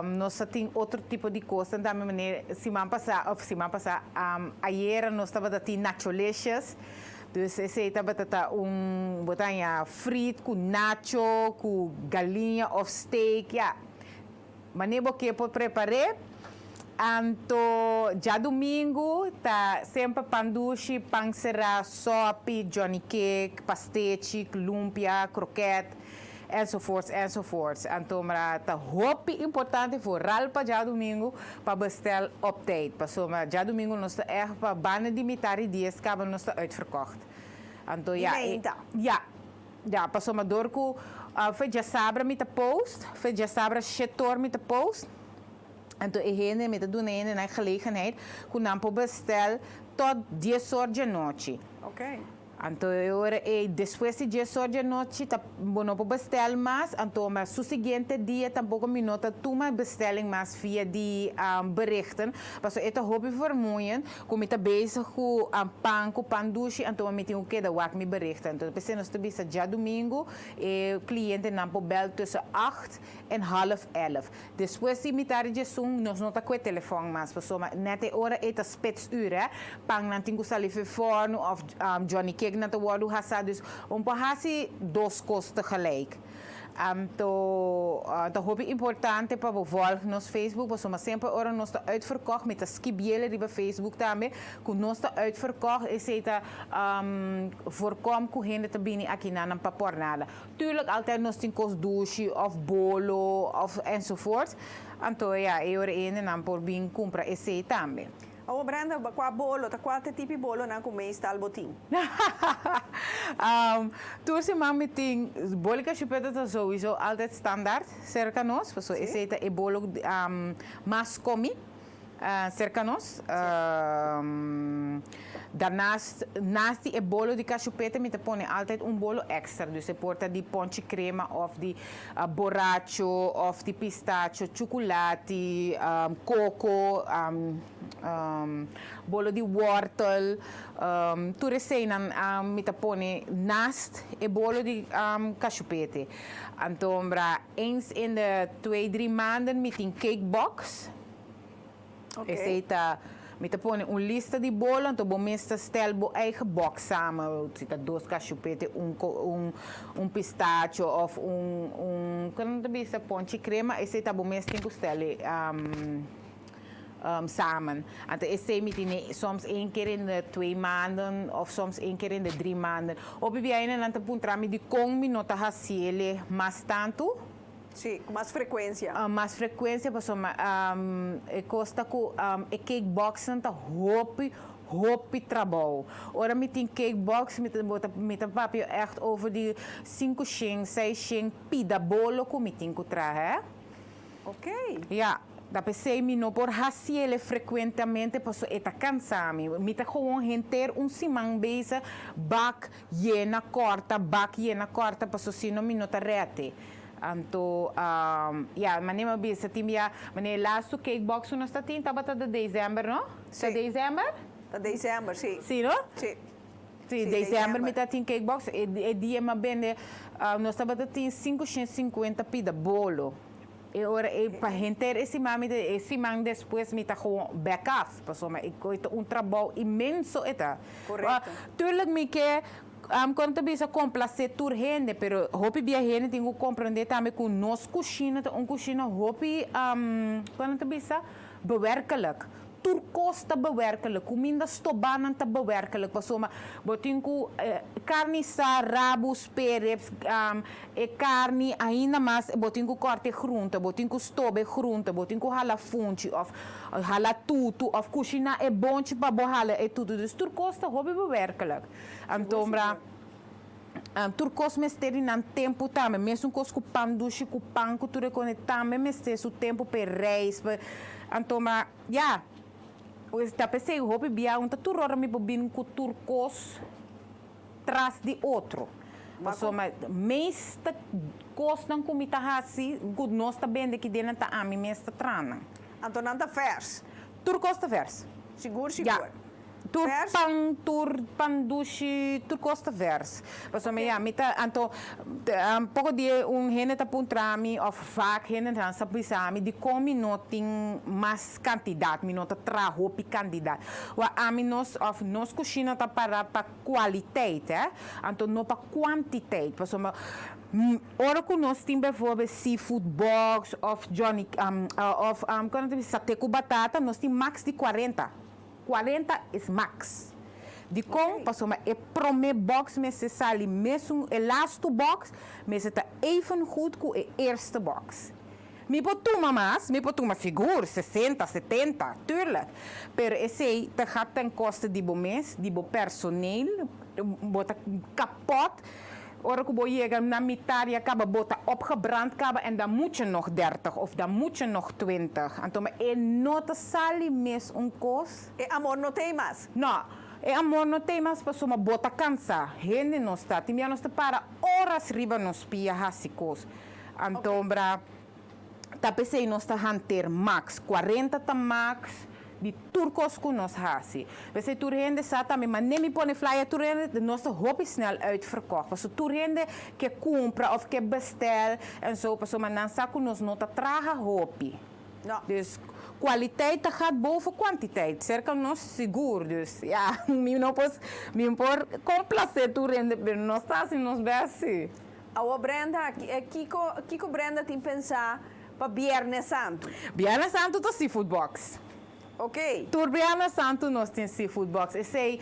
S4: Nos ta tin otro tipo di kosnan tambe manera siman pasá òf siman pasá ayera nos tabata tin nacholicious, dus esei tabata ta un bo ta haña friet ku nacho ku galiña òf steak, ya. Manera bo ke por prepar'é. Anto djadumingu ta semper pan dushi, pan será, sòpi, johnny cake, pastechi, lumpia, kroket, enzovoorts, enzovoorts. Anto mra ta hopi importante vooral pa djadumingu pa bestel op tijd. Pasobra djadumingu nos ta ègt pa banda di mitar di dies kaba nos ta uitverkocht. Anto ya e, ya. Ya, pasobra dor ku fe djasabra mi ta post, fe djasabra shetor mi ta post, anto e hende, mi ta duna e hendenan e gelegenheid ku nan por bestel tot dies or djanochi. Anto e ora ei, despues di dies or djanochi ta bo no por bestel mas, anto ma su siguiente dia tampoko mi no ta tuma bestelling mas via di berichten, pasobra e ta hopi vermoeiend. Ku mi ta bezig ku pan ku pan dushi anto mi tin ku keda wak mi berichten. Anto p'esei nos ta bisa djadumingu e klientenan por bèl tussen acht en half elf. Despues di mitar di djesun nos no ta kue telefòn mas pasobra nèt e ora ei ta spitsuur hè. Pannan tin ku sali for fòrnu òf johnny cake nan ta wòrdu hasá dus un por hasi dos kos tegelijk. Anto ta hopi importante pa bo volg nos Facebook pasobra semper ora nos ta uitverkocht mi ta skibiele riba Facebook tambe ku nos ta uitverkocht esei ta voorkom ku hende ta bini aki na nan pa por nada. Tuurlijk altijd nos tin kos dushi of bolo of enzovoort anto ya e ora e hendenan por bin kumpra esei tambe.
S2: Awo Brenda, kua bolo ta kua ta e tipi bolonan ku meestal bo tin?
S4: Tur siman mi tin bolo kashupeta ta souiso altijd standaard serka nos, pasobra esei ta e bolo mas komi. Serka nos. Daarnaast, naast di e bolo di kashupete mi ta pone altijd un bolo extra. Dus e por ta di ponchi crema of di boracho of di pistacho, chukulati, koko, bolo di wortel. Tur eseinan mi ta pone naast e bolo di kashupete. Antombra eens in de twee, drie maanden mi tin cake box. Esei ta, mi ta pone un lista di bolo, anto bo mes ta stel bo eigen box samen. Si ta dos kashupete, un un un pistacho of un un kon nan ta bisa ponchi crema, esei ta bo mes tin ku stel e samen. Anto esei mi tene soms een keer in de twee maanden of soms een keer in de drie maanden. Hopi biaha nan ta puntra mi dikon mi no ta hasiele mas tantu.
S2: Sí, ku mas frekuensia.
S4: Mas frekuensia pasobra e kos ta ku e cake boxnan ta hopi, hopi trabou. Ora mi tin cake box mi ta bo ta mi ta papia ègt over di sinku shen, seis shen pida bolo ku mi tin ku traha hè.
S2: Oké.
S4: Ya, ta p'esei mi no por hasiele frekuentemente pasobra e ta kansa mi. Mi ta gewoon henter un siman bezig bak Yena kòrta, bak yena kòrta paso sino mi no ta rète. Anto, ya, manera mi a bisa tin bia, manera e lastu cake box ku nos ta tin tabata di december, no?
S2: Sí.
S4: Ta december?
S2: Ta december, sí.
S4: Sí, no?
S2: Sí.
S4: Sí, december mi ta tin cake box. E e dia mi a bende, nos tabata tin 550 pida bolo. E ora ei pa henter e siman mi ta e siman despues mi ta gewoon back af pasobra e koe ta un trabou inmenso e ta.
S2: Correcto.
S4: Tuurlijk mi ke kon ta bisa complace tur hende pero hopi bia hende tin ku comprende tambe ku nos kushina ta un kushina hopi kon ta bisa bewerkelijk. Tur kos ta bewerkelijk, kuminda stobanan ta bewerkelijk pasobra bo tin ku karni sa, rabu, sperrips, e karni ainda mas bo tin ku kòrta e grunte, bo tin ku stoba e grunte, bo tin ku hala funchi òf hala tutu òf kushiná e bonchi pa bo hala e tutu. Dus tur kos ta hopi bewerkelijk. Antombra tur kos mester di nan tempu tambe, mesun kos ku pan dushi ku pan ku tur e kos tambe mester su tempu pa e reis pa anto ma ya pues ta p'esei hopi bia un ta tur ora mi por bin ku tur kos tras di otro pasobra meeste kosnan ku mi ta hasi ku nos ta bende kidenan ta ami mes ta traha nan.
S2: Anto nan ta vers.
S4: Tur kos ta vers.
S2: Sigur sigur.
S4: Ya. Tur pan, tur pan dushi, tur kos ta vers. Pasobra ya, mi ta, anto, poko dia un hende ta puntra mi, òf vaak hendenan sa bisa mi, dikon mi no tin mas kantidat, mi no ta traha hopi kantidat. Wak ami nos, òf nos kushina ta para pa kualiteit, hè, anto no pa kuantiteit. Pasobra ora ku nos tin bijvoorbeeld seafood box òf Johnny, òf, kon nan ta bisa, sate ku batata, nos tin max di kuarenta. 40 is max. Dikon? Pasobra e prome box mester sali mesun, e lastu box mester ta even goed ku e eerste box. Mi por tuma mas, mi por tuma sigur 60, 70, tuurlijk, pero esei ta gaat ten koste di bo mes, di bo personeel, bo ta kapot. Ora ku bo yega na mitar ya kaba bo ta opgebrand kaba en dan moet je nog dertig of dan moet je nog twintig. Anto ma e no ta sali mes un kos.
S2: E amor no t'ei mas.
S4: No, e amor no t'ei mas pasobra bo ta kansa. Hende nos ta. Tin bia nos ta para oras riba nos pia hasi kos. Anto bra. Ta p'esei nos ta hanter max, 40 ta max di tur kos ku nos hasi. P'esei tur hende sa tambe, ma ne mi pone flyer tur hende, nos ta hopi snel uitverkocht. Pasobra tur hende ke kumpra òf ke bestel en so, pasobra nan sa ku nos no ta traha hopi.
S2: No.
S4: Dus kwaliteit ta gaat boven kwantiteit, serka nos sigur. Dus ya, mi no por, mi por komplase tur hende, pero nos ta hasi nos bèst si.
S2: Awor Brenda, kiko kiko Brenda tin pensá pa Bièrnè Santu?
S4: Bièrnè Santu ta seafood box.
S2: Oké.
S4: Tur Bièrnè Santu nos tin seafood box. Esei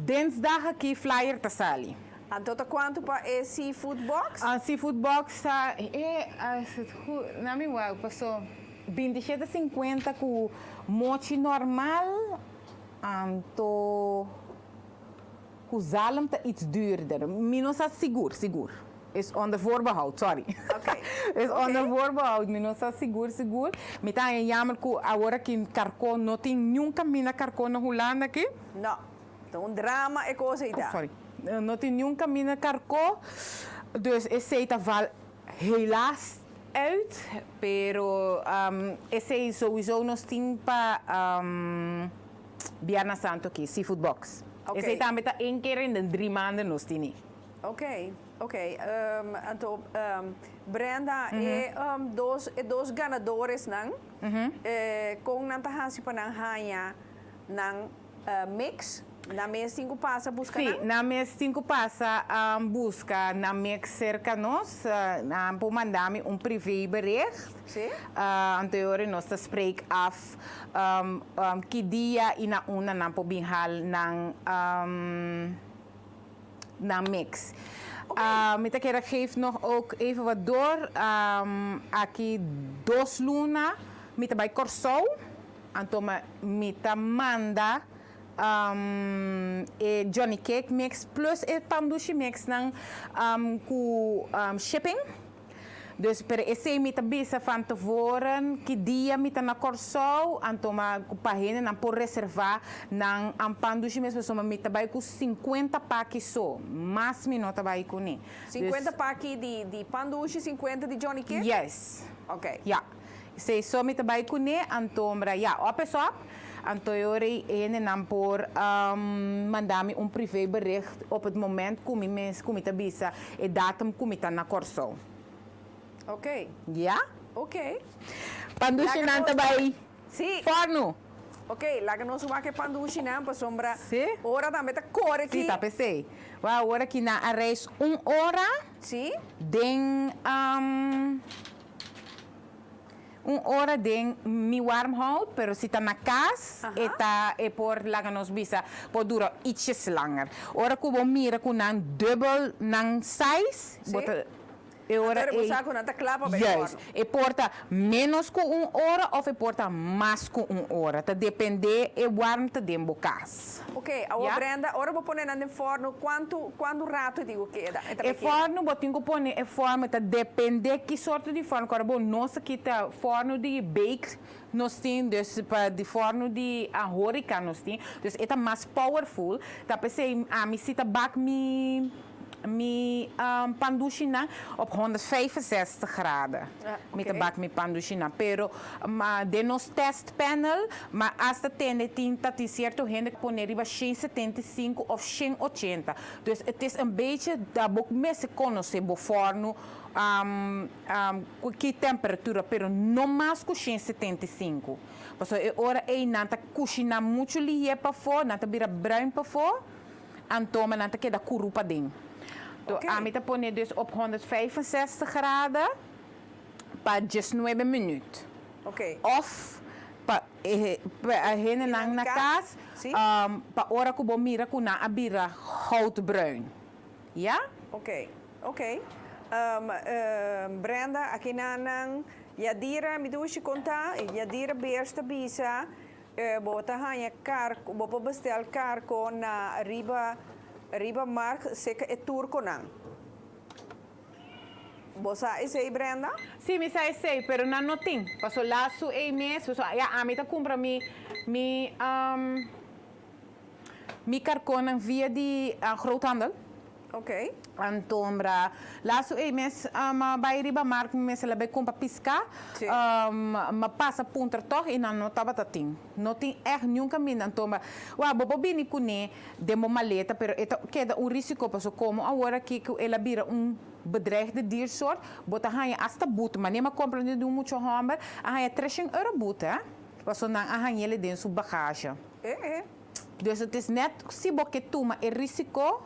S4: dinsdag aki flyer ta sali.
S2: Anto ta kuantu pa e seafood box?
S4: Seafood box ta e as het goed na mi wak paso 27 sinkuenta ku mochi normal anto. Ku zalm ta iets duurder. Mi no sa sigur, sigur. Is onder voorbehoud, sorry. Is onder voorbehoud, mi no sa sigur sigur. Mi ta haña jammer ku awor aki karkó no tin niun kaminda karkó na Hulanda aki.
S2: No, ta un drama e kos ei ta.
S4: Oh, sorry. No tin niun kaminda karkó, dus esei ta val helaas uit, pero esei souiso nos tin pa Bierna Santo aki, Seafood Box. Esei tambe ta een keer in den drie maanden nos tini.
S2: Ok, ok. Anto Brenda, e dos e dos ganadoresnan, kon nan ta hasi pa nan haña nan mix? Nan mes tin ku pasa buska
S4: Sí,
S2: nan?
S4: nan mes tin ku pasa buska nan mix serka nos. Nan por manda mi un privé bericht.
S2: Sí.
S4: Anto e ora nos ta spreek af ki dia i na unda nan por bin hal nan. Nan mix. Mi ta kere geef nog ook even wat door. Aki dos luna mi ta bai Kòrsou, anto mi ta manda e Johnny Cake mix plus e pandushi mixnan ku shipping. Dus pero esei mi ta bisa van tevoren ki dia mi ta na Kòrsou, anto ma ku pa hendenan por reservá nan pan dushi mes pasobra mi ta bai ku sinkuenta paki so, mas mi no ta bai kuné. Dus.
S2: Sinkuenta paki di di pan dushi, sinkuenta di Johnny Cake?
S4: Yes.
S2: Ok.
S4: Ya. Esei so mi ta bai kuné, anto mira ya, òp es òp, anto e ora ei hendenan por manda mi un privé bericht op het moment ku mi mes ku mi ta bisa e datum ku mi ta na Kòrsou.
S2: Ok.
S4: Ya?
S2: Ok.
S4: Pandushinan ta bai
S2: Sí.
S4: fòrnu.
S2: Ok, laga nos wak e pandushinan pasobra
S4: Sí.
S2: ora tambe ta kore
S4: Sí,
S2: ki.
S4: ta p'esei. Wak awor aki nan a reis un ora
S2: Sí.
S4: den Un ora den mi warmhout, pero si ta na cas e ta e por laga nos bisa por dura ietsjes langer. Ora cu bo mira cu nan dubbel nan size, bo ta e ora
S2: Anto bo
S4: ei
S2: sa cu nan ta cla pa bay
S4: Juist.
S2: forno.
S4: E por ta menos cu un ora of e por ta mas cu un ora. Ta depende e warmte den bo cas.
S2: Ok, awor
S4: Ya?
S2: Brenda, ora bo pone nan den forno, cuantu cuantu rato e tin cu keda? E ta
S4: E
S2: bay keda?
S4: forno bo tin cu pone e forno ta depende ki sorto di forno, ora bo nos aki ta forno di bake nos tin, dus pa di forno di horeca nos tin, dus e ta mas powerful, ta pesey ami si ta bak mi mi pandushinan op 165 graden mi ta bak mi pandushinan, pero ma den nos test panel ma hasta tende tin ta tin cierto hende pone riba 175 of 180, dus het is een beetje dat bo mester conoce bo forno cu ki temperatura pero no mas cu 175 pasobra e ora ey nan ta cushina mucho lihe pafo nan ta bira bruin pafo. Anto nan ta keda kuru paden. To ami ta pone dus op 165 graden pa diesnuebe minuut. Of pa e hendenan na kas pa ora ku bo mira ku nan a bira goudbruin. Ya?
S2: Ok, ok. Brenda, aki nan Yadira mi dushi konta, Yadira Beers ta bisa Bo ta haña karko, bo por bestel karko na riba riba markt seka e turkonan. Bo sa esei Brenda?
S4: Sí, mi sa esei, pero nan no tin. Paso lasu ei mes, paso ya ami ta kumpra mi mi mi karkonan via di groothandel.
S2: Ok.
S4: Antombra lasu ei mes m'a bai riba mark mi mester la bai kumpra piská.
S2: Sí.
S4: M'a pasa puntra tòg i nan no tabata tin. No tin ègt niun kaminda. Antombra, wak, bo por bini kuné den bo maleta, pero e ta keda un risiko pasobra komo awor aki ku el a bira un bedreigde diersoort, bo ta haña asta boete. Manera m'a kompra di un mucha hòmber a haña treshen euro boete, hè, pasobra nan a hañ'el den su bagage.
S2: E e.
S4: Dus het is net si bo ke tuma e risiko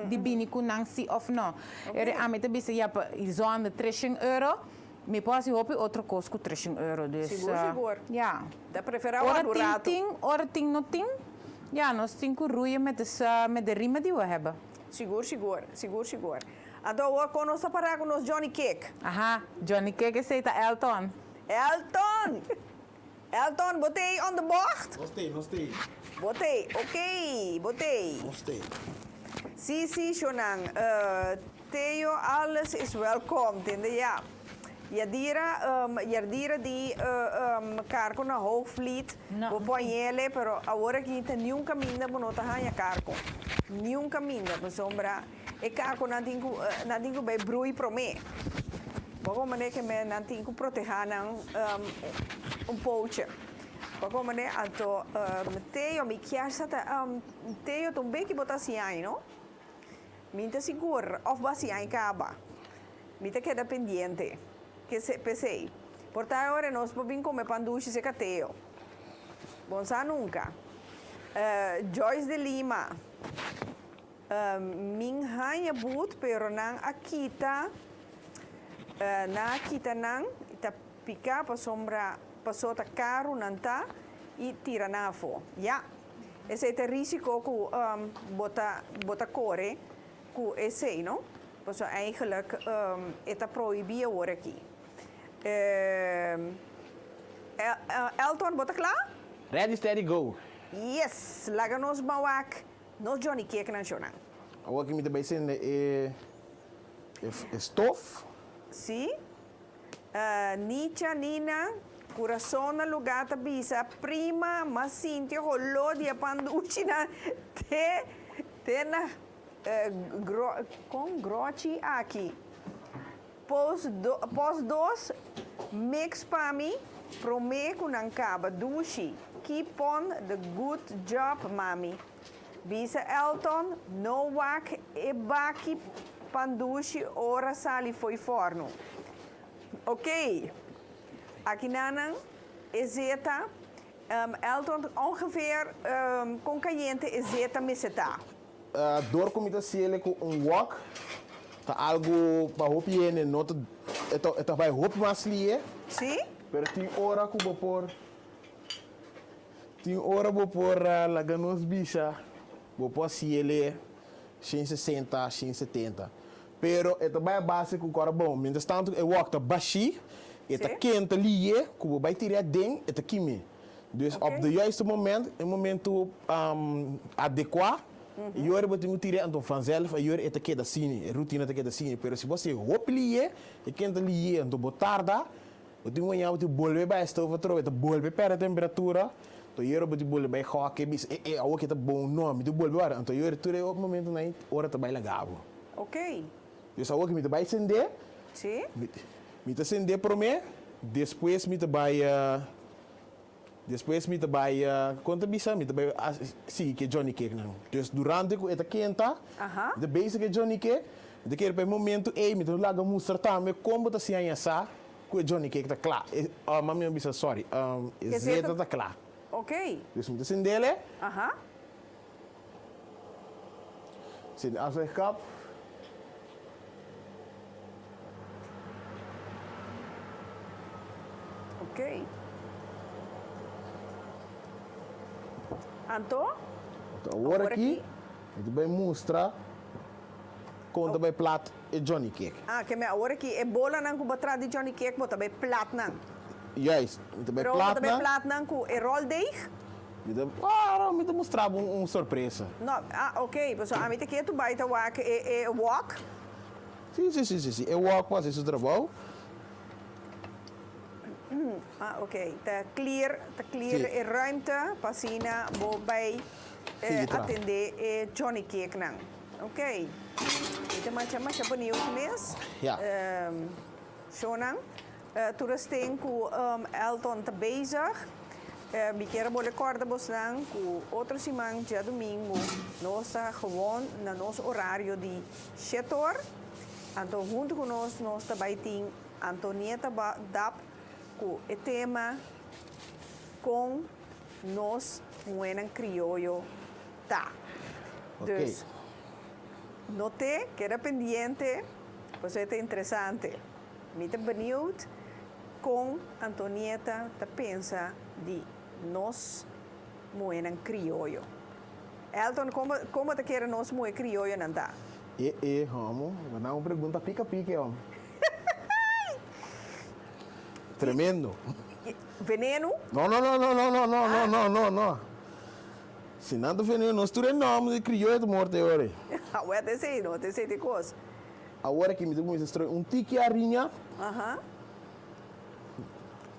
S4: di bini ku nan si of no. Eri ami ta bisa ya pa zonde treshen euro mi por hasi hopi otro kos ku treshen euro dus
S2: Sigur sigur.
S4: ya.
S2: Ta prefera
S4: Ora
S2: wak un
S4: tin
S2: rato.
S4: tin ora tin no tin ya nos tin ku ruia met de met de riemen die we hebben.
S2: Sigur sigur sigur sigur. Anto awor kon nos ta para ku nos Johnny Cake?
S4: Aha Johnny Cake esei ta Elton.
S2: Elton! Elton, bo t'ei on de bocht?
S9: Nos t'ei, nos t'ei.
S2: Bo t'ei, ok, bo t'ei.
S9: Nos t'ei.
S2: Sí, sí, shownan. Theo, alles is welkom, tende ya. Yadira, Yardira di karko na Hoogvliet, bo por hañ'ele, pero awor aki ta niun kaminda bo no ta haña karko. Niun kaminda, pasobra e karkonan tin ku nan tin ku bai brui promé. Bo manera ke nan tin ku protehá nan un pochi. Bo manera anto Theo, mi kier sa ta Theo ta un beki bo ta hasi aña, no? Mi ta sigur of bo hasi aña kaba. Mi ta keda pendiente. Kese p'esei. Por ta e ora nos por bin come pan dushi serka Theo. Bon sa nunca. Joyce de Lima, Min haña but pero nan a kita nan a kita nan ta pica pasobra paso ta caru nan ta y tira nan afo. Ya. Esei ta risico cu bo ta bo ta core cu esey no, pasobra eigenlijk e ta prohibi awor aki. Elton bo ta cla?
S9: Ready steady go!
S2: Yes! Laga nos ban wak nos Johnny Cake nan shonan.
S9: Awor aki mi ta bay sende e e stof.
S2: Si. Nicha, Nina, Curason na lugar ta bisa prima ma sinti holó di e pan dushi nan te te na gro kon grochi aki. Post do post dos mix pa mi prome ku nan kaba dushi keep on the good job mami. Bisa Elton no wak e baki pan dushi ora sali fo'i forno. Ok. Akinanan e zeta, Elton ongeveer kon kayente e zeta mester ta?
S9: Dor ku mi ta siele ku un wok ta algu pa hopi hende no ta e ta bai hopi mas lie.
S2: Sí.
S9: Pero tin ora ku bo por tin ora bo por laga nos bisa bo por siele 160, 170. Pero e ta bai a base ku kòrda bon. Mientras tanto e wòk ta bashí, e ta kenta liye ku bo bai tira aden, e ta kim'é. Dus op de juiste moment, e momento adekuá, e yora bo tin ku tir'é, anto vanzelf e yora e ta keda asina, e rutina ta keda asina. Pero si bo hasié hopi liye, e kenta liye, anto bo tarda, bo tin ku mañana bo tin ku bolbe bai e stof atrobe, e ta bolbe pèrdè temperatura, anto e yora bo tin ku bolbe bai hòk e bisa, e e awor ke ta bon, no, mi tin ku bolbe wak. Anto e yora tur e momentonan ei ora ta bai laga bo.
S2: Ok.
S9: Dus awor ki mi ta bai sendé.
S2: Sí.
S9: Mi ta sendé promé, despues mi ta bai, despues mi ta bai, kon ta bisa? Mi ta bai sigui ku e Johnny Cake nan. Dus durante ku e ta kenta, mi ta bezig ku e Johnny Cake, mi ta kere pa e momento ei mi ta laga mustra tambe kon bo ta siña sa ku e Johnny Cake ta kla. E, mami a bisa sorry, e zeta ta kla.
S2: Ok.
S9: Dus mi ta sendel e. Sin aflegkap.
S2: Ok. Anto?
S9: Anto awor aki mi ta bai mustra kon ta bai plat e Johnny Cake.
S2: Ah, ke me awor aki e bolanan ku bo tra di Johnny Cake bo ta bai plat nan.
S9: Juist, mi ta bai plat nan.
S2: Pero bo ta bai plat nan ku e roldeeg?
S9: Mi ta, claro, mi ta mustra bo un sorpresa.
S2: No, ah, ok, pasobra ami ta kier tu bai ta wak e, e wok.
S9: Si, si, si, si, si, e wok por hasi su trabou.
S2: Ah, ok, ta clear, ta clear
S9: Si.
S2: e ruimte pa asina bo bai
S9: Sigui traha.
S2: atende e Johnny Cake nan. Ok, mi ta masha, masha benieuwd mes.
S9: Ja.
S2: Shownan. Tur esten ku Elton ta bezig, mi kier a bole kòrda bosnan ku otro siman djadumingu nos ta gewon na nos orario di shete or, anto huntu ku nos nos ta bai tin Antonieta Dap ku e tema Kon nos muhénan krioyo ta. Dus no te keda pendiente pasobra e ta interesante. Mi ta benieuwd kon Antonieta ta pensa di nos muhenan krioyo. Elton, kon bo kon bo ta kere nos muhe krioyonan ta?
S9: E e, homo, bo na un pregunta pika pika e hom. Tremendo.
S2: Veneno?
S9: No, no, no, no, no, no, no, no, no, no, no. Si nan ta veneno, nos tur e nomber di krioyo ta morto e ora ei.
S2: Awet esei no, ta esei ta e kos.
S9: Awor aki mi ta kuminsá stroi un tiki hariña.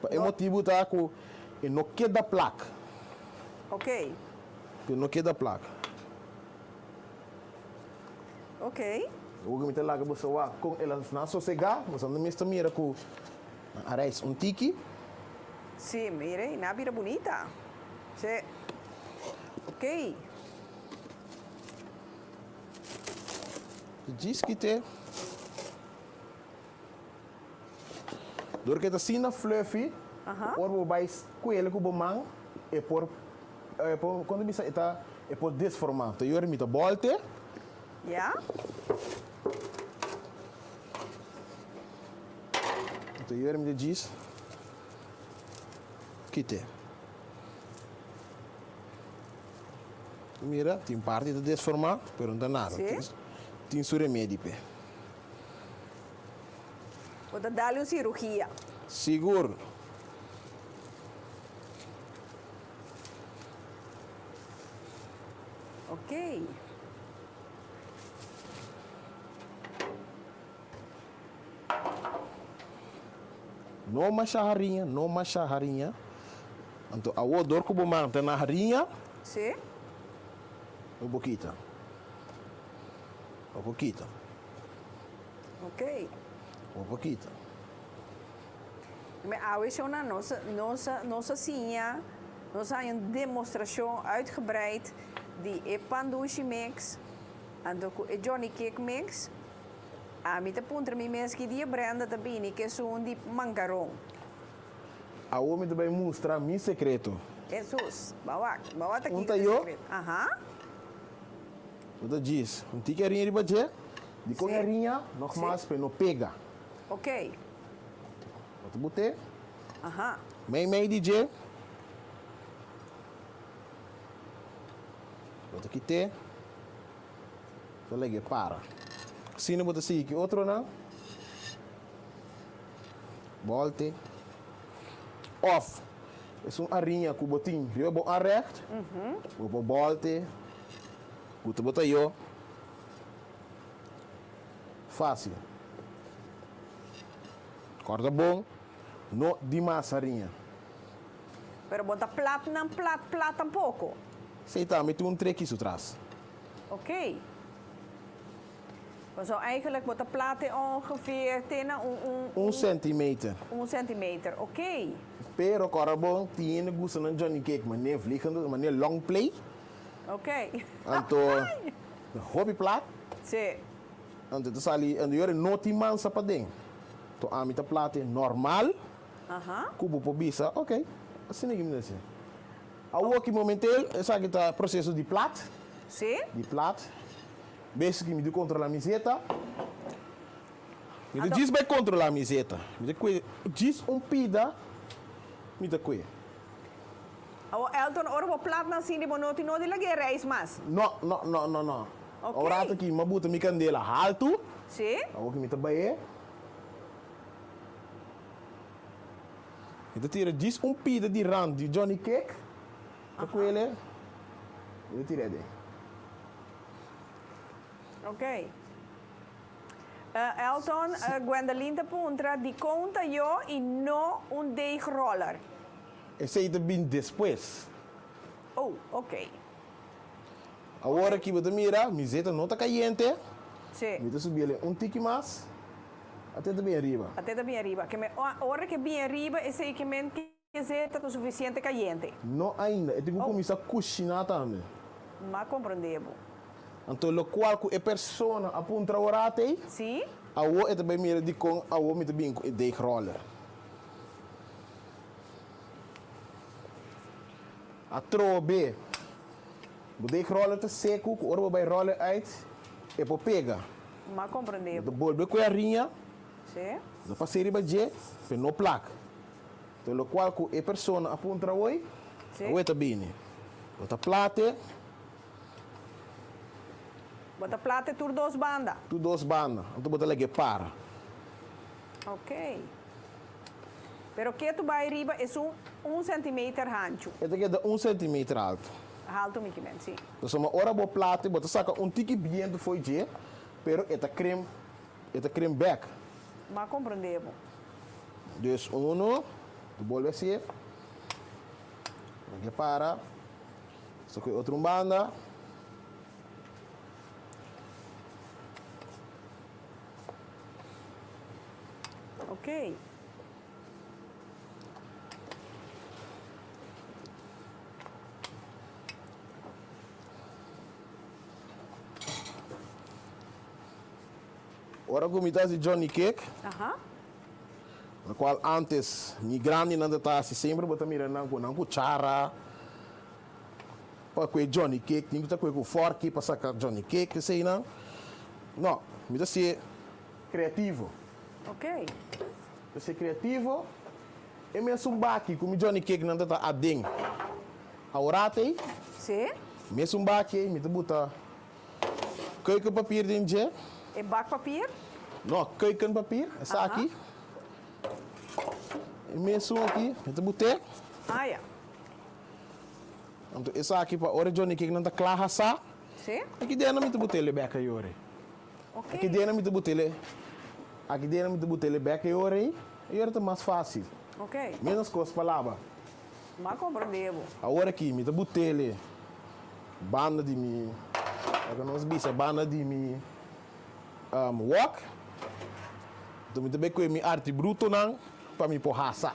S9: Pa e motibu ta ku e no keda plak.
S2: Ok.
S9: E no keda plak.
S2: Ok.
S9: Awor ku mi ta laga boso wak kon el a na sosegá, boso no mester mira ku nan a reis un tiki.
S2: Sí, mira, i nan a bira bunita. Sí. Ok.
S9: Djis kite. Dor ku e ta asina fluffy, ora bo bai kuel ku bo man, e por, e por, kon ta bisa, e ta, e por desformá. Ta yora mi ta bòlte.
S2: Ya.
S9: Ta yora mi ta djis kite. Mira, tin parti ta desformá, pero no ta nada.
S2: Sí.
S9: Tin su remedi p'e.
S2: Bo ta dal un sirugia.
S9: Sigur.
S2: Ok.
S9: No masha hariña, no masha hariña. Anto awor dor ku bo man ta na hariña.
S2: Sí.
S9: Bo por kita. Bo por kita.
S2: Ok.
S9: Bo por kita.
S2: Me awe shownan nos nos nos a siña, nos a haña un demostrashon uitgebreid di e pan dushi mix anto ku e Johnny Cake mix. Ami ta puntra mi mes ki dia Brenda ta bini ku esun di mankaron.
S9: Awor mi ta bai mustra mi sekreto.
S2: Hesus, ba wak, ba wak ta
S9: Un
S2: kiko ta
S9: ta yo.
S2: sekreto. Aha.
S9: Bo ta djis un tiki hariña riba dje. Dikon
S2: Sí.
S9: hariña? Nogmas pa e no pega.
S2: Ok.
S9: Bo ta bot'é.
S2: Aha.
S9: Mei mei di dje. Bo ta kit'é. Ta lag'é para. Asina bo ta sigui ki otronan. Bòlte. Òf esun hariña ku bo tin riba bo anrègt, bo por bòlte, buta bo tayó. Fásil. Kòrda bon, no dimas hariña.
S2: Pero bo ta plat nan plat plat tampoko.
S9: Esei tambe tin un treki su tras.
S2: Ok. Paso eigenlijk bo ta plate ongeveer te na un un
S9: Un centimeter.
S2: Un centimeter, ok.
S9: Pero kòrda bon, tin hende gusta nan Johnny Cake manera vliegende, manera long play.
S2: Ok.
S9: Anto hopi plat.
S2: Sí.
S9: Anto ta sali, anto yora no tin mansa paden. Anto ami ta plate normal.
S2: Aha.
S9: Ku bo por bisa, ok, asina ki mi ta hasi. Awor ki momentel esaki ta proseso di plat.
S2: Sí.
S9: Di plat. Bes ki mi di kontrola mi zeta. Mi ta djis bai kontrola mi zeta. Mi ta kue djis un pida mi ta kue.
S2: Awor Elton ora bo plat nan sinti bo no tin no di lag'é reis mas?
S9: No, no, no, no, no.
S2: Ok.
S9: Awor rato ki mi a buta mi kandela haltu.
S2: Sí.
S9: Awor ki mi ta bai e. Mi ta tira djis un pida di rand di Johnny Cake ta kuele mi ta tira aden.
S2: Ok. Elton, Gwendolyn ta puntra dikon ta yo i no un deegroller?
S9: Esei ta bin despues.
S2: Oh, ok.
S9: Awor aki bo ta mira mi zeta no ta kayente.
S2: Sí.
S9: Mi ta subi el un tiki mas. Ate ta bin ariba.
S2: Ate ta bin ariba. Ke men ora ke bin ariba esei ke men ke zeta ta suficiente kayente.
S9: No ainda. E tin ku kuminsá kushiná tambe.
S2: M'a komprendé bo.
S9: Anto lokual ku e persona a puntra ora atei.
S2: Sí.
S9: Awor e ta bai mira dikon awor mi ta bin ku e deegroller. Atrobe. Bo deegroller ta seku ku ora bo bai roller uit e por pega.
S2: M'a comprende.
S9: Bo ta bolbe cu e hariña.
S2: Sí.
S9: Bo ta pasa riba dje, pe no plak. Enton locual cu e persona a puntra awoi,
S2: Sí.
S9: awoi ta bini. Bo ta plate.
S2: Bo ta plate tur dos banda.
S9: Tur dos banda. Anto bo ta lag'e para.
S2: Ok. Pero ke tu bai riba esun un centimeter hanchu.
S9: E ta keda un centimeter alto.
S2: Halto mi kimen, si.
S9: Pasobra ora bo plate bo ta saka un tiki bientu fo'i dje, pero e ta krem. E ta krimp bek.
S2: M'a komprendé bo.
S9: Dus uno, bolbe hasié. Ke para. Nos ta kohe otro un banda.
S2: Ok.
S9: Ora ku mi ta hasi Johnny Cake,
S2: Aha.
S9: lokual antes mi grandinan ta ta hasi, semper bo ta mira nan ku nan kuchara pa kue Johnny Cake, tin ku ta kue ku fòrki pa saka Johnny Cake, eseinan. No, mi ta hasié kreativo.
S2: Ok.
S9: Ta hasié kreativo, e mesun baki ku mi Johnny Cake nan ta ta aden aworat ei,
S2: Sí.
S9: mesun baki ei mi ta buta. Keukenpapier den dje.
S2: E bakpapier?
S9: No, keukenpapier, esaki. E mesun aki, mi ta but'é.
S2: Ah ya.
S9: Anto esaki pa ora Johnny Cake nan ta kla hasá.
S2: Sí.
S9: Aki dena mi ta but'é bek ei ora.
S2: Ok.
S9: Aki dena mi ta but'é, aki dena mi ta but'é bek ei ora ei, ei ora ta mas fásil.
S2: Ok.
S9: Menos kos pa laba.
S2: M'a komprendé bo.
S9: Awor aki mi ta but'é. Banda di mi, laga nos bisa banda di mi wok, enton mi ta bay koe mi arti brutonan pa mi por hasa.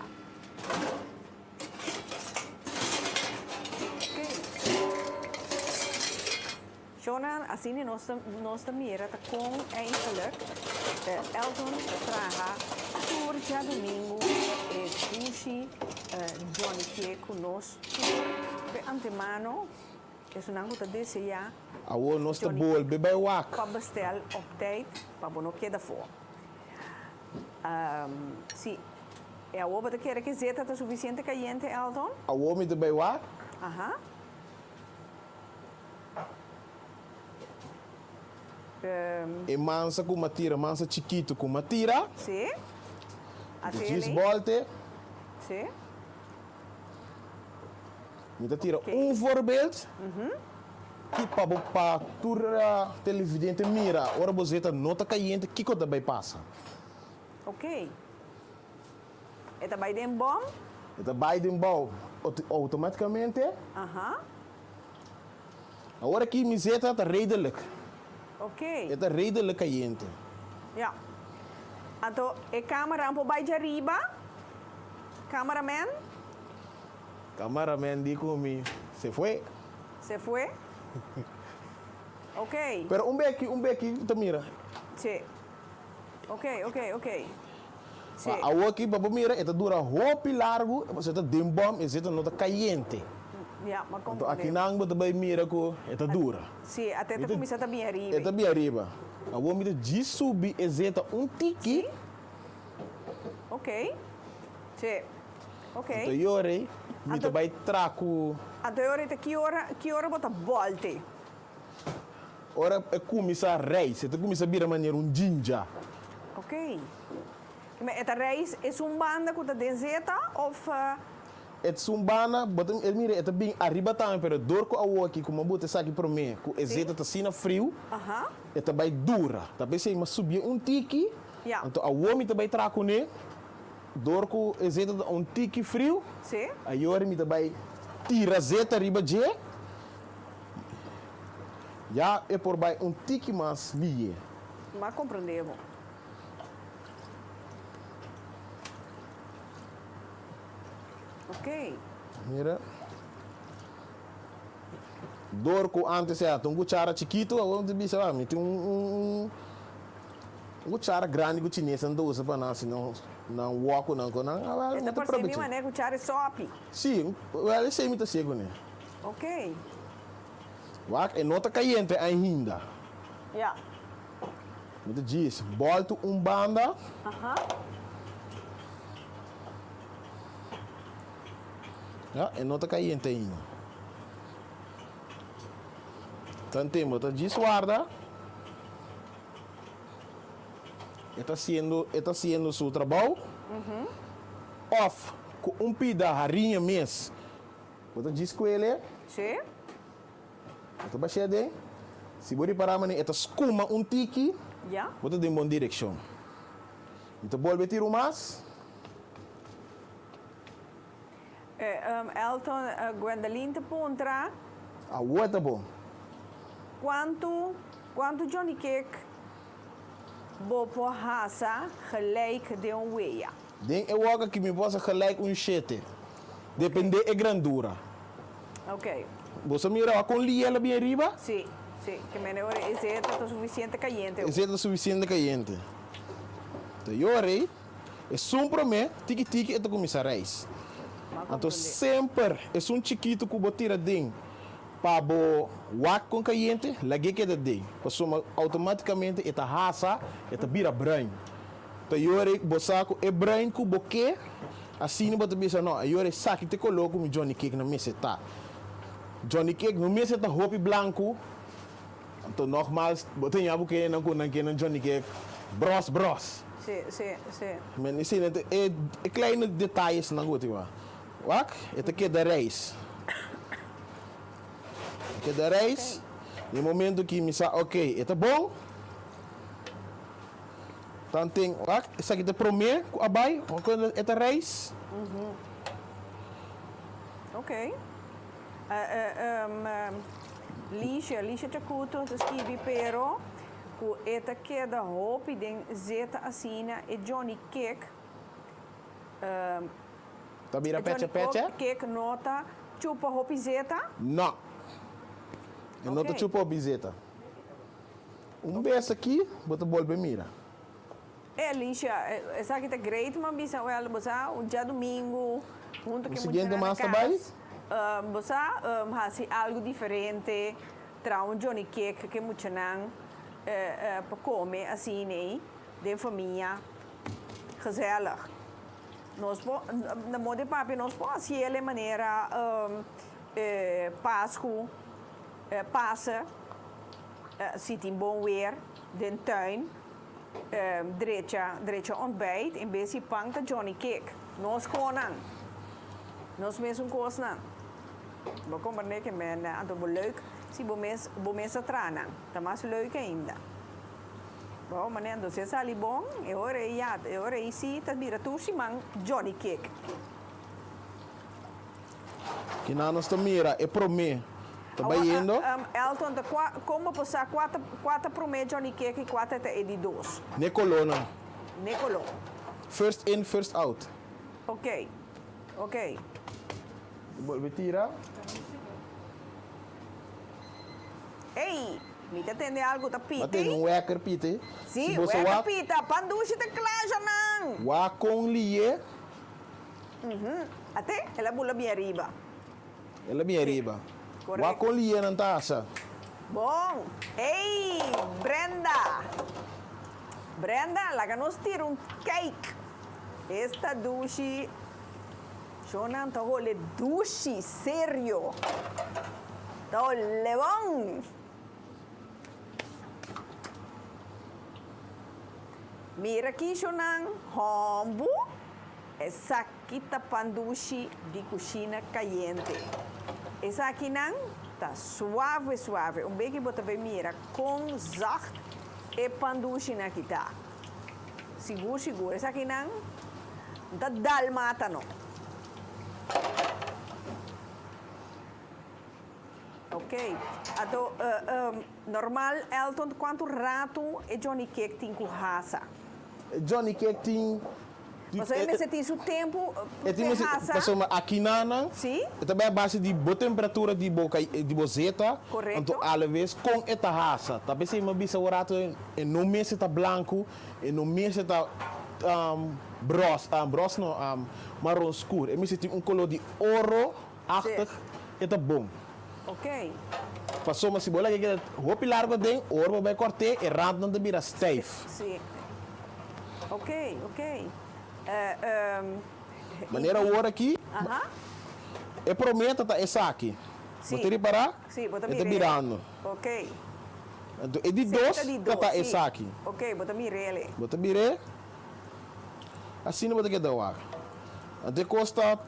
S2: Shownan, asina nos ta nos ta mira ta kon eigenlijk Elton ta traha tur djadumingu e dushi Johnny Cake ku nos tur pe antemano. Esunnan ku ta deseá
S9: Awor nos ta
S2: Johnny
S9: bolbe bai wak.
S2: Pa bestel op tijd pa bo no keda for. Si. E awor bo ta kere ke zeta ta sufisiente kayente, Elton?
S9: Awor mi ta bai wak.
S2: Aha.
S9: E mansa ku m'a tira, mansa chikitu ku m'a tira.
S2: Si.
S9: Mi ta djis bolte.
S2: Si.
S9: Mi ta tira un voorbeeld ki pa bo pa tur televidente mira ora bo zeta no ta cayente kiko ta bay pasa.
S2: Ok. E ta bay den bom?
S9: E ta bay den bou automaticamente.
S2: Aha.
S9: Awor aki mi zeta ta redelijk.
S2: Ok.
S9: E ta redelijk cayente.
S2: Ja. Anto e camera por bay djariba? Cameraman?
S9: Cameraman di cu mi, Se fue.
S2: Se fue? Ok.
S9: Pero un beki, un beki ta mira.
S2: Si. Ok, ok, ok. Si.
S9: Ma awo aki pa bo mira e ta dura hopi largu, pasobra e ta den bom, e zeta no ta cayente.
S2: Ya, m'a
S9: Anto
S2: comprende.
S9: aki nan bo ta bay mira cu e ta dura.
S2: Si, ate ta cuminsa ta bin ariba.
S9: E ta bin ariba. Awo mi ta djis subi e zeta un tiki.
S2: Si. Ok. Si. Ok.
S9: Anto yora mi ta bai tra ku.
S2: Anto yora ta ki ora, ki ora bo ta bolte?
S9: Ora e kuminsá reis, e ta kuminsá bira manera un djinja.
S2: Ok. Ma e ta reis esun banda ku ta den zeta of?
S9: Esun banda, bo ta mira e ta bin ariba tambe, pero dor ku awor aki ku mi a buta esaki promé ku e zeta ta asina friu, e ta bai dura. Ta p'esei mi a subié un tiki, anto awor mi ta bai tra kuné. Dor ku e zeta ta un tiki friu, ayori mi ta bai tira zeta riba dje, ya e por bai un tiki mas liye.
S2: M'a komprendé bo. Ok.
S9: Mira. Dor ku antes e ta un kuchara chikitu, awor mi ta bisa, mi tin un. Un cuchara grandi cu chinesnan ta usa pa nan haci nan nan wok cu nan cu nan, ah wel,
S2: E ta
S9: mi ta
S2: parse mi
S9: probecha.
S2: manera cuchara e sopi.
S9: Si, wel esey mi ta hacié cune.
S2: Ok.
S9: Wak, e no ta cayente ainda.
S2: Ya.
S9: Mi ta djis boltu un banda.
S2: Aha.
S9: Ya, e no ta cayente ainda. Tanten bo ta djis warda. E ta haciendo, e ta haciendo su trabou. Of cu un pida hariña mes. Bo ta djis cuele.
S2: Sí.
S9: Bo ta bash'é aden. Si bo ripara manera e ta scuma un tiki.
S2: Ya.
S9: Bo ta den bon direkshon. Mi ta bolbe tira un mas.
S2: Elton, Gwendolyn ta puntra.
S9: Awor ta bon.
S2: Kuantu, kuantu Johnny Cake bo por hasa gelijk den un wea?
S9: Den e wok aki mi por hasa gelijk un shete, depende e grandura.
S2: Ok.
S9: Bo sa mira wak kon liel a bin ariba?
S2: Si, si. Ke mene ora e zeta ta sufisiente kayente.
S9: E zeta ta sufisiente kayente. Ta yora ei. Esun promé, tiki tiki e ta kuminsá reis. Anto semper esun chikitu ku bo tira den pa bo wak kon kayente, lag'é keda den, pasobra outomátikamente e ta hasa, e ta bira bruin. Ta yora ei bo sa ku e bruin ku bo ke, asina bo ta bisa, no, e yora esaki ta e koló ku mi Johnny Cake nan mester ta. Johnny Cake no mester ta hopi blanku. Anto nogmaals, bo ta ña bo kendenan ku nan ke nan Johnny Cake bros bros.
S2: Sí, sí, sí.
S9: Men esei nan ta e e kleine detayesnan ku bo tin wak. Wak, e ta keda reis. E keda reis, na e momento ki mi sa ok, e ta bon, tanten wak, esaki ta e promé ku a bai, e ta reis.
S2: Ok. Lisha, Lisha Chacuto ta skibi pero ku e ta keda hopi den zeta asina e Johnny Cake
S9: Ta bira
S2: e Johnny
S9: pecha pecha?
S2: Cake no ta chupa hopi zeta?
S9: No. E no ta
S2: Ok.
S9: chupa hopi zeta. Un bes aki bo ta bolbe mira.
S2: E Alicia, esaki ta great man bisa wel bo sa un djadumingu hunto
S9: Un
S2: ke
S9: siguiente
S2: muchanan na
S9: mas ta bai?
S2: kas bo sa hasi algu diferente traha un johnny cake ke muchanan pa kome asin'ey den famia gezellig nos por na modo di papia nos por hasiel e manera pascu pasa si tin bon weer den tuin. Drecha, drecha ontbijt, en bes di pan ta Johnny Cake. Nos konan. Nos mesun kosnan. Bo komprende ke men anto bo leuk si bo mes bo mes a traha nan. Ta mas leuk ainda. Bo mane anto si a sali bon e ora ei ya e ora ei si ta bira tur siman Johnny Cake.
S9: Kinan nos ta mira e promé ta bayendo.
S2: Elton, ta kua, kon bo por sa kua ta, kua ta promé Johnny Cake i kua ta ta e di dos?
S9: N'e kolónan.
S2: N'e koló.
S9: First in, first out.
S2: Ok, ok.
S9: Bolbe tira.
S2: Ey, mi ta tende algu ta
S9: Bo a
S2: piti.
S9: tende un wèker piti.
S2: Sí,
S9: Si bo sa
S2: wèker
S9: wak.
S2: pita. Pan dushi ta kla, Janan.
S9: Wak kon lié.
S2: Ate, el a bula bien ariba.
S9: El a bien ariba.
S2: Correcto.
S9: Wak kon lié nan ta asa.
S2: Bon. Ey, Brenda. Brenda, laga nos tira un kijk. Esta dushi, shownan ta hole dushi, serio. Ta hole bon. Mira kishonan, hombu. Esaki ta pan dushi di kushina kayente. Esakinan ta suave suave. Un beki bo ta bay mira kon zacht e pan dushinan aki ta. Sigur sigur esakinan no ta dal mata no. Ok. Ato normal Elton kuantu ratu e Johnny Cake tin ku hasa?
S9: E Johnny Cake tin
S2: Pasobra e mester tin su tempu
S9: E tin
S2: p'e
S9: mester
S2: hasa.
S9: pasobra akinanan
S2: Sí.
S9: e ta bai a base di bo temperatura di bo di bo zeta
S2: Korekto.
S9: anto alaves kon e ta hasa. Ta p'esei mi a bisa un rato e no mester ta blanku, e no mester ta bros, bros no, maron skur. E mester tin un kolor di oro achtig e ta bon.
S2: Ok.
S9: Pasobra si bo laga e keda hopi largo aden, ora bo bai kòrt'é, e randnan ta bira stijf.
S2: Sí. Ok, ok.
S9: Manera awor aki, e promé ta ta esaki. Bo ta ripará?
S2: Sí, bo ta
S9: E ta
S2: mir'é.
S9: birando.
S2: Ok.
S9: Anto e di dos ta ta esaki.
S2: Ok, bo ta mir'é.
S9: Bo ta mir'é. Asina bo ta keda wak. Anto e kos ta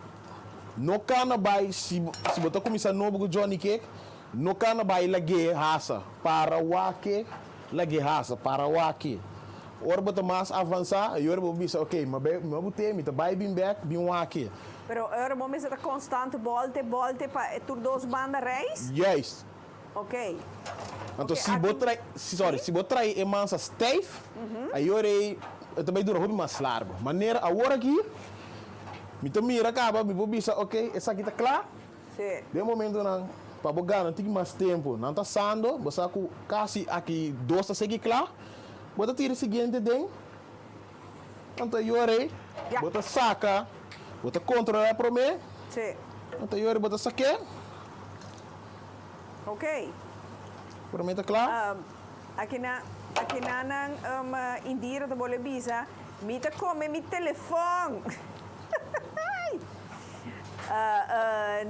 S9: no kana bai si si bo ta kuminsá nobo ku Johnny Cake, no kana bai lag'é hasa. Para wak-e. Lag'é hasa, para wak. Ora bo ta mas avansá, e ora bo bisa, ok, mi a bai, mi a but'é, mi ta bai bin bèk, bin wak.
S2: Pero ora bo mester ta konstant bòlte, bòlte pa e tur dos banda reis?
S9: Juist.
S2: Ok.
S9: Anto
S2: Ok,
S9: si bo
S2: aki.
S9: trae, sorry, si bo trae e mansa stijf, e ora ei e ta bai dura hopi mas largu. Manera awor aki, mi ta mira kaba, mi por bisa, ok, esaki ta kla.
S2: Sí.
S9: Den momentonan pa bo gana un tiki mas tempu, nan ta sando, bo sa ku kasi aki dos ta sigui kla, bo ta tira e siguiente den, anto e ora ei
S2: Ya.
S9: bo ta saka, bo ta kontrolá promé,
S2: Sí.
S9: anto e ora ei bo ta sak'é.
S2: Ok.
S9: Promé ta kla.
S2: Aki na, aki na nan Indira ta bole bisa, mi ta kome mi telefòn.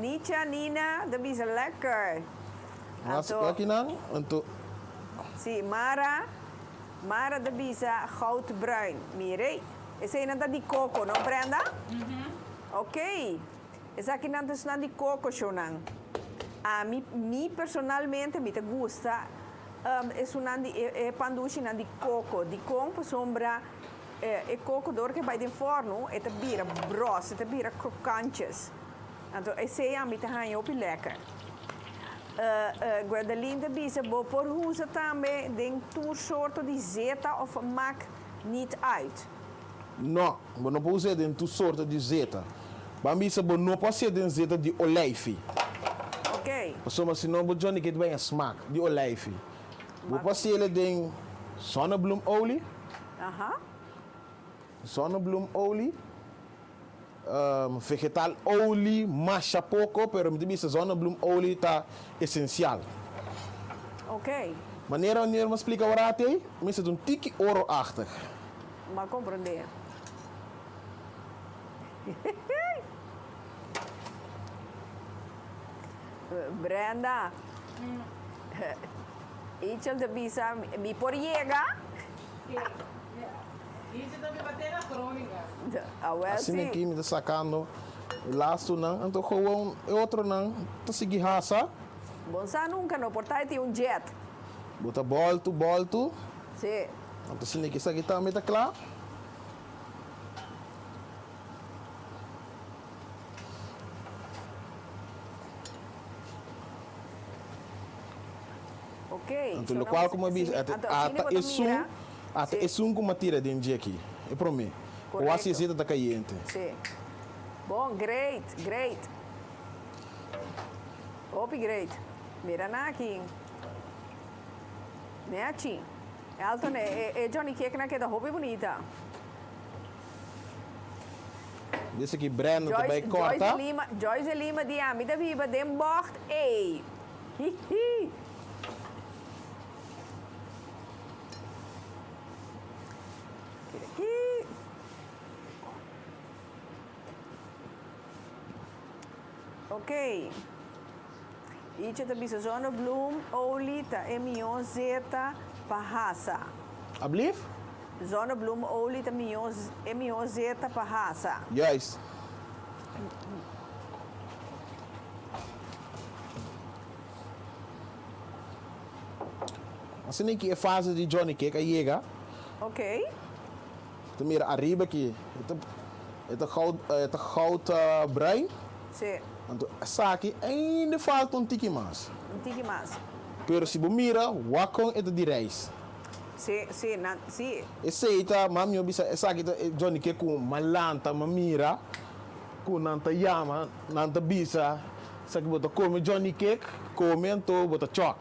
S2: Nicha, Nina ta bisa lekker.
S9: Mas aki nan, anto.
S2: Si, Mara, Mara ta bisa goudbruin. Mire, eseinan ta di koko, no Brenda? Ok. Esakinan ta esnan di koko shownan. Ami, mi personalmente mi ta gusta esunnan di e pan dushinan di koko. Dikon? Pasobra e koko dor ke bai den fòrnu e ta bira bros, e ta bira krokantjes. Anto esei ami ta haña hopi lèker. Gwendolyn ta bisa bo por usa tambe den tur sorto di zeta òf mak niet uit.
S9: No, bo no por us'é den tur sorto di zeta. Ban bisa bo no por hasié den zeta di oleifi.
S2: Ok.
S9: Pasobra si no bo Johnny Cake ta baña smak di oleifi. Bo por hasié den zonnebloemolie.
S2: Aha.
S9: Zonnebloemolie, vegetal olie masha poko, pero mi ta bisa zonnebloemolie ta esensial.
S2: Ok.
S9: Manera wanneer mi a splika awor ei, mester ta un tiki oro-achtig.
S2: M'a comprende. Brenda, Ichel ta bisa mi por yega.
S4: Ichel ta biba te na Groningen.
S2: Awel si.
S9: Asina aki mi ta sacando e lastonan, anto gewoon e otronan ta sigui hasa.
S2: Bon sa nunca no por ta e tin un jet.
S9: Bo ta boltu boltu.
S2: Si.
S9: Anto asina ki esaki tambe ta kla.
S2: Ok.
S9: Anto lokual ku mi a bisa ata esun ata esun ku mi a tira den dje aki e promé. Ku a hasi ta kayente.
S2: Si. Bon, great, great. Hopi great. Mira nan aki. Nechi. Elton, e e Johnny Cake nan keda hopi bunita.
S9: Dice ki Brenda ta bay
S2: Joyce,
S9: corta.
S2: Joyce Lima, Joyce Lima di ami ta biba den bocht ey. Hihi. Keda aki. Ok. Icha ta bisa zonnebloem olie ta e mihó zeta pa hasa.
S9: Ablief?
S2: Zonnebloem olie ta mihó e mihó zeta pa hasa.
S9: Juist. Asina ki e fase di Johnny Cake a yega.
S2: Ok.
S9: Ta mira ariba aki e ta goud e ta goud bruin.
S2: Sí.
S9: Anto esaki ainda falta un tiki mas.
S2: Un tiki mas.
S9: Pero si bo mira wak kon e ta di reis.
S2: Sí, sí, nan, sí.
S9: Esei ta mami a bisa esaki ta e Johnny ke ku malanta ma mira ku nan ta yama nan ta bisa esaki bo ta kome Johnny cake kome anto bo ta chòk.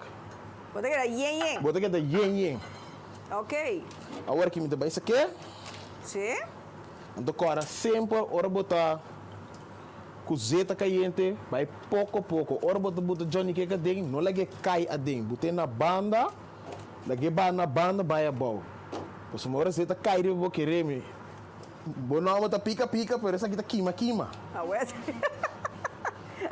S2: Bo ta keda yen yen.
S9: Bo ta keda yen yen.
S2: Ok.
S9: Awor ki mi ta bai sak'é.
S2: Sí.
S9: Anto kòrda semper ora bo ta ku zeta kayente bai poko poko. Ora bo ta buta Johnny Cake aden no lag'é kai aden. But'é na banda, lag'é ba na banda bai abou. Pasobra ora zeta kai riba bo keré mi bo nòmber ta pika pika pero esaki ta kima kima.
S2: Awel sí.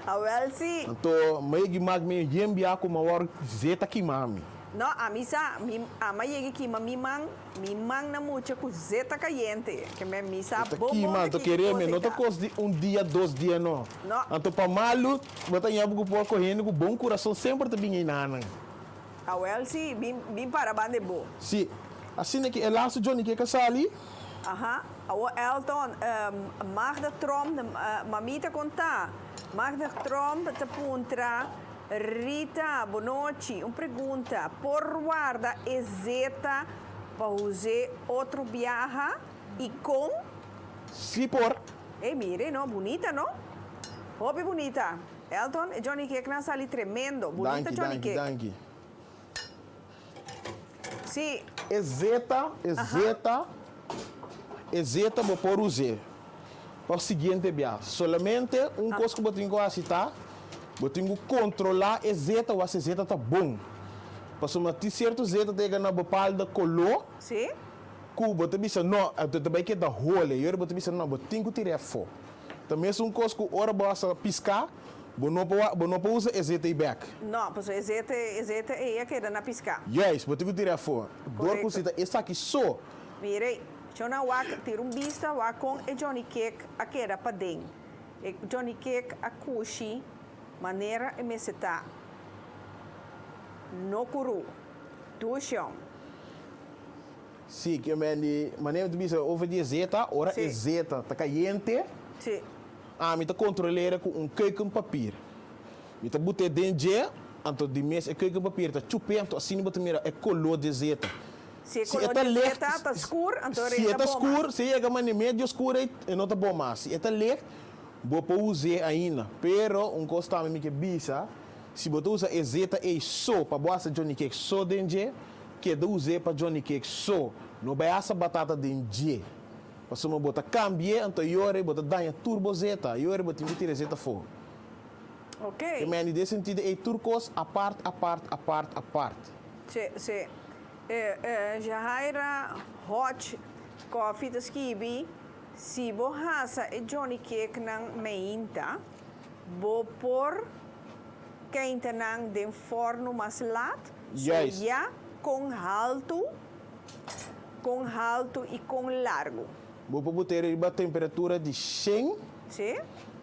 S2: Awel sí.
S9: Anto mi a yegi mak mi yen bia ku mi awor zeta kima mi.
S2: No, ami sa, mi ama yegi kima mi man, mi man na mucha ku zeta kayente, ke me mi sa
S9: E ta
S2: bon bon
S9: kima,
S2: ta
S9: anto
S2: kiko
S9: kere
S2: kos
S9: mi,
S2: ei
S9: no ta
S2: ta.
S9: kos di un dia, dos dia no.
S2: No.
S9: Anto pa malu, bo ta ña bo ku por ko hende ku bon kurason semper ta bin ei nanan.
S2: Awel si, bin bin para banda e bo.
S9: Si, asina ki e laatste Johnny Cake a sali.
S2: Aha, awor Elton, Magda Tromp, mamita kon ta? Magda Tromp ta puntra Rita, bonochi, un pregunta, por warda e zeta pa us'é otro biaha y con?
S9: Si por.
S2: Ey mire no, bunita no? Hopi bunita. Elton, e Johnny Cake nan sali tremendo. Bunita
S9: Danki,
S2: Johnny
S9: danki,
S2: Cake.
S9: danki.
S2: Si.
S9: E zeta, e zeta, e zeta bo por us'é pa siguiente bia. Solamente un kos ku bo tin ku hasi ta, bo tin ku kontrolá e zeta wak si e zeta ta bon. Pasobra tin sierto zeta ta yega na bepaalde koló
S2: Si.
S9: ku bo ta bisa no, anto ta bai keda hole. I ora bo ta bisa no, bo tin ku tir'é afó. Ta mesun kos ku ora bo hasa piská, bo no por bo no por usa e zeta ei bèk.
S2: No, pasobra e zeta e zeta ei a keda na piská.
S9: Juist, bo tin ku tira afó. Dor ku
S2: Korekto.
S9: si ta esaki so.
S2: Mira, Shona wak tira un bista wak kon e Johnny Cake a keda paden. E Johnny Cake a kushi manera e mester ta. No kuru. Dushi-om.
S9: Sí, ke men di manera mi ta bisa over di e zeta, ora e zeta ta kayente, ami ta kontrolera ku un keukenpapier. Mi ta but'é den dje, anto di mes e keukenpapier ta chup'é, anto asina bo ta mira e koló di e zeta.
S2: Si e koló di e zeta ta skur, anto
S9: Si
S2: e
S9: e
S2: ta
S9: ta
S2: bon mas.
S9: skur, si e yega manera medio skur ei, e no ta bon mas. Si e ta licht, bo por us'é ainda. Pero un kos tambe mi ke bisa, si bo ta usa e zeta ei so pa bo hasi Johnny Cake so den dje, Keda us'é pa Johnny Cake so. No bai hasa batata den dje. Pasobra bo ta kambi'é, anto yora bo ta daña tur bo zeta. Yora bo tin ku tira e zeta afó.
S2: Ok.
S9: Ke mende den sentido ei tur kos apart, apart, apart, apart.
S2: Si, si. Jahaira Hodge Coffee ta skibi, Si bo hasa e Johnny Cake nan meinta, bo por keinta nan den forno mas lat.
S9: Juist.
S2: Ya kon haltu, kon haltu i kon largu.
S9: Bo por bot'é riba temperatura di shen.
S2: Sí.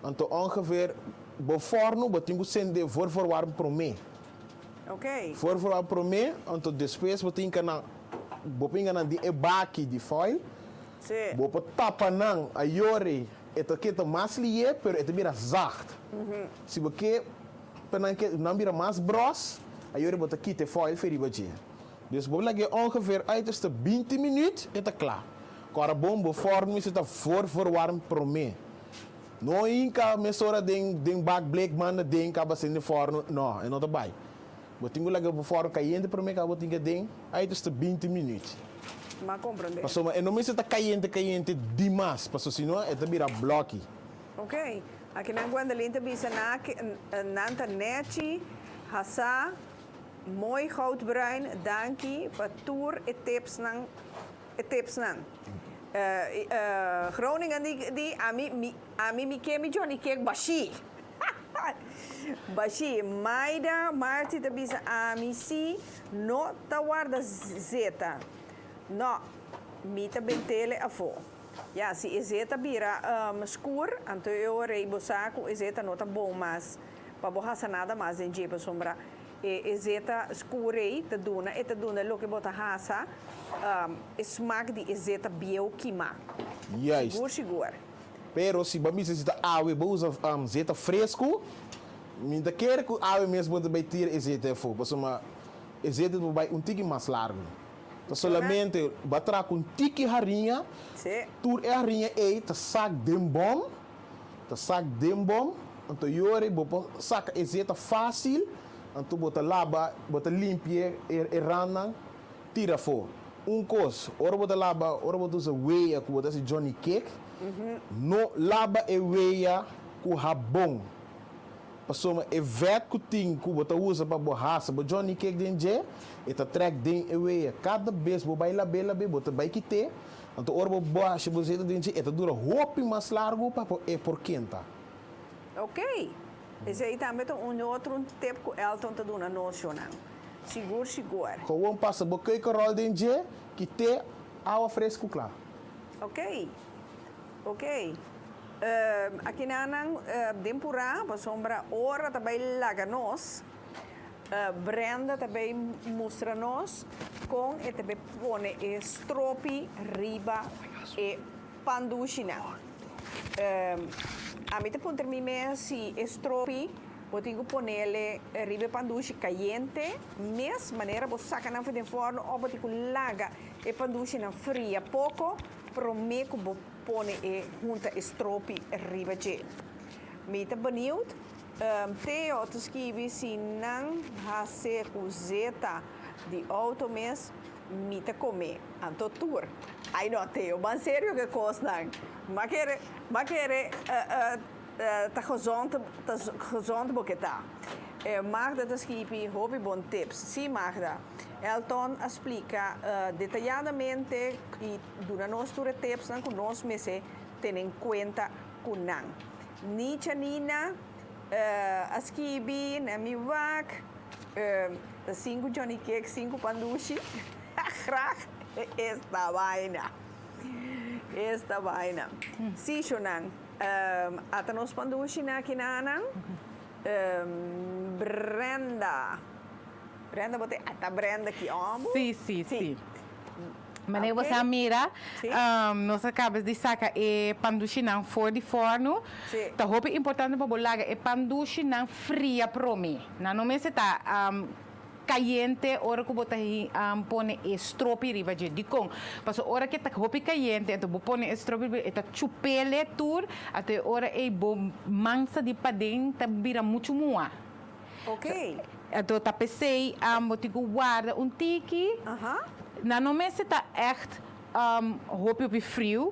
S9: Anto ongeveer bo forno bo tin ku sende voorverwarm promé.
S2: Oké.
S9: Voorverwarm promé, anto despues bo tin ka nan, bo por hinka nan den e baki di foil.
S2: Sí.
S9: Bo por tapa nan ayori e ta keda mas lié pero e ta bira zacht. Si bo ke Pa nan ke nan bira mas bros, ayora bo ta kita e foil fe riba dje. Dus bo lag'é ongeveer uiterste binti minuut e ta kla. Kòrda bon bo fòrnu mester ta voor verwarm promé. No hinka mesora den den bak blik manda den kaba sende fòrnu, no, e no ta bai. Bo tin ku laga bo fòrnu kayente promé kaba bo tin ke den uiterste binti minuut.
S2: M'a komprendé.
S9: Pasobra e no mester ta kayente kayente dimas, pasobra si no e ta bira blòki.
S2: Ok, akinan Gwendolyn ta bisa na nan ta nechi, hasa, mooi goudbruin, danki pa tur e tipsnan e tipsnan. Groningen di di ami mi ami mi ke mi Johnny Cake bashi. Bashi. Maida Marty ta bisa ami si no ta warda zeta. No, mi ta bentele afo. Ya, si e zeta bira skur, anto e ora ei bo sa ku e zeta no ta bon mas pa bo hasa nada mas den dje, pasobra e e zeta skur ei ta duna, e ta duna loke bo ta hasa e smak di e zeta bieu kimá.
S9: Juist.
S2: Sigur, sigur.
S9: Pero si bo bisa si ta awe bo usa zeta fresku, mi ta kere ku awe mes bo ta bai tira e zeta afó, pasobra e zeta ta bai un tiki mas largu. Ta solamente bo a traha ku un tiki hariña, tur e hariña ei ta sak den bòm, ta sak den bòm, anto yora bo por saka e zeta fásil, anto bo ta laba, bo ta limpia e randnan, tira afó. Un kos, ora bo ta laba, ora bo ta usa wea ku bo ta hasi Johnny Cake, no laba e wea ku habon. Pasobra e vèt ku tin ku bo ta usa pa bo hasa bo Johnny Cake den dje, e ta trèk den e wea. Kada bes bo bai lab'é lab'é, bo ta bai kit'é. Anto ora bo basha bo zeta den dje, e ta dura hopi mas largu pa e por kenta.
S2: Ok. Esei tambe ta un otro un tip ku Elton ta duna nos shownan. Sigur sigur.
S9: Gewoon pasa bo keukenrol den dje, kit'é, awa fresku kla.
S2: Ok. Ok. Akinanan den purá pasobra ora ta bai laga nos. Brenda ta bay mustra nos con e ta bay pone e stropi riba e pan dushinan. Ami ta puntra mi mes si e stropi bo tin cu ponele riba e pan dushi cayente mes manera bo saca nan for den forno of bo tin cu laga e pan dushinan fria poco prome cu bo pone e hunta e stropi riba dje. Mi ta benieuwd. Theo ta skibi si nan hase cu zeta di auto mes mi ta come anto tur. Ay no Theo ban serio cu e cosnan. Ma kere ma kere ta gezond ta gezond bo ke ta. Magda ta skibi hopi bon tips. Si Magda. Elton a splica detayadamente y duna nos tur e tipsnan cu nos mester tene en cuenta cu nan. Nicha Nina a skibi na mi wak ta sinku Johnny Cake sinku pandushi graag esta baina esta baina si shunan ata nos pandushi na kinanan Brenda Brenda bo te ata Brenda ki ombo
S4: Si si si. Manera bo sa mira, nos a kaba di saka e pandushinan for di fòrnu. Ta hopi importante pa bo laga e pandushinan fria promé. Nan no mester ta kayente ora ku bo ta pone e stropi riba dje. Dikon? Pasobra ora ku e ta hopi kayente anto bo pone e stropi riba e ta chup'el tur, anto e ora ei bo mansa di paden ta bira muchu muhá. Anto ta p'esei bo tin ku warda un tiki. Nan no mester ta ègt hopi hopi friu,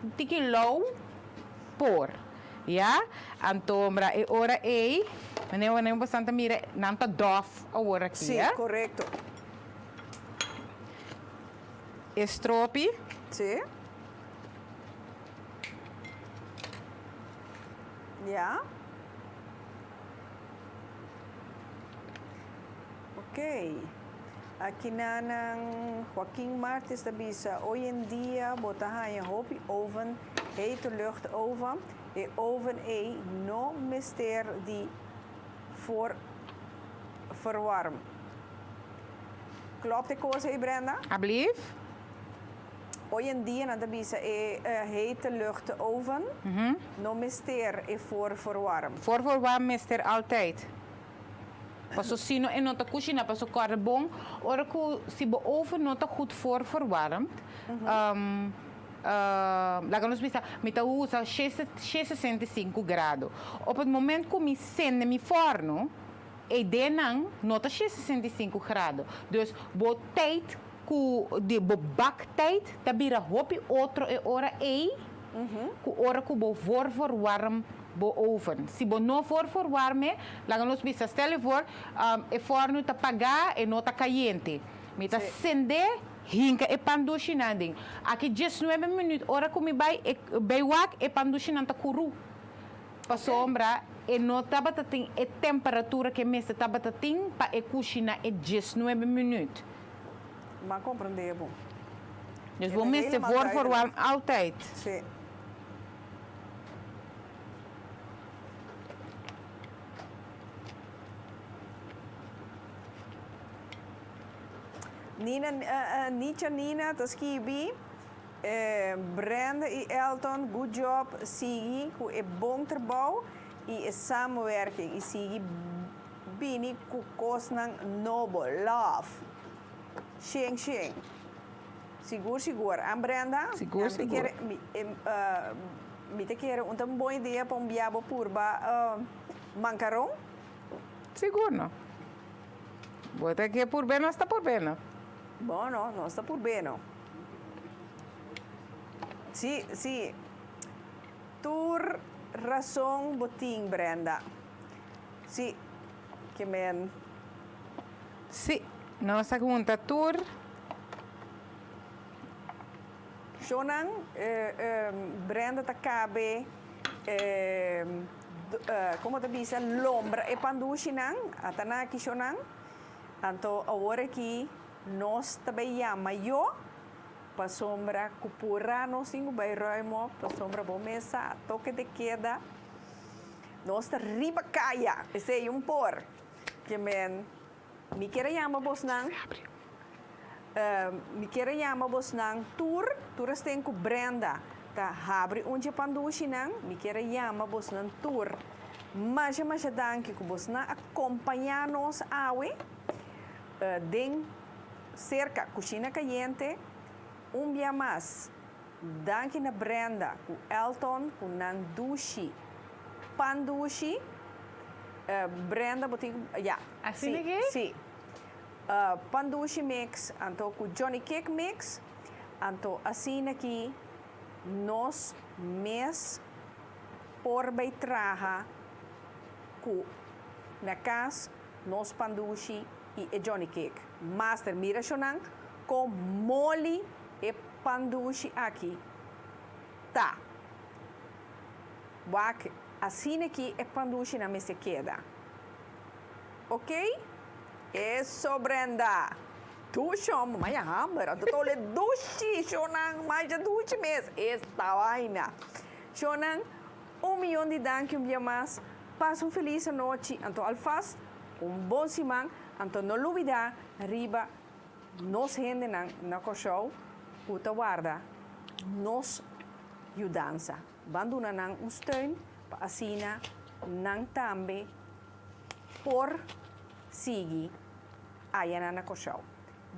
S4: un tiki lou por, ya. Anto mira e ora ei, manera wanneer bo ta mira nan ta dòf awor aki, ya.
S2: Sí, korekto.
S4: E stropi.
S2: Sí. Ya. Ok. Akinanan Joaquin Martis ta bisa, Hoy en dia bo ta haña hopi oven, hete lucht oven. E oven ei no mester di voor verwarm. Klopt e kos ei, Brenda?
S4: Ablief?
S2: Hoy en dia nan ta bisa e hete lucht oven no mester e voor verwarm.
S4: Voor verwarm mester altijd. Paso si no e no ta cushina paso corda bon ora cu si bo oven no ta goed voor verwarmd laga nos bisa mi ta usa 665 grado op het moment cu mi sende mi forno E denan no ta 65 grado. Dus bo tijd ku di bo baktijd ta bira hopi otro e ora ei ku ora ku bo voorverwarm bo oven. Si bo no voorverwarm e, laga nos bisa stel je voor e fòrnu ta pagá e no ta kayente. Mi ta sendé hinka e pan dushinan den. Aki diesnuebe minuut ora ku mi bai e bai wak e pan dushinan ta kuru. Pasobra e no tabata tin e temperatura ke mester tabata tin pa e kushina e diesnuebe minuut.
S2: M'a komprendé bo.
S4: Dus bo mester voorverwarm altijd.
S2: Sí. Nina, Nicha Nina ta skibi. Brenda y Elton good job sigui cu e bon trabou y e samenwerking y sigui bini cu cosnan nobo love shen shen sigur sigur an Brenda
S4: Sigur sigur.
S2: Mi ta kere un ta un bon idea pa un bia bo purba mancaron.
S4: Sigur no bo ta ke purbe nos ta purbe no.
S2: Bo no nos ta purbe no. Sí, sí. Tur rason bo tin, Brenda. Sí, ke men.
S4: Sí, nos a hunta tur.
S2: Shownan, Brenda ta kabe, komo ta bisa, lombra e pandushinan, ata nan aki shownan. Anto awor aki Nos ta bay yama yo pasobra cu pura nos tin cu bay ruim op pasobra bo mes sa toke de keda nos ta riba caya esey un por ke men. Mi kier a yama bosnan, mi kier a yama bosnan tur, tur esten ku Brenda ta habri un dje pandushinan, mi kier a yama bosnan tur. Masha masha danki ku bosnan a kompañá nos awe den Serka Kushina Kayente. Un bia mas, danki na Brenda ku Elton ku nan dushi pan dushi. Brenda bo tin ku, ya,
S4: Asina
S2: si,
S4: ke?
S2: si. Pan dushi mix anto ku Johnny Cake mix, anto asina ki nos mes por bay traha ku na kas nos pan dushi y e Johnny Cake. Master mira shonan con moli e pan dushi aki ta. Wak asina ki e pan dushi nan mester keda. Ok? Eso Brenda! Dushi homber, maya hamber, anto ta ole dushi shonan, masha dushi mes, esta vaina. Shonan, un miyon di danki un bia mas, pasa un felis anochi, anto alvast un bon siman, anto no lubida riba nos hendenan na Kòrsou ku ta warda nos yudansa. Ban duna nan un steun pa asina nan tambe por sigui aya na Kòrsou.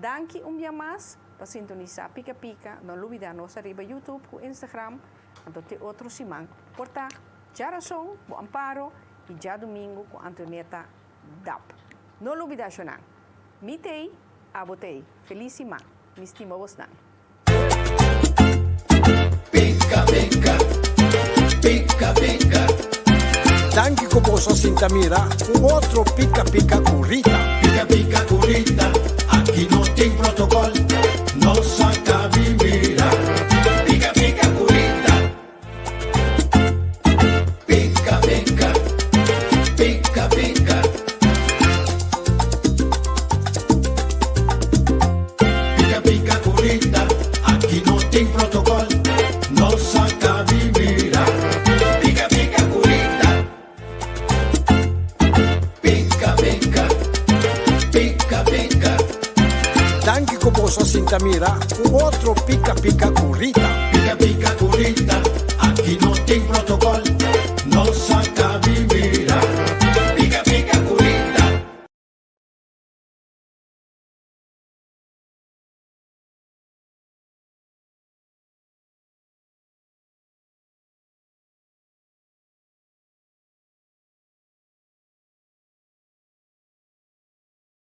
S2: Danki un bia mas pa sintonisá Pika Pika. No lubidá nos ariba YouTube ku Instagram. Anto te otro siman. Por ta djarason ku Amparo i djadumingu ku Antonetta Dap. No lubidá shonnan. Mi t'ei, abo t'ei. Felis siman. Mi stima bosnan.
S1: Pica pica, pica pica.
S10: Danki ku boso a sinta mira un otro Pika Pika ku Rita.
S1: Pika pika ku Rita, aki no tin protocol, nos a kabi mira. Pika pika ku Rita. Pika pika, pika pika. Pika pika ku Rita, aki no tin protocol, nos a kabi mira. Pika pika ku Rita. Pika pika, pika pika.
S10: Danki ku boso a sinta mira un otro Pika Pika ku Rita.